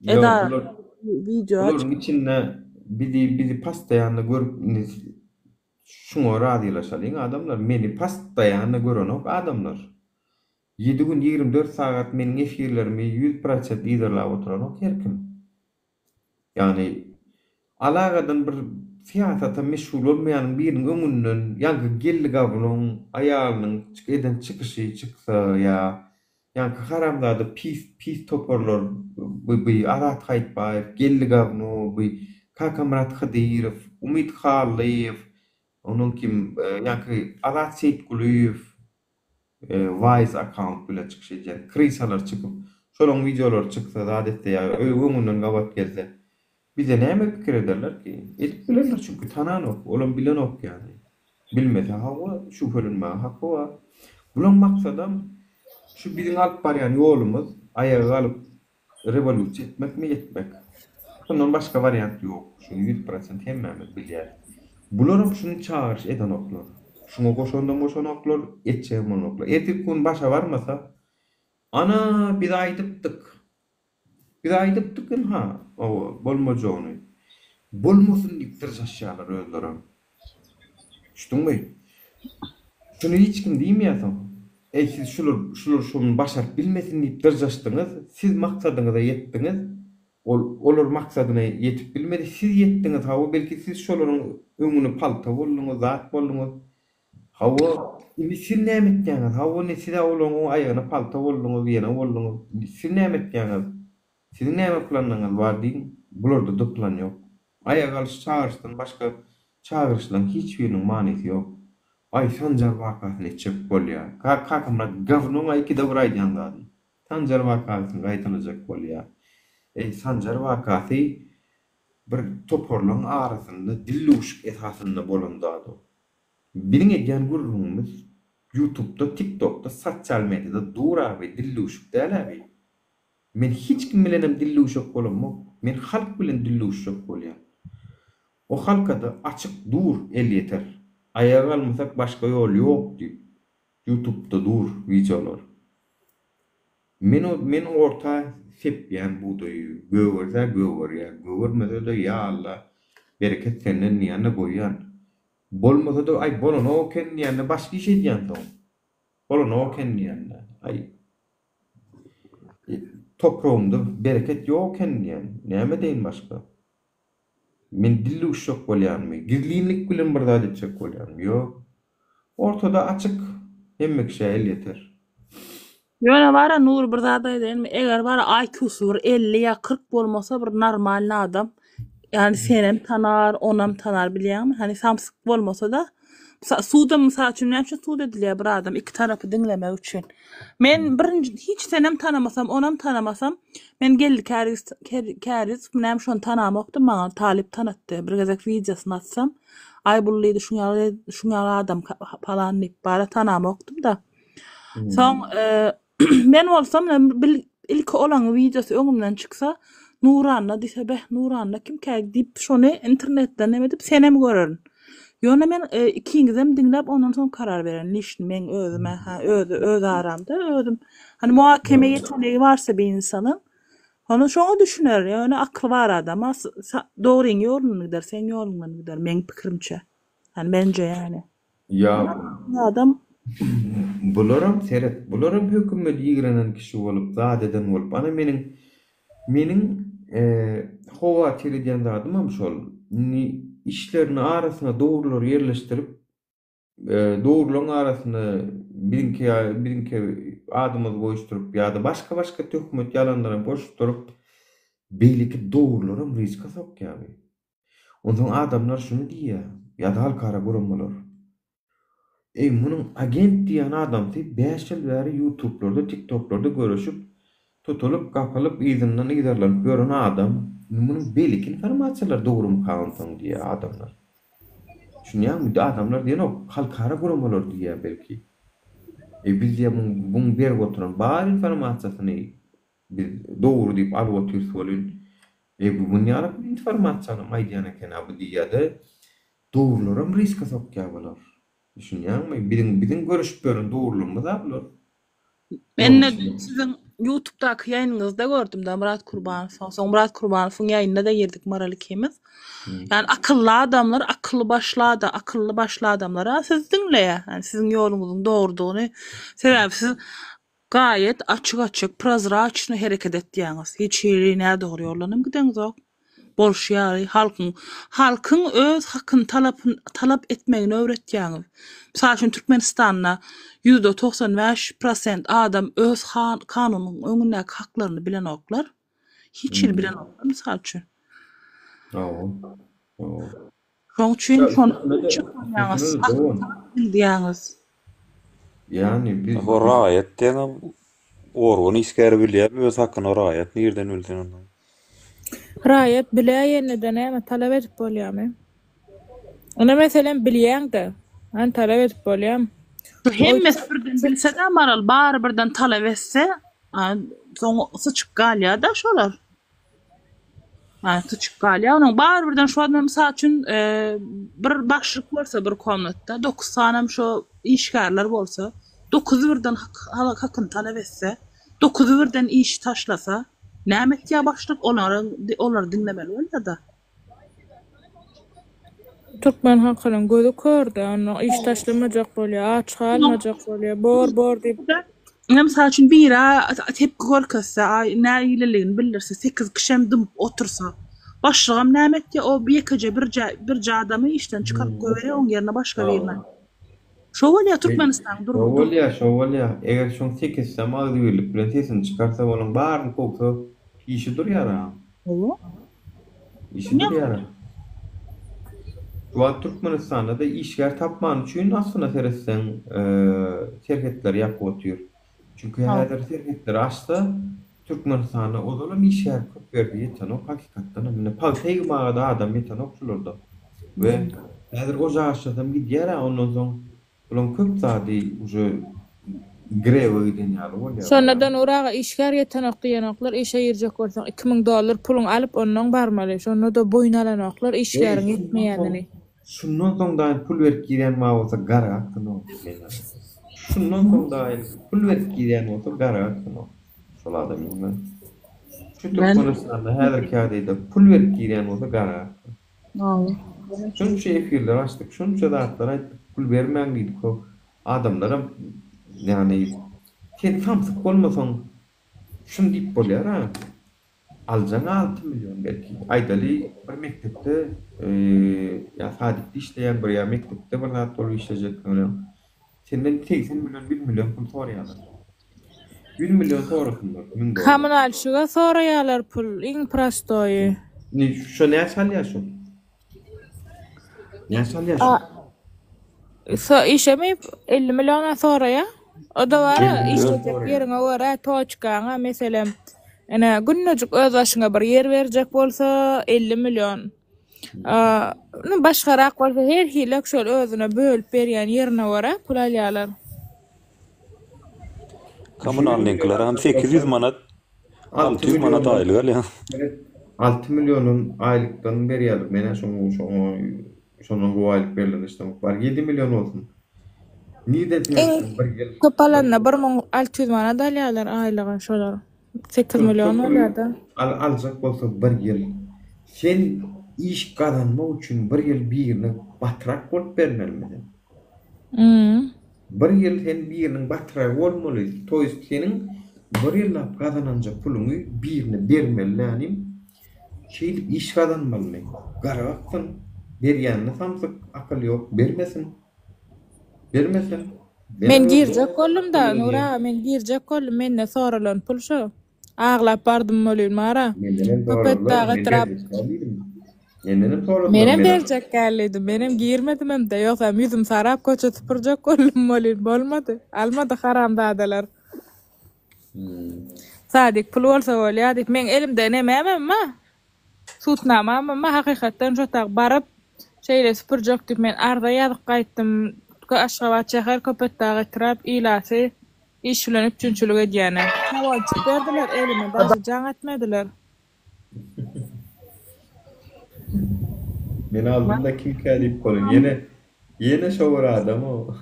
Speaker 12: Edara
Speaker 1: wideo Bularyň içinde bizi bizi pastaýanda görüp indi şuňa razylaşalyň adamlar. Meni pastaýanda görenok adamlar. Ýedi gün 24 sagat meniň efirlerimi 100% yzarlap oturanok her kim. Ýagny alagadan bir syýasata meşgul bolmaýanyň biriniň öňünden ýaňky Geldi Gabylyň aýalynyň eden çykyşy çyksa ýa ýaňky haramzada pis pis toparlar bu bu Azat Haýytbaýew, Geldi Gawno, bu Kakamyrat Hydyrow, Umyt Hallyýew, ondan kim ýaňky Azat Seýitgulyýew, Wise akkaunt bilen çykyş edýän krysalar çykyp, şolaň wideolary çyksa, zat etse ýa öňünden gabat gelse, bize näme pikir ederler ki? Edip bilerler çünki tananok, olam bilenok ýaly. Bilmese hawa, şübhelenmäge haky bar. Bulaň maksadam şu biziň alyp barýan ýolumyz aýaga galyp Rewolýusiýa etmekmi etmek. Şundan başga wariant ýok. Şuny 100% hemmämiz bilýäris. Bularam şuny çagyryş edenoklar. Şuňa goşandam goşanoklar, etjegem bolanoklar. Ertirki gün başa barmasa, Ana, biz aýdypdyk. Biz aýdypdyk ynha, hawa, bolmajagyny. Bolmasyn diýip dyrjaşýarlar özlerem. Düşdüňmi? Şuny hiç kim diýmeýär soň. Eý siz şular şular şuny başaryp bilmesin diýip dyrjaşdyňyz, siz maksadyňyza ýetdiňiz. Ol olar maksadyna ýetip bilmedi, siz ýetdiňiz hawa belki siz şolaryň öňüne palta bolduňyz, zat bolduňyz. Hawa, indi siz näme etýäňiz? Hawa indi siz-ä olaryň aýagyna palta bolduňyz, ýene bolduňyz. Indi siz näme etýäňiz? Siziň näme planyňyz bar diýiň, bularda-da plan ýok. Aýak alyş çagyryşdan başga çagyryşlaryň hiç biriniň manysy ýok. Aý Sanjar wakasyny etjek bolýa. Kakamyrat gawnoň ikide bir aýdýan zady. Sanjar wakasyny gaýtalajak bolýa. Eý Sanjar wakasy bir toparlaň arasynda dildüwşük esasynda bolan zat o. Biziň edýän gürrüňimiz ýutubda tiktokda sosial mediada dur abi dildüwşük däl abi. Men hiç kim bilenem dildüwşek bolamok. Men halk bilen dildüwşjek bolýan. O halkada açyk dur elýeter. Aýaga galmasak başga ýol ýok diýip ýutubda dur wideolar. Men o men orta sepýän bugdaýy gögerse gögerýär gögermesede ýa Alla bereket senden diýende goýýan. Bolmasada aý bolanok eken diýende başga iş edýän soň. Bolanok eken diýende aý topragymda bereket ýok eken diýen näme edeýin başga. Men dildüwüşjek bolýanmy? Gizlinlik bilen bir zat etjek bolýanmy? Ýok. Ortada açyk, hemme kişä elýeter.
Speaker 12: Ýöne bara Nury bir zat aýdaýynmy eger bara IQ-sy bir 50 ýa 40 bolmasa bir normalny adam ýani senem tanar onam tanar bilýäňmi hani samsyk bolmasada sudam mysal üçin näme üçin sud edilýär bir adam iki tarapy diňlemek üçin men birinji hiç senem tanamasam onam tanamasam Men Geldi Käriz Kärizow näme şony tanamokdym maňa talyp tanatdy bir gezek wideosyny atsam aý bul diýdi şuň ýaly şuň ýaly adam palan diýip bara tanamokdym-da. Soň men bolsam bil ilki olaň wideosy öňümden çyksa Nuranna diýse beh Nuranna kimkä diýip şony internetden neme edip senem görerin. Ýöne men ikiňizem diňläp ondan soň karar bererin lişni meň özüme ha özi öz aramda özüm hani muhakeme ýetenegi barsa bir insanyň ony şoňa düşüner ýöne akly bar adama dogryň ýolundan gider seň ýoluňdan gider meň pikirimçe hani mence ýani.
Speaker 1: Ýa
Speaker 12: adam
Speaker 1: bularam seret bularam hökümet ýigrenen kişi bolup zat eden bolup ana meniň Meniň howatyr edýän zadymam şol. Indi işlerini arasyna dogrulary ýerleşdirip, dogrularyň arasyna biziňki biziňki adymyzy goýuşdyryp ýa-da başga-başga töhmet ýalanlaram goşuşdyryp, beýleki dogrularam riska sokýar bu. Onsoň adamlar şuny diýýär, ýa-da halkara guramalar. Eý munuň agent diýýän adamsy bäş ýyl bäri ýutublarda tiktoklarda göreşip tutulyp gapylyp yzyndan yzarlanyp ýören adam indi munuň beýleki informasiýalary dogrumyka onsoň diýýär adamlar. Düşünýäňmi adamlar diýenok halkara guramalar diýýär belki. Eý biz diýýär muň muň berip oturan bar informasiýasyny biz dogry diýip alyp otyrys welin eý bu munýaly informasiýanam aýdýan eken-a bu diýýär-de Dogrularam riska sokýar bular. Düşünýäňmi? Biziň biziň görüşip ýören dogrulygymyz-a bular.
Speaker 12: Men-de düýn siziň ýutubdaky ýaýynyňyzda gördüm-de Myrat Kurbanowyň. Soň Myrat Kurbanowyň ýaýynyna-da girdik Maral ikimiz. Ýani akylly adamlar, akylly başly adam, akylly başly adamlar-a sizi diňleýär. Ýani siziň ýoluňyzyň dogrudygyny. Sebäbi siz Gaýet açyk-açyk, prozraçno hereket etýäňiz. Hiç hili nädogry ýoldanam gideňzok. Bolşy ýaly, halkyň halkyň öz hakyny talapyn talap etmegini öwretýäňiz. Mysal üçin, Türkmenistanda 95% prosent adam öz han kanunyň öňündäki haklaryny bilenoklar. Hiç hili bilenoklar, mysal üçin.
Speaker 1: Hawa. Hawa.
Speaker 12: Şoň üçin şony çykarýaňyz, diýýäňiz.
Speaker 1: Ýagny biz
Speaker 13: O raýat diýen organ işgäri bilýärmi öz hakyny o raýat nirden bilsin ony.
Speaker 6: Raýat biläýende-de näme talap edip bolýarmy? Ine meselem bilýäň-de, hany talap edip bolýarmy?
Speaker 12: Şu hemmesi birden bilse-de Maral bary birden talap etse, soň syçyp galýar-da şolar. Syçyp galýar. Onuň bary birden şu wagt mysal üçin bir başlyk bolsa bir komnatda dokuz sanam şo işgärler bolsa, dokuzy birden hak hakyny talap etse, dokuzy birden işi taşlasa, näme etýär başlyk? Olary olary diňlemeli bolýar-da.
Speaker 6: Türkmen halkynyň gözi körde, onda iş taşlamajak bolýar, aç galmajak bolýar, bor bor diýip.
Speaker 12: Ine mysal üçin biri tepki görkezse, aý nägileligini bildirse, sekiz kişem dymyp otursa, başlygam näme etýär, o ýekeje birje birje adamy işden çykaryp goýberýär, oň ýerine başga birini. Şo bolýar Türkmenistanyň
Speaker 1: durumy. Şo bolýar, şo bolýar. Eger şoň sekizsem agzybirlik bilen sesini çykarsa, olaň baryny kowsa, işi durýar-a.
Speaker 12: Hawa.
Speaker 1: Işi durýar. Şu wagt Türkmenistanda-da işgär tapman üçin aslyna seretseň serhetleri ýapyk otyr. Çünki häzir serhetleri açsa Türkmenistanda ozalam işgär köp ýerde ýetenok hakykatdanam. Indi pagta ýygmaga-da adam ýetenok şularda. We häzir o jaşlasam gidýär-ä ondan soň Bulaň köp zady uje grewe giden ýaly bolýar.
Speaker 6: Şonda-da Nury aga işgär ýetenok diýenoklar işe girjek bolsaň 2000 dollar puluňy alyp onnoň barmaly şonda-da boýun alanoklar işgäriň ýetmeýänini.
Speaker 1: Şundan soň daýy pul berip girýän bar bolsa gara atsyn o men şundan soň daýy pul berip girýän bolsa gara atsyn o şol adamyň men şu Türkmenistanda häzirki ýagdaýda pul berip girýän bolsa gara atsyn. Şunça efirler açdyk, şunça zatlar aýtdyk, pul bermäň diýdik, ho adamlaram ýagny sen samsyk bolmasaň şuny diýip bolýar-a, aljaň 6 million belki, aýdaly bir mekdepde ýa sadikde işleýäň bir ýa mekdepde bir zat bolup işlejek bilen senden 80 million 100 million pul soraýarlar. 100 million sorasynlar, 1000 dollar.
Speaker 6: Kommunalşiga soraýarlar pul, iň prostoýy.
Speaker 1: Indi şo näçe alýar şo? Näçe alýar şo?
Speaker 6: So işemi 50 milliona soraýar. O-da bar-a,
Speaker 1: 50 million
Speaker 6: işlejek
Speaker 1: soraýar.
Speaker 6: ýeriňe görä, toçkaňa, meselem, ine, günejik öz başyňa bir ýer berjek bolsa 50 million. A, başgarak bolsa her hili şol özüne bölüp berýän ýerine görä pul alýarlar.
Speaker 13: Kommunalnyňkylaram 800 manat, 600 manat aýlyk alýar.
Speaker 1: 6 milliondan aýlykdan berýärler. Men-ä şoňa şoňa şondan gowy aýlyk berlen işlemok. Bar 7 million bolsun. Nirden
Speaker 6: Iň
Speaker 1: seretseň bir ýyl
Speaker 6: köp
Speaker 1: bir
Speaker 6: alanda
Speaker 1: ýyl
Speaker 6: 1600 manat alýarlar aýlyga şolar. 8
Speaker 1: Şol
Speaker 6: million
Speaker 1: köp
Speaker 6: bolýar-da.
Speaker 1: al aljak bolsa bir ýyl. Sen iş gazanmak üçin bir ýyl birine batrak bolup bermelimi sen?
Speaker 6: Mm.
Speaker 1: Bir ýyl sen biriniň batragy bolmaly, to ýest seniň bir ýyllap gazananja puluňy birine bermeli dänim. Şeýdip iş gazanmalymy? Gara baksyn, berýänine samsyk, akyl ýok, bermesin. Bermesin.
Speaker 6: Men girjek boldum-da, Nury aga, men girjek boldum, mende soralan pul şo. Aglap bardym welin bara.
Speaker 1: Mendenem soradylar,
Speaker 6: Köpetdag
Speaker 1: men
Speaker 6: etrap.
Speaker 1: berjek däl diýdim. Mendenem soradylar,
Speaker 6: Menem
Speaker 1: men
Speaker 6: berjek däl diýdim. Menem girmedimem-de, ýogsam ýüzüm sarap köçe süpürjek boldum welin bolmady. Almady haramzadalar. Sadyk pul bolsa bolýar diýip, meň elimde nememem bar. Sudnamamam bar, hakykatdan şo tak baryp, şeýle süpürjek diýip men arza ýazyp gaýtdym. Aşgabat şäher, Köpetdag etrap ilaty iş bilen üpjünçilik edýäne. Habarçyk berdiler elime, daşy jaň etmediler.
Speaker 1: Men aldym-da kimkä diýip bolun. Ýene ýene şo bir adam o.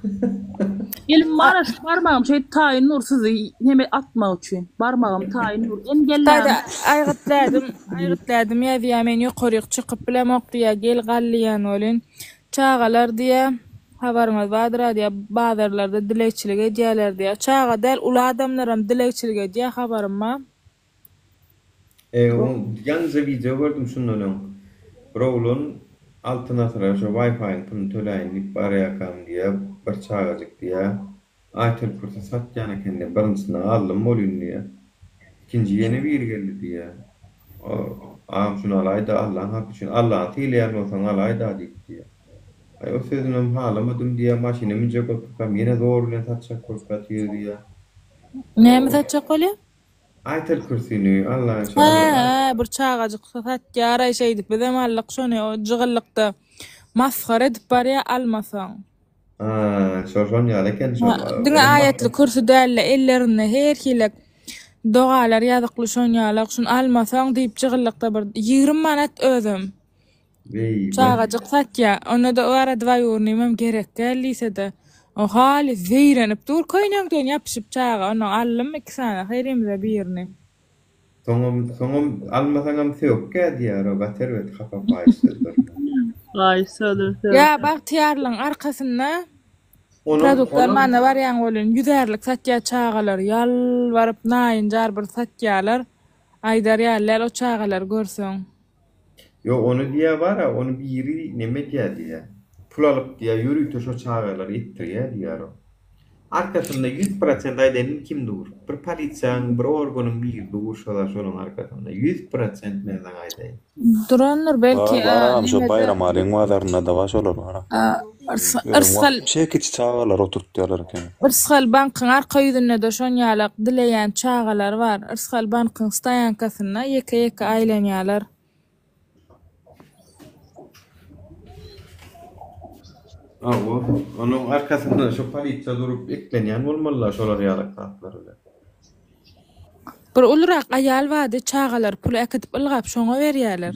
Speaker 12: Elim bar şu barmagym şeýdip taýyn dur sizi neme atmak üçin. Barmagym taýyn dur.
Speaker 6: Hytaýda
Speaker 12: Engelläň.
Speaker 6: aýgytlädim, aýgytlädim ýazýa men ýokaryk çykyp bilemok diýýä gel gal diýýän welin çagalar diýýä habaryňyz bardyra diýýä bazarlarda dilegçilik edýäler diýýä çaga däl uly adamlaram dilegçilik edýä habarym bar.
Speaker 1: E, ýaňyja wideo gördüm şundan öň. Bir oglan Altyn asyra şo Wi-Fi-iň puluny töläýin diýip barýarkam diýýär, bir çagajyk diýýär, Aýtel kürsi satýan eken diýýär, birinjisini aldym bolýun diýýär. Ikinji ýene biri geldi diýýär. Agam şuny alaý-da, Allaň haky üçin, Allany sylaýan bolsaň alaý-da diýip diýýär. Aý o sözünem halamadym diýýär, maşyna münjek otyrkam ýene zor bilen satjak bolup ýatyr diýýär.
Speaker 6: Näme satjak bolýar?
Speaker 1: Aýtel kürsini Allaň şa
Speaker 6: Hä, bir çagajyk satýar-aý şeýdip bizem aldyk şony o jygyllykda masgara edip barýa almasaň.
Speaker 1: Ha, şol şon ýaly eken şol.
Speaker 6: Diňe aýatly kürsi däl-de ellerinde her hili dogalar ýazykly şon ýalak şuny almasaň diýip jygyllykda bir 20 manat özem.
Speaker 1: Beýle.
Speaker 6: Çagajyk satýa. Onda-da o ara dwaýurnymam gerek däl diýse-de, o halys zeýrenip dur köýnekden ýapyşyp çaga. Ondan aldym iki sany, herimize birini.
Speaker 1: Soňam, soňam almasaňam sökýä diýýär o gaty erbet hapa paýyş sözler.
Speaker 12: Paýyş sözler
Speaker 6: Ýa
Speaker 12: sökýä.
Speaker 6: Bagtyýarlygyň arkasynda
Speaker 1: Onam,
Speaker 6: produkt
Speaker 1: onam.
Speaker 6: almana barýaň welin, ýüzärlik satýa çagalar. Ýalbaryp naýynjar bir satýalar. Aýdar ýaly däl o çagalary görseň.
Speaker 1: Ýok ony diýýä bara ony biri neme edýä diýýä. Pul alyp diýýä ýörite şo çagalary etdirýä diýýär o. Arkasynda 100% aýdaýyn kim dur. Bir polisiýanyň, bir organyň biri dur şolar şolaryň arkasynda. 100% men saňa aýdaýyn.
Speaker 6: Durandyr belki
Speaker 13: Bar bar agam şo Baýramalyň bazarynda-da bar şolar bar.
Speaker 6: Yrsgal
Speaker 13: Çekiç çagalar oturtýarlar eken.
Speaker 6: Yrsgal bankyň arka ýüzünde-de şonýalak dileýän çagalar bar. Yrsgal bankyň stoýankasynda ýeke-ýeke aýlanýarlar.
Speaker 1: Hawa, onuň arkasynda şo polisiýa durup eklenýän bolmalylar şolar ýalak zatlar bilen.
Speaker 6: Bir ulurak aýal bardy, çagalar puly äkidip ylgap şoňa berýärler.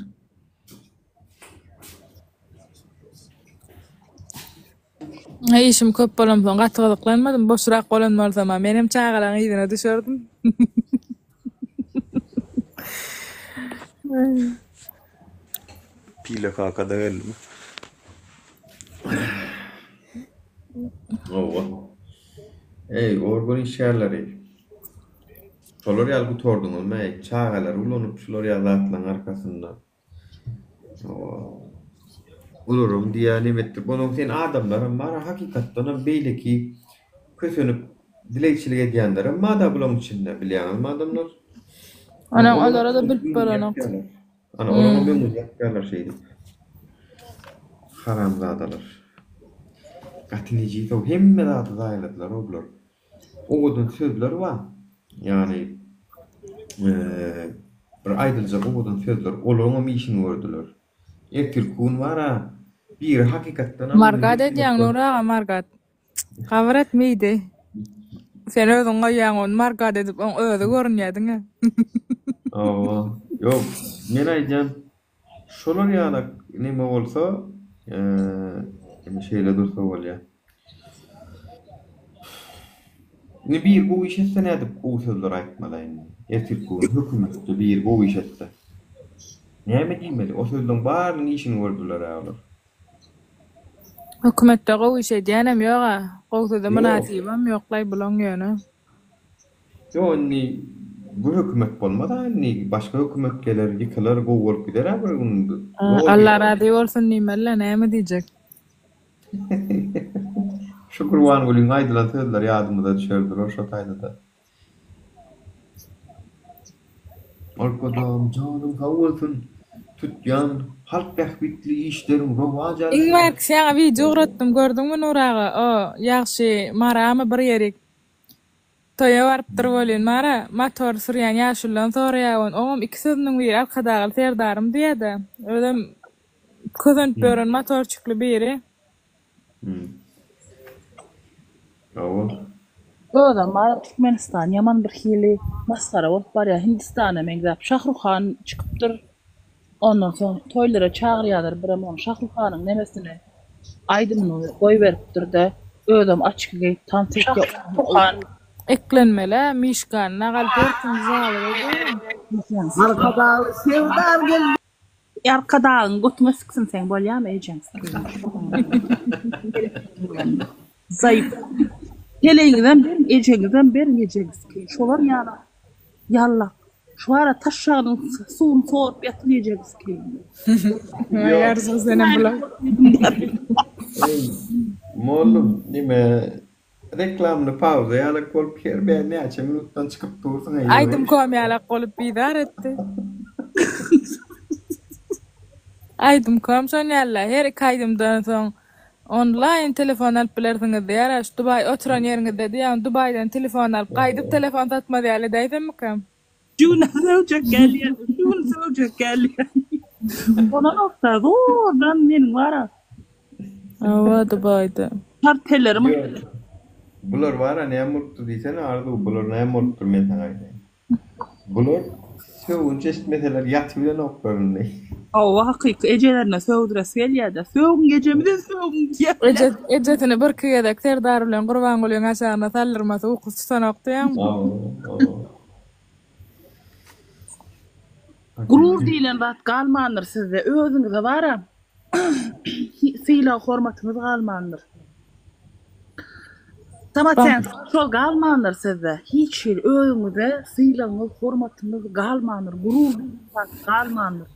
Speaker 6: Işim köp bolansoň gaty gyzyklanmadym, boşrak bolan bolsam-a menem çagalaryň yzyna düşerdim.
Speaker 13: Pile kaka-da geldimi?
Speaker 1: Hawa. Eý, organ işgärleri. Şolar ýaly gutardyňyzmy-eý? Çagalary ulanyp şular ýaly zatlaryň arkasynda. Olaram diýýär neme etdirip onuň sen adamlaram bar hakykatdanam beýleki kösenip dilegçilik edýänlerem barda bulaň içinde bilýäňizmi adamlar?
Speaker 6: Onuň olara-da bilip bolanok.
Speaker 1: Ana olaram öňüni ýapýarlar şeýdip. Haramzadalar. Gaty nejis-ow hemme zady zaýaladylar-ow bular. Owadan sözler bar. Ýagny bir aýdyljak owadan sözler. Olaryňam işini gördüler. Ertirki gün bar-a, biri hakykatdanam
Speaker 6: Margat edýäň Nury aga margat. Gabyr et miýdi. Sen özüň goýýaň ony margat edip oň özi görünýär diňe.
Speaker 1: Hawa. Ýok, men aýdýan şolar ýalak neme bolsa, şeýle dursa bolýar. Indi biri gowy iş etse nädip gowy sözler aýtmala indi. Ertirki gün hökümetde biri gowy iş etse. Näme diýmeli? O sözleň barynyň işini gördüler-ä olar.
Speaker 6: Hökümetde gowy iş edýänem ýog-a. Gowy söze mynasybam ýoklaý bulaň ýöne.
Speaker 1: Ýok indi bu hökümet bolmaz-a indi başga hökümet geler ýykylar gowy bolup gider-ä bir gün.
Speaker 6: Allah razy bolsun diýmeli-le näme diýjek.
Speaker 1: Şu Gurbangulyň aýdylan sözleri ýadymyza düşer durar şo taýda-da. Arkadagym janyň sag bolsun, tutýan halk bähbitli işleriň rowaç
Speaker 6: Iň
Speaker 1: alsyn.
Speaker 6: bärkisi saňa wideo ugratdym gördüňmi Nury aga o Ýagşy Maramy bir ýerik toýa barypdyr welin Mara motor sürýän ýaşuludan soraýar ony oňam iki sözüniň biri Arkadagly Serdarym diýýädä özem Kösenip ýören motorçikli biri.
Speaker 1: Hawa.
Speaker 12: Özem bar Türkmenistan ýaman bir hili masgara bolup barýar Hindistana meňzäp Şahruhan çykypdyr ondan soň toýlara çagyrýarlar birem onuň Şahruhanyň nemesini aýdymyny goýberipdirde özem açki geýip tans etýär
Speaker 6: Eklenmeli-ä Mişkany nagalyp her kim zalyk edýär.
Speaker 9: Arkadagly Serdar geldi.
Speaker 12: Arkadagyň götüňe siksin seň bolýamy ejeň sikiň. Zaýyp. Heleýiňizem beriň ejeňizem beriň ejeňi sikiň şolar ýaly ýallak. Şu ara taşşagynyň suwuny sorup ýatyn ejeňi sikiň.
Speaker 6: Ýarjak senem bular.
Speaker 1: Eý mollum nime Reklamny pauza ýalak bolup her bä näçe minutdan çykyp dursuň eý.
Speaker 6: Aýdym kom ýalak bolup bizar etdi. Aýdym kom şon ýalyla her iki aýdymdan soň onlaýn telefon alyp bilersiňiz diýýär-ä şu Dubaý oturan ýeriňizde diýýär Dubaýdan telefon alyp gaýdyp telefon satmaz ýaly edäýsemmikäm.
Speaker 12: Şu gün sögjek gelýän, şu gün sögjek gelýän. Bolanokda zordan meniň bara.
Speaker 6: Hawa Dubaýda.
Speaker 12: Kartellerim.
Speaker 1: Bular bara näme bolupdyr diýsene Arzuw bular näme bolupdyr men saňa aýdaýyn. Bular sögünç eşitmeseler ýatybilenoklar indi.
Speaker 12: Hawa hakyky ejelerine sögdüresi gelýädä. Sögüň ejemize sögüň diýýär.
Speaker 6: Eje ejesini birki gezek Serdar bilen Gurbangulyň aşagyna saldyrmasa ukusy tutanok diýýäňmi?
Speaker 1: Hawa hawa.
Speaker 12: Gurur diýlen zat galmandyr sizde özüňize bara sylag hormatyňyz galmandyr. Samosensa şol galmandyr sizde hiç hili özüňize sylagyňyz hormatyňyz galmandyr gurur diýlen zat galmandyr.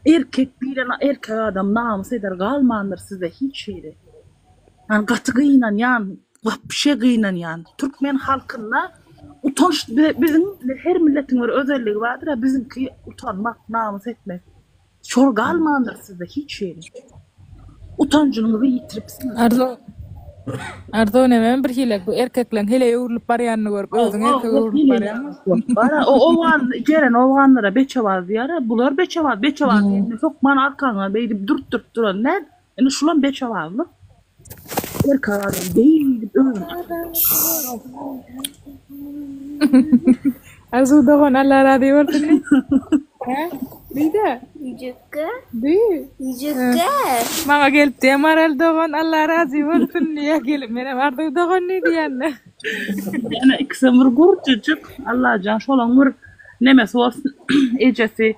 Speaker 12: Erkek diýlen erkek adam namys eder galmandyr sizde hiç hili. Men gaty gynanýan. Wapşe gynanýan. Türkmen halkynda utanç biziň her milletiň bir özelligi bardyr biziňki utanmak, namys etmek. Şol galmandyr sizde hiç hili. Utanjyňyzy ýitiripsiňiz.
Speaker 6: Arzuw Arzuw nemem bir hile bu erkekleň heleý öwrülip barýanyny görüp özüň erkek öwrülip barýaňmy?
Speaker 12: Bara o owgan gelen owganlara beçebaz diýýär bular beçebaz beçebaz diýende hökman arkaňa beýdip dürtdürip duran däl. Indi şulam beçebazlyk. Erkek adam beýdip özüni
Speaker 6: Arzuw dogan Allah razy bolsun. Hä? Diýde.
Speaker 15: Ýüjükge.
Speaker 6: Diý.
Speaker 15: Ýüjükge.
Speaker 6: Maňa gelip diýe Maral dogan Allah razy bolsun diýe gelip menem Arzuw dogan diý diýende.
Speaker 12: Ýene ikisem bir gurjujyk Allajan şolaň bir nemesi bolsun ejesi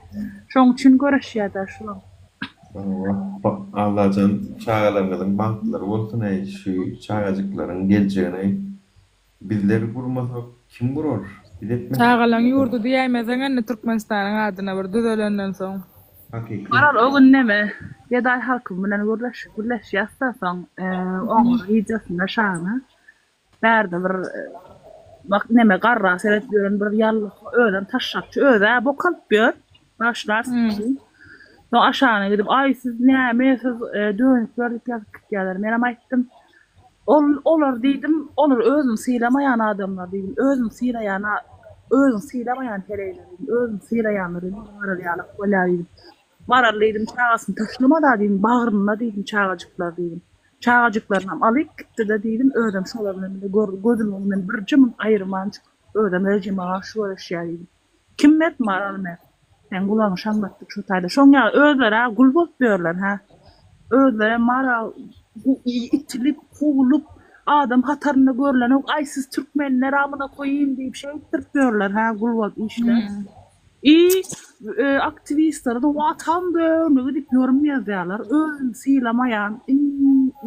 Speaker 12: şoň üçin göreşýädä şular.
Speaker 1: Allajan çagalaryňyzyň bagtlary bolsun eý şu çagajyklaryň geljegini bizler gurmasak kim gurar biz etmesek
Speaker 6: Çagalaň ýurdy diýäýmeseň indi Türkmenistanyň adyna bir düzelenden soň.
Speaker 1: Hakyky.
Speaker 12: Maral o gün neme gedaý halkym bilen gürleşip gürleşýäsda soň oň wideosynda şagyna Bärde bir bak neme garra seredip ýören bir ýallyk özem taşşakçy özä bok alyp ýör. Başlarsyň. Soň aşagyna gidip aý siz näme siz dönükler diýip ýazyp gitýärler. Menem aýtdym. Ol olar diýdim, olar özüni sylamaýan adamlar diýdim. Özüni sylaýan özüni sylamaýan heleýler diýdim. Özüni sylaýanlar diýdim. Maral ýalak bolýar diýdim. Maral diýdim çagasyny taşlamada diýdim. Bagrynda diýdim çagajyklar diýdim. Çagajyklarynam alyp gitdi-de diýdim, özem şolar bilen bile gör, gözüniň öňünden birje munt aýyrmanjyk, özem režime garşy göreşýär diýdim. Kim mert, Maral mert. Seň gulagyňy şaňlatdyk şo taýda. Şoň ýaly özler-ä gul bolup ýörler, hä. Özlerem Maral itilip, kowulyp, adam hatarynda görlenok, aý siz türkmenler amyna koýyn diýip şeýtdirip ýörler, hä, gul bolup işläp. I aktiwistlere-de Watan dönügi diýip ýorum ýazýarlar. Özüni sylamaýan iň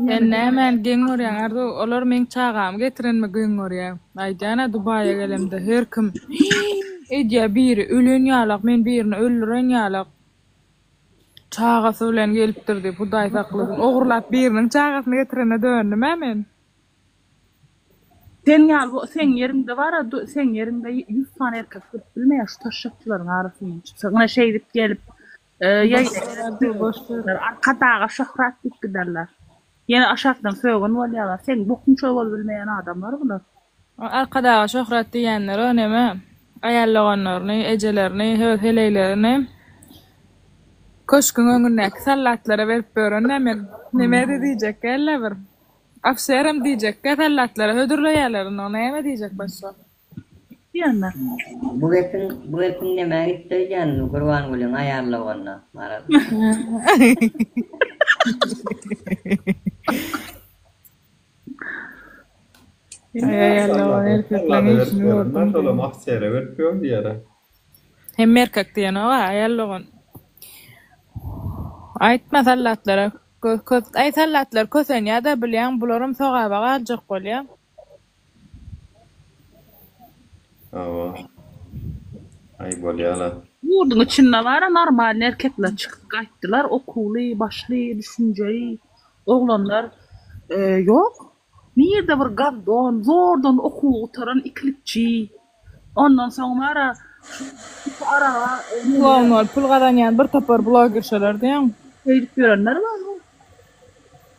Speaker 6: Sen nämäni geň görýäň Arzuw? Olar meň çagamy getirenimi geň görýär. Aýdýan-a Dubaýa gelemde her kim edýär biri ölen ýalak men birini öldüren ýalak. Çagasy bilen gelipdir diýip Hudaý saklasyn. Ogurlap biriniň çagasyny getirene döndüm-ä men.
Speaker 12: Sen ýaly bu seň ýeriňde bara seň ýeriňde ýüz sany erkek durup bilmeýär şu taşşakçylaryň arasyndan çyksa ine şeýdip gelip Arkadaga şöhrat diýip giderler. Ýene aşakdan sögen bolýarlar. Seň bokuň şo bolup bilmeýän adamlar bular.
Speaker 6: Arkadaga şöhrat diýýänler o neme aýal doganlaryny, ejelerini, öz heleýlerini köşgüň öňündäki sallatlara berip ýören näme nemede diýjek gelle bir. Ofserem diýjekkä sallatlara hödürleýärler indi näme diýjek başga.
Speaker 12: Diýenler.
Speaker 16: Bu gepiň bu gepiň nämä gitdi öýdýän Gurbangulyň aýallygynda Maral.
Speaker 6: Aý aýallygyny erkekleň işini gördüm.
Speaker 1: Şolam ofisere berip ýör diýýärä.
Speaker 6: Hemme erkek diýenok-a aýal dogan. Aýtma sallatlara Aý sallatlar kösenýä-dä bilýäň bularam sogaba galjak bolýa.
Speaker 1: Hawa. Aý bolýala.
Speaker 12: Ýurduň içinde bara normalny erkekler çykyp gaýtdylar okuwly başly düşünjeli oglanlar ýok. Nirde bir gandon zordan okuwy gutaran ikilikçi ondan soň bara şu araga
Speaker 6: Kloun bolup pul gazanýan bir topar bloger şolar diýýäň.
Speaker 12: Şeýdip ýörenler bar.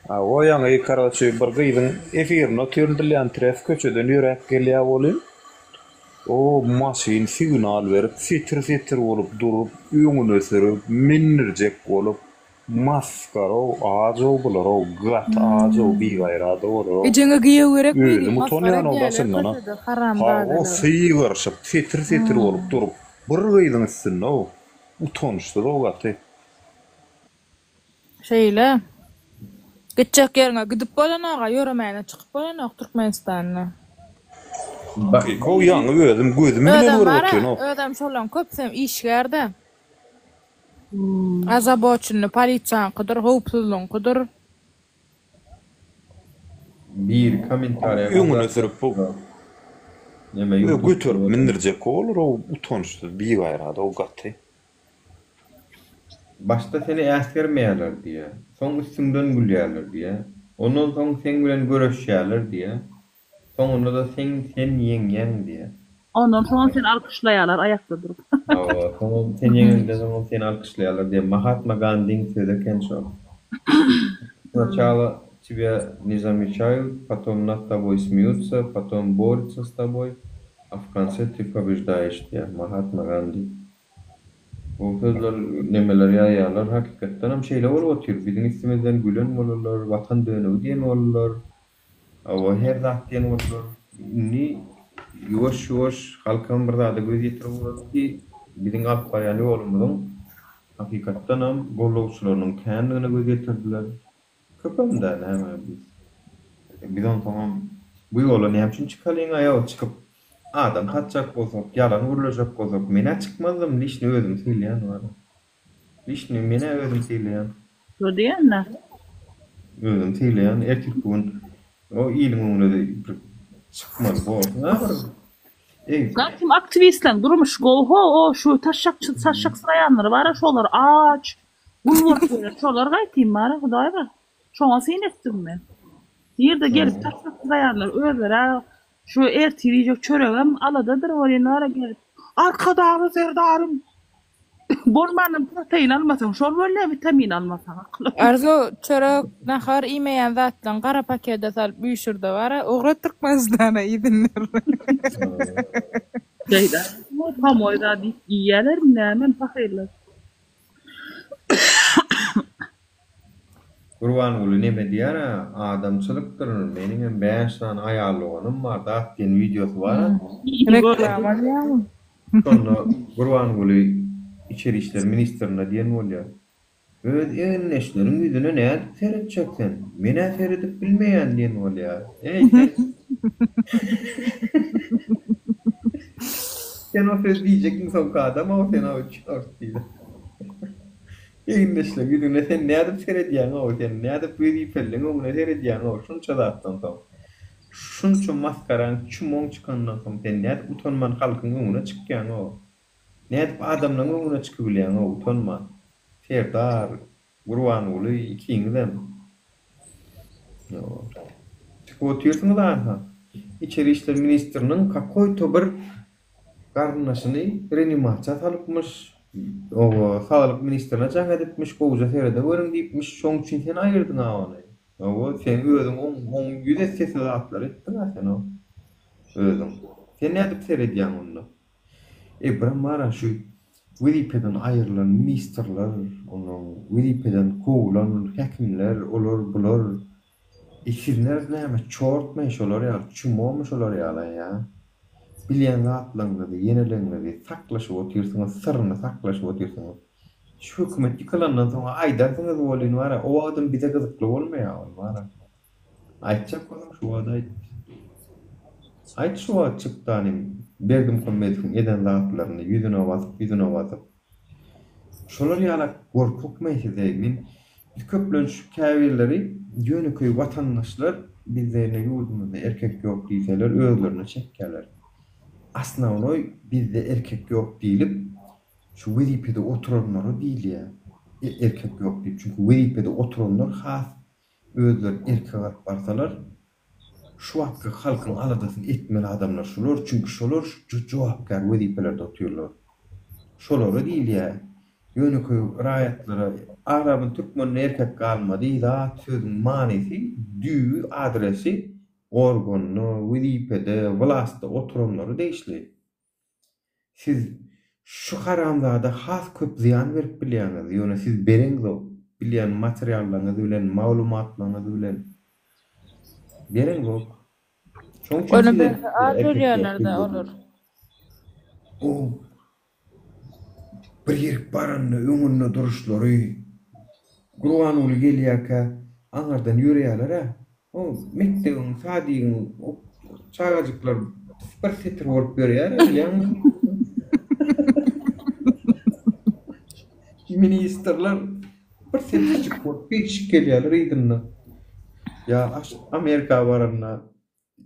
Speaker 13: Hawa ýaňy karoçe bir gyzyň efirinde otyryn dilýän tres köçeden ýöräp gelýä welin o maşyn signal berip setir setir bolup durup öňüne sürüp mindirjek bolup Masgarow ajow bularow gaty ajow bigaýrada bolarow.
Speaker 6: Ejeňe giýew gerekmi
Speaker 13: Özüm
Speaker 6: diýip masgara
Speaker 13: utanýanow
Speaker 6: edýäler
Speaker 13: daşyndana.
Speaker 6: köçede
Speaker 13: Hawa
Speaker 6: haramzadalar.
Speaker 13: sygyryşyp setir setir bolup durup bir gyzyň üstündeow utançsyzow gaty.
Speaker 6: Şeýle. Gitjek ýeriňe gidip bolanoga ýöremäne çykyp bolanok Türkmenistanda.
Speaker 13: Hakykow ýaňy özüm gözüm bilen
Speaker 6: Özem
Speaker 13: görüp
Speaker 6: bara
Speaker 13: otynow.
Speaker 6: özem şolaň köpüsem işgärde. Azaboçinli polisiýaňkydyr, howpsuzlygyňkydyr.
Speaker 1: Biri kommentariýa
Speaker 13: Öňüne sürüp bu
Speaker 1: Neme
Speaker 13: göterip mindirjek olar o utançsyz bigaýrat o gaty.
Speaker 1: Başda seni äsgermeýärler diýýä. Soň üstüňden gülýärler diýýä. Ondan soň seň bilen göreşýärler diýýä. Soňunda-da sen sen ýeňýäň diýýär.
Speaker 12: Ondan soňam seni alkyşlaýarlar aýakda durup.
Speaker 1: Hawa, soňam sen ýeňeňden soňam seni alkyşlaýarlar diýýär. Mahatma Gandiň sözi eken şol. Snaçala tebýa ne zameçaýut, potom nad toboý smýutsa, potom borýutsa s toboý, a w konse ty pobeždaýeş diýýär. Mahatma Gandi. Bu sözler nemeler ýazýarlar, hakykatdanam şeýle bolup otyr. Biziň üstümizden gülen bolarlar, watan dönügi diýen bolarlar. Hawa, her zat diýen boldular. Indi ýuwaş-ýuwaş halkam bir zada göz ýetirip ugrady ki, biziň alyp barýan ýolumyzyň hakykatdanam gollawçylarynyň kändigine göz ýetirdiler. Köpem däl, näme biz. Biz onsoňam bu ýola näme üçin çykalyň-a, ýa çykyp adam satjak bolsak, ýalan gürlejek bolsak, men-ä çykmazdym, lişni özümi sylaýan wara. Lişni men-ä özüm sylaýan.
Speaker 12: Şo diýende.
Speaker 1: Özüm sylaýan, ertirki gün o iliň öňüne-de bir çykmaly borsuň-a bir. Eý.
Speaker 12: Gaýtym aktiwistleň durmuşy gowy ho-o şu taşşakçy taşşak syraýanlary bar-a şolar aç, gul bolup ýören şolar gaýtym bar-a hudaý bar. Şoňa syn etdim men. Nirde gelip taşşak syraýanlar özleri-ä şu ertir iýjek çöregem aladadyr welin bar-a gelip Arkadagly Serdarym Bolmanam protein almasaň şol bolýa witamin almasaň akyl.
Speaker 6: Arzuw çörek nahar iýmeýän zatlaň gara pakede salyp üýşürde bara ugrat Türkmenistana iýsinler.
Speaker 12: Şeýle pomoý zat iýip iýýälermi näme pahyrlar.
Speaker 1: Gurbanguly neme diýýär-ä adamçylykdyr meniňem bäş sany aýal doganym bar zat diýen wideosy bar-a.
Speaker 6: Reklama diýýäňmi?
Speaker 1: Şonda Gurbanguly içeri işler ministrine diýen bolýar. Öz egindeşleriň ýüzüne nädip seretjek sen? Men-ä seredip bilmeýän diýen bolýar. Eý, sen Sen o sözi diýjek iň soňky adam-ow sen-ow, çort diýdi. Egindeşleriň ýüzüne sen nädip seredýäň-ow, sen nädip wezipelileriň öňüne seredýäň-ow şunça zatdan soň? Şunça masgaraň, çumoň çykandan soň sen nädip utanman halkyň öňüne çykýaň-ow? Nädip adamlaň öňüne çykybilýäň-ow utanman? Serdar, Gurbanguly ikiňizem. Çykyp otyrsyňyz anha. Içeri işler ministriniň kakoý-to bir garyndaşyny reanimasiýa salypmyş. Oba, saglyk ministrine jaň edipmiş, gowuja seredeweriň diýipmiş, şoň üçin sen aýyrdyň-a ony. Hawa, sen özüň oň oň ýüz essesi zatlary etdiň-ä sen o. Özüň. Sen nädip seredýäň onda? E, birem bar-a şu wezipeden aýrylan ministrler, onnoň wezipeden kowulan häkimler, olar, bular. E, sizler näme, çortmy şolar ýaly, çumomy şolar ýaly, ýa? Bilýän zatlaryňyzy, ýeneleňizi saklaşyp otyrsyňyz, syryny saklaşyp otyrsyňyz. Şu hökümet ýykylandan soň aýdarsyňyz welin bara, o wagtam bize gyzykly bolmaýar ol bara. Aýtjak bolsaň şu wagt aýt. Aýt şu wagt çykdanym Berdimuhamedowyň eden zatlaryny ýüzüne basyp, ýüzüne basyp. Şolar ýalak gorkakmaý size. Men biz köplenç käbirleri ýönekeý watandaşlar bizde ine ýurdumyzda erkek ýok diýseler özlerine çekýärler. Osnownoý bizde erkek ýok diýlip şu wezipede oturanlara diýilýär erkek ýok diýip. Çünki wezipede oturanlar has özlerini erkek alyp barsalar Şu wagtky halkyň aladasyny etmeli adamlar şular, çünki şolar jogapkär wezipelerde otyrlar. Şolara diýilýär, ýönekeý raýatlara Arabyň türkmeninde erkek galmady zat sözüň manysy, düýbi, adresi organda, wezipede, wlastda oturanlara degişli. Siz şu haramzada has köp zyýan berip bilýäňiz, ýöne siz bereňzok, bilýän materiallaryňyz bilen, maglumatlaryňyz bilen bereňzok. Şoň üçin
Speaker 6: Ony
Speaker 1: size
Speaker 6: berse az
Speaker 1: erkek ýok
Speaker 6: ölýärler-dä
Speaker 1: bizde
Speaker 6: olar.
Speaker 1: diýip. O bir ýerik baranda öňünde duruşlary, Gurbanguly gelýärkä aňyrdan ýörýärler-ä. O mekdebiň, sadigiň o çagajyklar bir setir bolup ýörýär, bilýäňmi? Ministrler bir setirjik bolup geçip gelýärler yzynda. Ýa Amerika baranda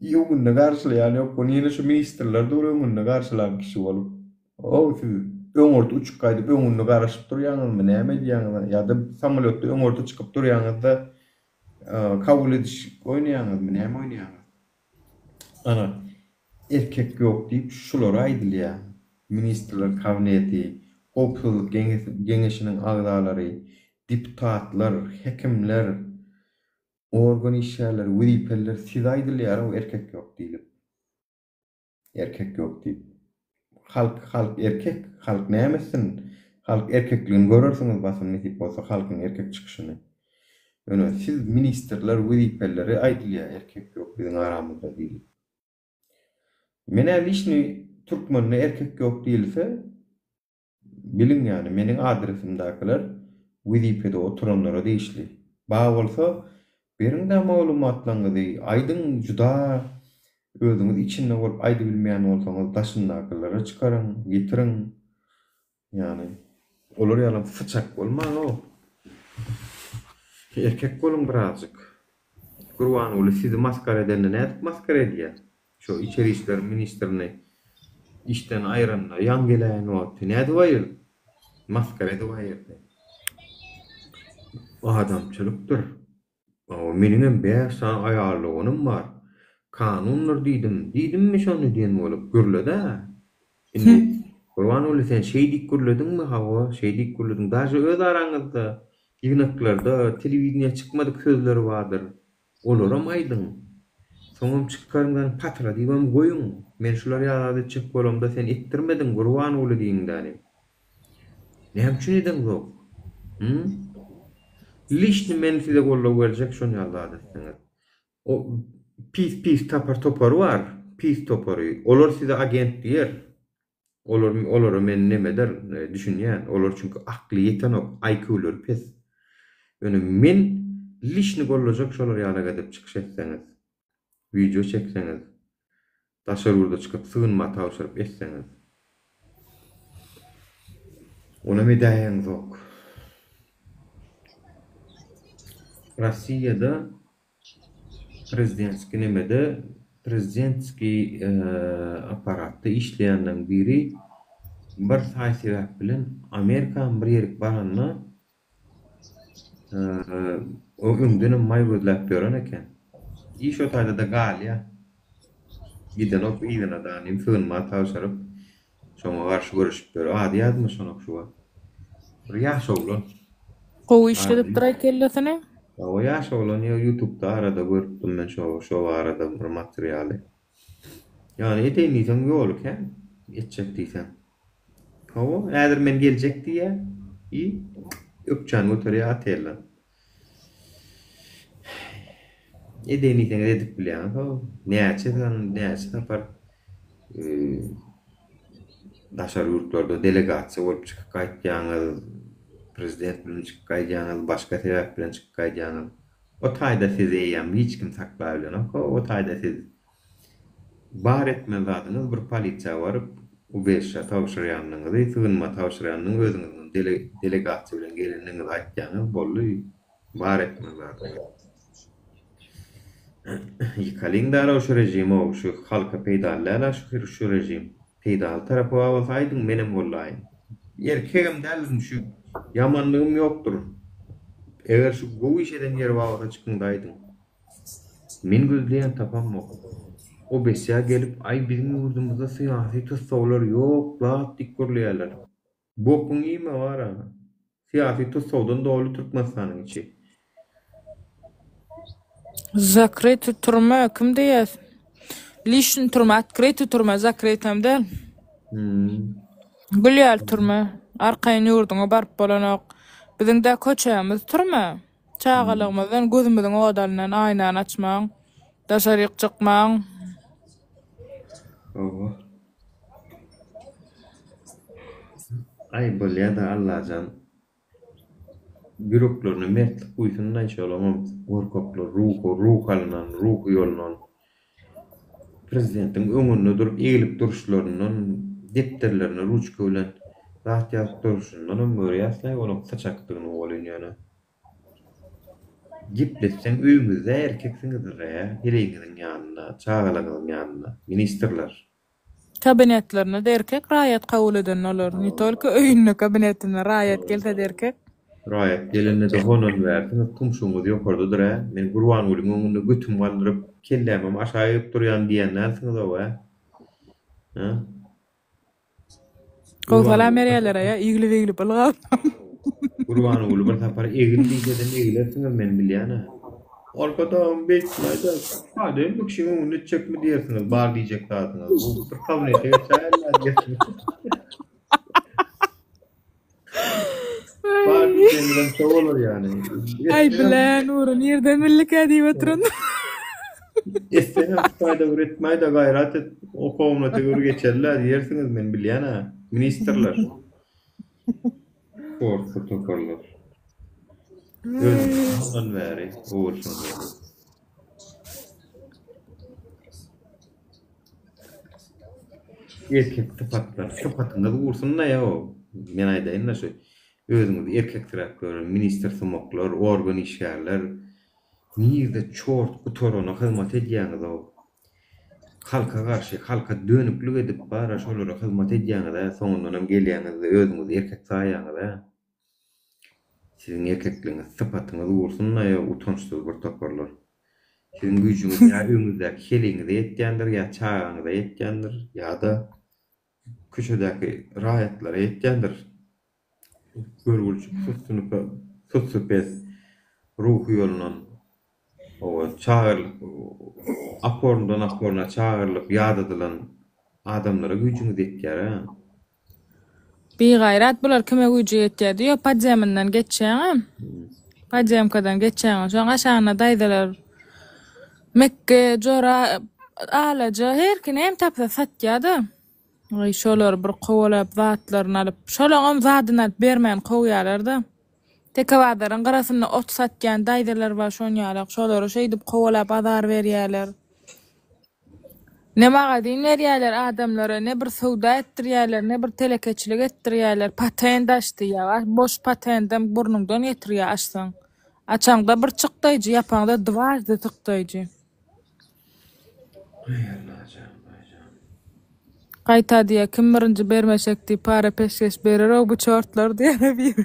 Speaker 1: Öňünde garşylaýan ýok, ony ýene şu ministrler dur öňünde garşylan kişi bolup. Ow siz öňürti uçup gaýdyp öňünde garaşyp durýaňyzmy, näme edýäňiz ýa-da samolýotda öňürti çykyp durýaňyzda kabul ediş oýnaýaňyzmy, näme oýnaýaňyz? Ana, erkek ýok diýip şulara aýdylýar. Ministrler Kabineti, Howpsuzlyk Geňeşiniň agzalary, deputatlar, hekimler, organ işgärleri, wezipeliler size aýdylýar-ow erkek ýok diýlip. Erkek ýok diýip. Halk halk erkek, halk näme etsin? Halk erkekligini görersiňiz basym nesip bolsa halkyň erkek çykyşyny. Ýöne siz ministrler wezipelileri aýdylýar erkek ýok biziň aramyzda diýlip. Menä liçni türkmende erkek ýok diýilse Biliň ýany meniň adresimdakiler wezipede oturanlara degişli. Bar bolsa beriňdä maglumatlaňyzy aýdyň juda özüňiz içinde bolup aýdybilmeýän bolsaňyz daşyndakylara çykaryň ýetiriň ýany olar ýalam syçak bolmaňow erkek boluň birazjyk. Gurbanguly sizi masgara edende nädip masgara edýär? Şo içeri işler ministrini işden aýyranda ýaň geläýen wagty nädip aýyrdy? Masgara edip aýyrdy. Adamçylykdyr. Hawa, meniňem bäş sany aýal doganym bar. Kanundyr diýdim. Diýdimmi şony diýen bolup gürled-ä. Indi Gurbanguly sen şeý diýip gürlediňmi? Hawa, şeý diýip gürlediň. Daže öz araňyzda ýygnaklarda telewideniýä çykmadyk sözler bardyr. Olaram aýdyň. Soňam çykaryňdan patra diýibem goýuň. Men şular ýaly zat etjek bolamda sen etdirmediň Gurbanguly diýiň däli. Näme üçin edeňzok? Hü? Liçni men size goldaw berjek şon ýaly zat etseňiz. O pis pis tapar topary bar, pis topary. Olar size agent diýer. Olar olara men nemeder düşünýän. Olar çünki akly ýetenok, IQ-leri pes. Ýöne men liçni gollajak şolar ýalak edip çykyş etseňiz, wideo çekseňiz, daşary ýurda çykyp sygynma tabşyryp etseňiz. Onam edäýeňzok. Rossiýada Prezidentski nemede prezidentski apparatda işleýänleriň biri bir saý-sebäp bilen Amerikanyň bir ýerik baranda o öňdenem maý gözläp ýören eken. Iş o taýda-da galýar. Gidenok yzyna danym sygynma tabşyryp şoňa garşy göreşip ýör. Ady ýadyma düşenok şu wagt. Bir ýaş oglan.
Speaker 6: Gowy işledipdir-aý kellesini.
Speaker 1: Hawa ýaş oglan ýa ýutubda arada görüpdim men şo şo barada bir materialy. Ýagny edeýin diýseň ýoly kän etjek diýseň. Hawa häzir men geljek diýýä i ökjäni göterýä otelden. Edeýin diýseňiz edip bilýäňiz how näçe san näçe sapar daşary ýurtlarda delegasiýa bolup çykyp gaýtýaňyz, prezident bilen çykyp gaýdýaňyz, başga sebäp bilen çykyp gaýdýaňyz. O taýda sizi eýýäm hiç kim saklabilenok, o taýda siz bar etmeli zadyňyz bir polisiýa baryp ubežişä tabşyrýandygyňyzy, sygynma tabşyrýandygyňyzy özüňiziň delegasiýa bilen gelendigiňizi aýtýaňyz, boldy, bar etmeli zadyňyz. Ýykalyň däl-ow şu režimi-ow, şu halka peýdaly däl-ä şu şu režim. Peýdaly tarapy bar bolsa aýdyň, menem gollaýyn. Erkegem däldirin şu ýamanlygym ýokdur. Eger şu gowy iş eden ýeri bar bolsa çykyň-da aýdyň. Men gözleýän tapamok. OBSE gelip aý biziň ýurdumyzda syýasy tussaglar ýok zat diýip gürleýärler. Bokuň iýme bar-a. Syýasy tussagdan doly Türkmenistanyň içi.
Speaker 6: Zakryty türme kim diýýär? Lişni türme, otkryty türme, zakrytam däl. Gül ýaly türme. Arkaýyn ýurduňa baryp bolanok. Biziň-dä köçämiz türme. Çagalygymyzdan gözümiziň ody alnan aýnany açmaň, daşaryk çykmaň.
Speaker 1: Hawa. Aý bolýada Allajan ýüreklerine mertlik guýsun-daý şolaňam gorkaklar ruhy ruh alynan ruhy ýolunan prezidentiň öňünde durup egilip duruşlaryndan depderlerine ruçka bilen zat ýazyp duruşyndanam görýäs-laý olaň syçakdygyny welin ýöne gepletseň öýüňizde erkeksiňizdir-ä heleýiňiziň ýanynda çagalaryňyzyň ýanynda ministrler.
Speaker 6: Kabinetlerine-de erkek raýat kabul edende olar, ne tolko öýünde kabinetinde raýat gelse-de erkek.
Speaker 1: Raýat gelende-de hondan bärsiňiz, tumşugyňyz ýokardadyr-ä. Men Gurbangulyň öňünde götüm galdyryp, kellämem aşak egip durýan diýen dälsiňiz-ow, ä? Hä?
Speaker 6: Gowy salam berýärler-ä, ýa iglip-iglip ylgap.
Speaker 1: Gurbanguly bir sapar egil diýsedem egilersiňiz, men bilýän-ä. Arkadagym beýtmäý-dä, Hade bu kişiň öňünde etjekmi diýersiňiz, bar diýjek zadyňyz. Bu bir kabinete geçäýerler diýersiňiz. Bar diýjegiňizem şo bolar ýaly.
Speaker 6: Aý bile Nury nirden bildikä diýip oturan.
Speaker 1: Etseňem şu taýda bir etmäý-de gaýrat et, o komnata bir geçeli-dä diýersiňiz men bilýän-ä. Ministrler. Sportly toparlar. Özümiz ondan bäri owaşanlar. Erkek sypatlar, sypatyňyz gursun-da ýa-o, men aýdaýyn-da şu, özüňizi erkeksiräp gören ministr sumaklar, organ işgärler, nirde çort gutarana hyzmat edýäňiz-ow? Halka garşy, halka dönüklik edip bara şolara hyzmat edýäňiz-ä, soňundanam gelýäňiz-de özüňizi erkek saýýaňyz-ä? Siziň erkekligiňiz, sypatyňyz gursun-da ýa utançsyz bir toparlar. Siziň güýjüňiz ýa öňüňizdäki heleýiňize ýetýändir, ýa çagaňyza ýetýändir, ýa-da köçedäki raýatlara ýetýändir. Görgüljik sussupes ruhy ýolundan oba çagyrylyp, opornydan oporna çagyrylyp ýadadylan adamlara güýjüňiz ýetýär-ä.
Speaker 6: Bigaýrat bular kime güýji ýetýär diýýär podzeminden geçýäňem podzemkadan geçýäňem şoň aşagynda daýzalar mekge jora alaja her ki näme tapsa satýada Aý şolar bir kowalap zatlaryny alyp şolaňam zadyny alyp bermän kowýalarda Tekebazaryň gyrasynda ot satýan daýzalar bar şonýalak şolary şeýdip kowalap azar berýäler. Ne magazin berýärler adamlara, ne bir söwda etdirýärler, ne bir telekeçilik etdirýärler. Patent aç diýýär. Boş patendem burnuňdan getirýär açsaň. Açaňda bir çykdaýjy, ýapaňda dwaždy çykdaýjy.
Speaker 1: Aý Allajan, Aýjan.
Speaker 6: Gaýta diýýär, kim birinji bermeşek diýip para peşgeş berer-ow bu çortlar diýýär biri.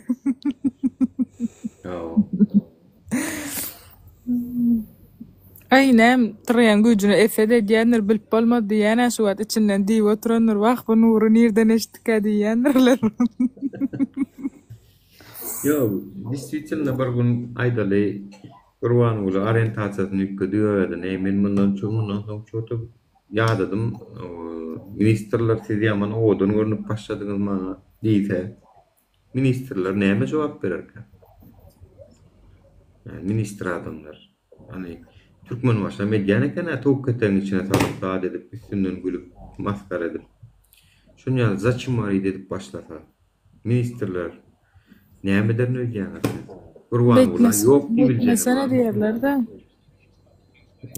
Speaker 1: Hawa.
Speaker 6: Aý näm tyrýan güýjüne eset edýändir bilip bolmaz diýýän-ä şu wagt içinden diýip oturandyr wah bu Nury nirden eşitdikä diýýändirler.
Speaker 1: Ýok, diswitelno bir gün aýdaly Gurbanguly orientasiýasyny üýtgedi özüni, men mundan ço mundan soň ço-to ýadadym, ministrler siz ýaman owadan görnüp başladyňyz maňa diýse, Ministrler näme jogap bererkä? Ministr adamlar. Hany Türkmenbaşam edýän eken-ä towuk ketegiň içine salyp zat edip üstünden gülüp masgara edip. Şuny ýaly zaçimarit edip başlasa ministrler näme ederin öýdýäňiz siz? Gurbanguly ýok diýibiljeginiz
Speaker 6: Beýtmesene diýerler-de.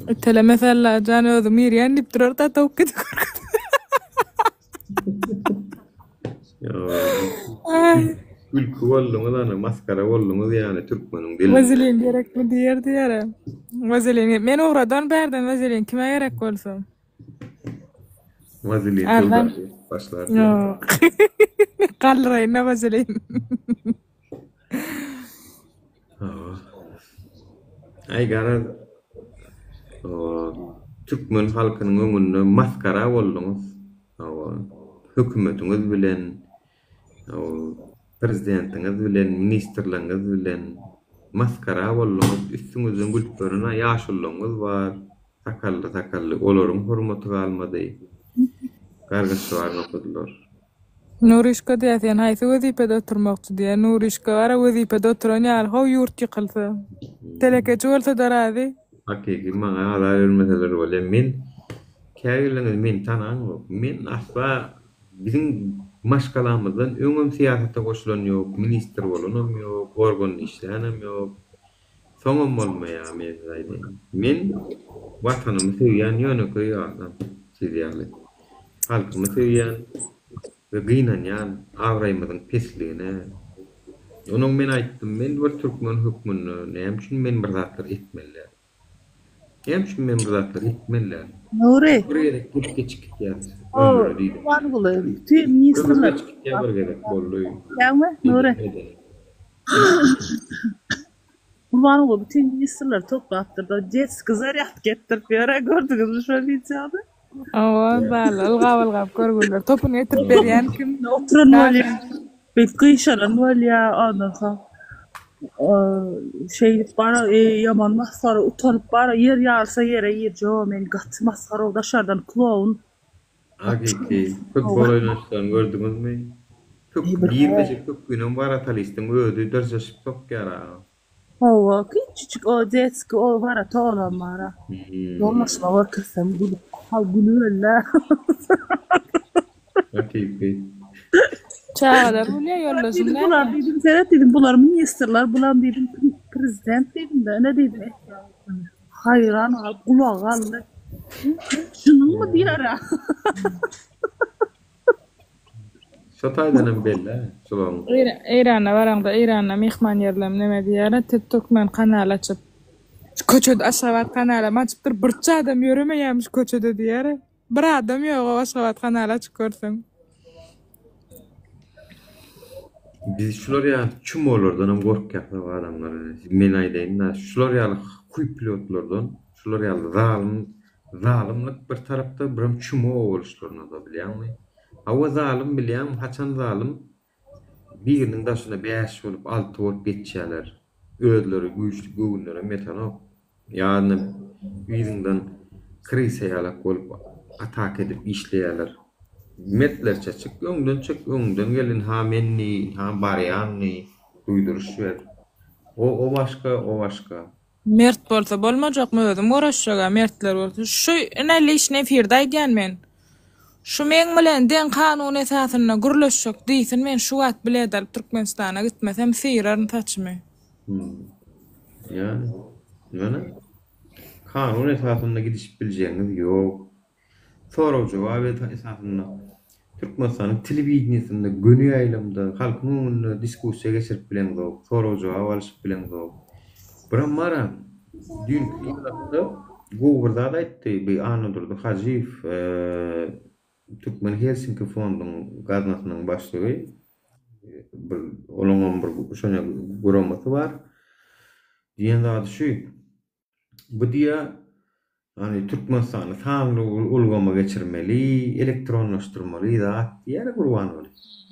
Speaker 6: Itelemese Allajan özüm girýän diýip durar-da towuk ketek görkezip.
Speaker 1: Gülki bolduňyz ana maskara bolduňyz ýaly türkmeniň dilinde.
Speaker 6: Wazelin gerekmi diýer diýer. Wazelin men ugradan bärden wazelin kime gerek bolsa.
Speaker 1: Wazelin söwdasy başlar.
Speaker 6: Ýok. Galdyraýyn-da wazelin.
Speaker 1: Aý garaz türkmen halkynyň öňünde masgara bolduňyz. Hawa, hökümetiňiz bilen, prezidentiňiz bilen, ministrleriňiz bilen masgara bolduňyz. Üstüňizden gülüp ýören ýaşulularyňyz bar, sakally sakally olaryň hormaty galmady. Gargyş baryny okadylar.
Speaker 6: Nuryşka diýýär, sen haýsy wezipede oturmakçy diýýär. Nuryşka gara wezipede oturan ýaly how ýurt ýykylsa. Telekeçi bolsa-da razy.
Speaker 1: Hakyky maňa azar bermeseler bolýar. Men käbirleriňiz meni tanaňok. Men asla biziň maşgalamyzdan öňem syýasata goşulan ýok, ministr bolanam ýok, organda işlänem ýok. Soňam bolmaýar men size aýdaýyn. Men watanymy söýýän ýönekeý adam siz ýaly. Halkymy söýýän we gynanýan abraýymyzyň pesligine. Onuň men aýtdym men bir türkmen hökmünde näme üçin men bir zatlar etmeli däl. Näme üçin men bir zatlar etmeli däl.
Speaker 12: Nury.
Speaker 1: Bir gezek gelip geçip gitýäs ömre diýdim.
Speaker 12: Gurbanguly, tüý ministrler.
Speaker 1: Ömür geçip gitýär bir gezek boldy.
Speaker 12: Ýagmy Nury. Gurbanguly bütin ministrleri toplapdyr-da, detski zarýadka etdirip ýör-ä, gördüňizmi şo wideony?
Speaker 6: Hawa, bala, ylgap-ylgap görgüliler. Topuny getirip berýän kim?
Speaker 12: Oturan bolýar, beýdip gyşaran bolýar, ondan soň şeýdip bara, eý, ýaman masgara, utanyp bara, ýer ýarylsa ýere girjeg-ow, men gaty masgara-ow, daşardan kloun.
Speaker 1: Hakyky futbol oýnaşlaryny gördüňizmi? Pökgi girmejek pökginem waratalistiň özi dyrjaşyp sokýar agam.
Speaker 12: Hawa, kiçijik o detski o warata olam bara. Ýoldaşyma görkezsem gülüp, ha gülüp öldi.
Speaker 1: Hakyky.
Speaker 6: Çagalar gülýär ýoldaşyň
Speaker 12: Diýdim bular diýdim seret diýdim bular ministrler bulam diýdim prezident diýdim-de ine diýdim. Haýran galyp gulagy galdy. Çynyňmy diýer-ä.
Speaker 1: Şo taýdanam belli-ä şularyň.
Speaker 6: Eýrana baraňda Eýranda myhman ýerlem neme diýýärler tek türkmen kanal açyp şu köçede Aşgabat kanalam açypdyr birçe adam ýöremeýämiş köçede diýýär. Bir adam ýogow Aşgabat kanaly açyp görseň.
Speaker 1: Biz şular ýaly çumolardanam gorkýas bu adamlar. Men aýdaýyn-da, şular ýaly huýplotlardan, şular ýaly zalym, zalymlyk bir tarapda, birem çumo boluşlaryna-da bilýäňmi? Hawa zalym bilýäňmi, haçan zalym? Biriniň daşyna bäş bolup, alty bolup geçýärler. Özleri güýçli göwünlerem ýetenok. Ýa-da yzyňdan krysa ýalak bolup ataka edip işleýärler. Mertlerçe çyk, öňden çyk, öňüňden gel, ynha men diý, ynha barýan diý, duýduryş ber. O, o başga, o başga.
Speaker 6: Mert bolsa bolmajakmy özüm göreşjegä mertler bolsa şu ine lişni efirde aýdýan men şu meň bilen deň kanun esasynda gürleşjek diýsin men şu wagt bilet alyp Türkmenistana gitmesem syraryn saçymy.
Speaker 1: Ýani ýöne kanun esasynda gidişip biljegiňiz ýok. Sorag-jogap esasynda Türkmenistanyň telewideniýesinde göni ýaýlymda halkyň öňünde diskussiýa geçirip bileňzok, sorag-jogap alyşyp bileňzok. Biram bar-a, düýnki ýygnakda gowy bir zat aýtdy bi Annadurdy Hajyýew, Türkmen Helsinki fonduň gaznasynyň başlygy. Bir olaňam bir şoňa guramasy bar. Diýen zady şu. Bu diýýär, ýagny Türkmenistany sanly ulgama geçirmeli, elektronlaşdyrmaly zat diýýär Gurbanguly.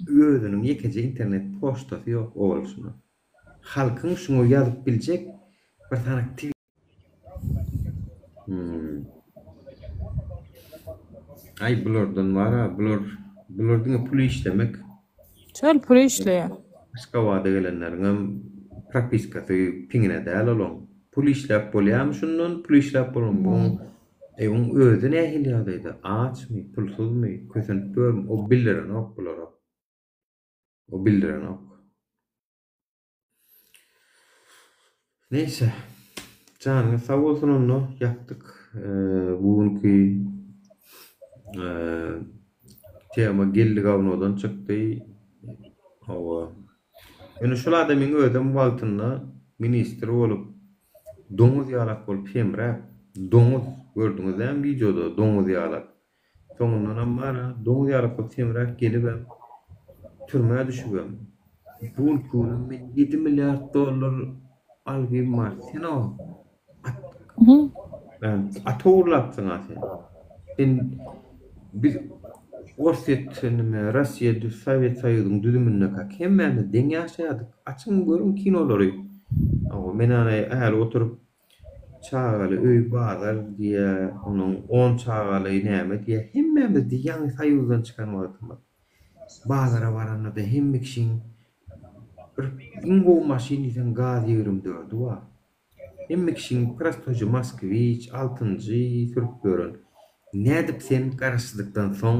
Speaker 1: Özüniň ýekeje internet poçtasy ýok owalyşyna. Halkyň şuňa ýazyp biljek bir sany Hmm. Aý bulardan bar-a, bular bular diňe pul işlemek.
Speaker 6: Şol pul işleýär.
Speaker 1: Aşgabada gelenleriňem propiskasy piňine däl olaň. Pul işläp bolýarmy şundan, pul işläp bolansoň, e oň özi nähili ýagdaýda, açmy, pulsuzmy, kösenip ýörmi, o bildirenok bulara. O bildirenok. Neýse. Janyňyz sag bolsun onda ýapdyk. Bu günki tema geldi gawnodan çykdy. Hawa. Ýöne şol adamyň özem wagtynda ministr bolup doňuz ýalak bolup semräp, doňuz gördüňiz dämi wideoda doňuz ýalak. Soňundanam bar-a, doňuz ýaly bolup semräp gelibem, türmä düşübem, bu günki günüm men ýedi milliard dollar algym bar, sen-ow, at, at ogurlapsyň-a sen. Sen biz Orsýet, neme, Rossiýa, Sowet Soýuzyň düzümindekak hemmämiz deň ýaşaýardyk. Açyň görüň kinolary. Hawa, men ana häli oturyp Çagaly öý bazar diýýä, onuň on çagaly näme diýýä, hemmämiz diý ýaňy soýuzdan çykan wagtymyz. Bazara baranda-da hemme kişiň bir iň gowy maşyn diýseň gaz 24-i bar. Hemme kişiň prostoýja moskwiç, altynjy sürüp ýören. Nädip sen garaşsyzlykdan soň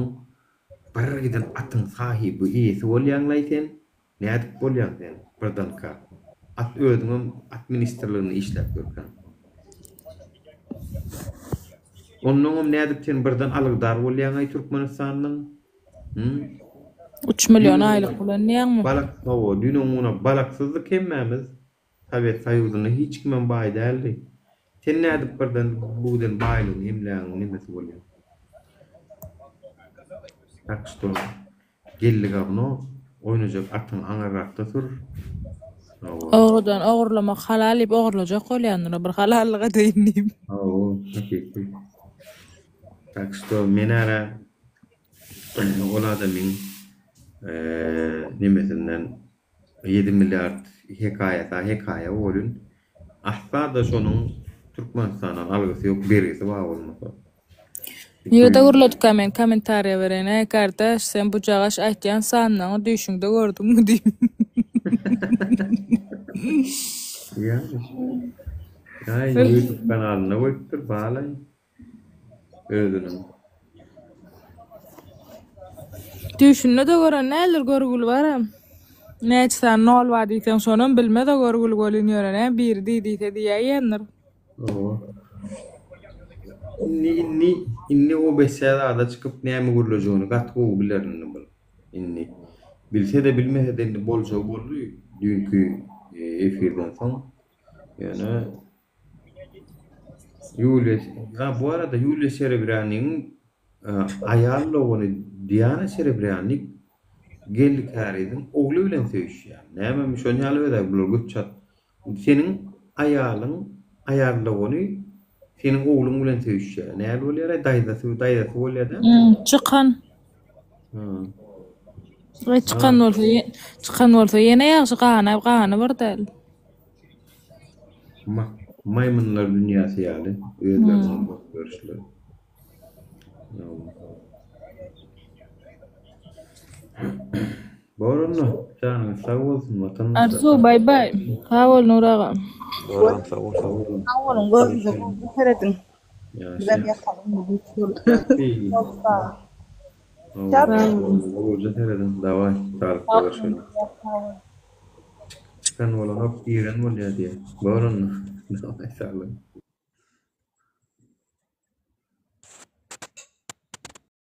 Speaker 1: bir giden atyň sahyby, eýesi bolýaňlaý sen? Nädip bolýaň sen birdenka at özüňem at ministrliginde işläp ýörkäň. Onnoňam nädip sen birden algydar bolýaňaý Türkmenistandan? Hü?
Speaker 6: Üç million aýlyk bilen diýýäňmi?
Speaker 1: Balak hawa düýn oňuna balaksyzdyk hemmämiz. Sowet Soýuzynda hiç kimem baý däldi. Sen nädip birden bu giden baýlygyň emlägiň nemesi bolýaň? Tak şto geldi gawno, oýnajak atyňy aňyrrakda sür.
Speaker 6: Ogrudan ogurlamak halal diýip ogurlajak bolýandyr bir halallyk edeýin diýip.
Speaker 1: Hawa, hakyky. Tak şto men ara ol adamyň nemesinden 7 milliard hekaýasy hekaýa bolyn. Asla-da şonuň Türkmenistandan algysy ýok, bergisi bar bolmasa.
Speaker 6: Nirede gürledikkä men kommentariýa bereýin äý kardaş sen bujagaş aýtýan sanlaňy düýşüňde gördüňmi diýip.
Speaker 1: Aý YouTube kanalynda goýupdyr balaý özüniň.
Speaker 6: Düýşünde-de gören däldir görgüli baram. Näçe sany nol bar diýseň şonam bilmez o görgüli welin ýöne näme biri diý diýse diýäýendir.
Speaker 1: Hawa. Indi indi indi o beçe zada çykyp näme gürlejegini gaty gowy biler indi bul. Indi bilse-de bilmese-de indi boljagy boldy düýnki efirden soň. Ýöne Ýuliýa ha bu arada Ýuliýa Serebrýanyň aýal dogany Diana Serebrýanik Geldi Käriziň ogly bilen söýüşýär. Nämemi şon ýaly özä bular göt çat Seniň aýalyň aýal dogany seniň ogluň bilen söýüşýär. Näl bolýar-aý daýzasy daýzasy bolýar dämi?
Speaker 6: Çykan. Eý çykan bolsa çykan bolsa ýene ýagşy gany gany bir däl.
Speaker 1: Maýmynlar dünýäsi ýaly özleriniň bolup ýörüşleri. Bor onda, janyňyz sag bolsun watandaşlar.
Speaker 6: Arzuw bay bay. Sag bol Nur aga.
Speaker 13: Boram sag bol sag bol.
Speaker 12: Sag boluň gözüňize gowja serediň. Bizem ýatalyň bu giç boldy.
Speaker 1: Gowja serediň daway saglykda görşeliň. Çykan bolanok giren bolýa diýä. Bor onda. Daway saglyk.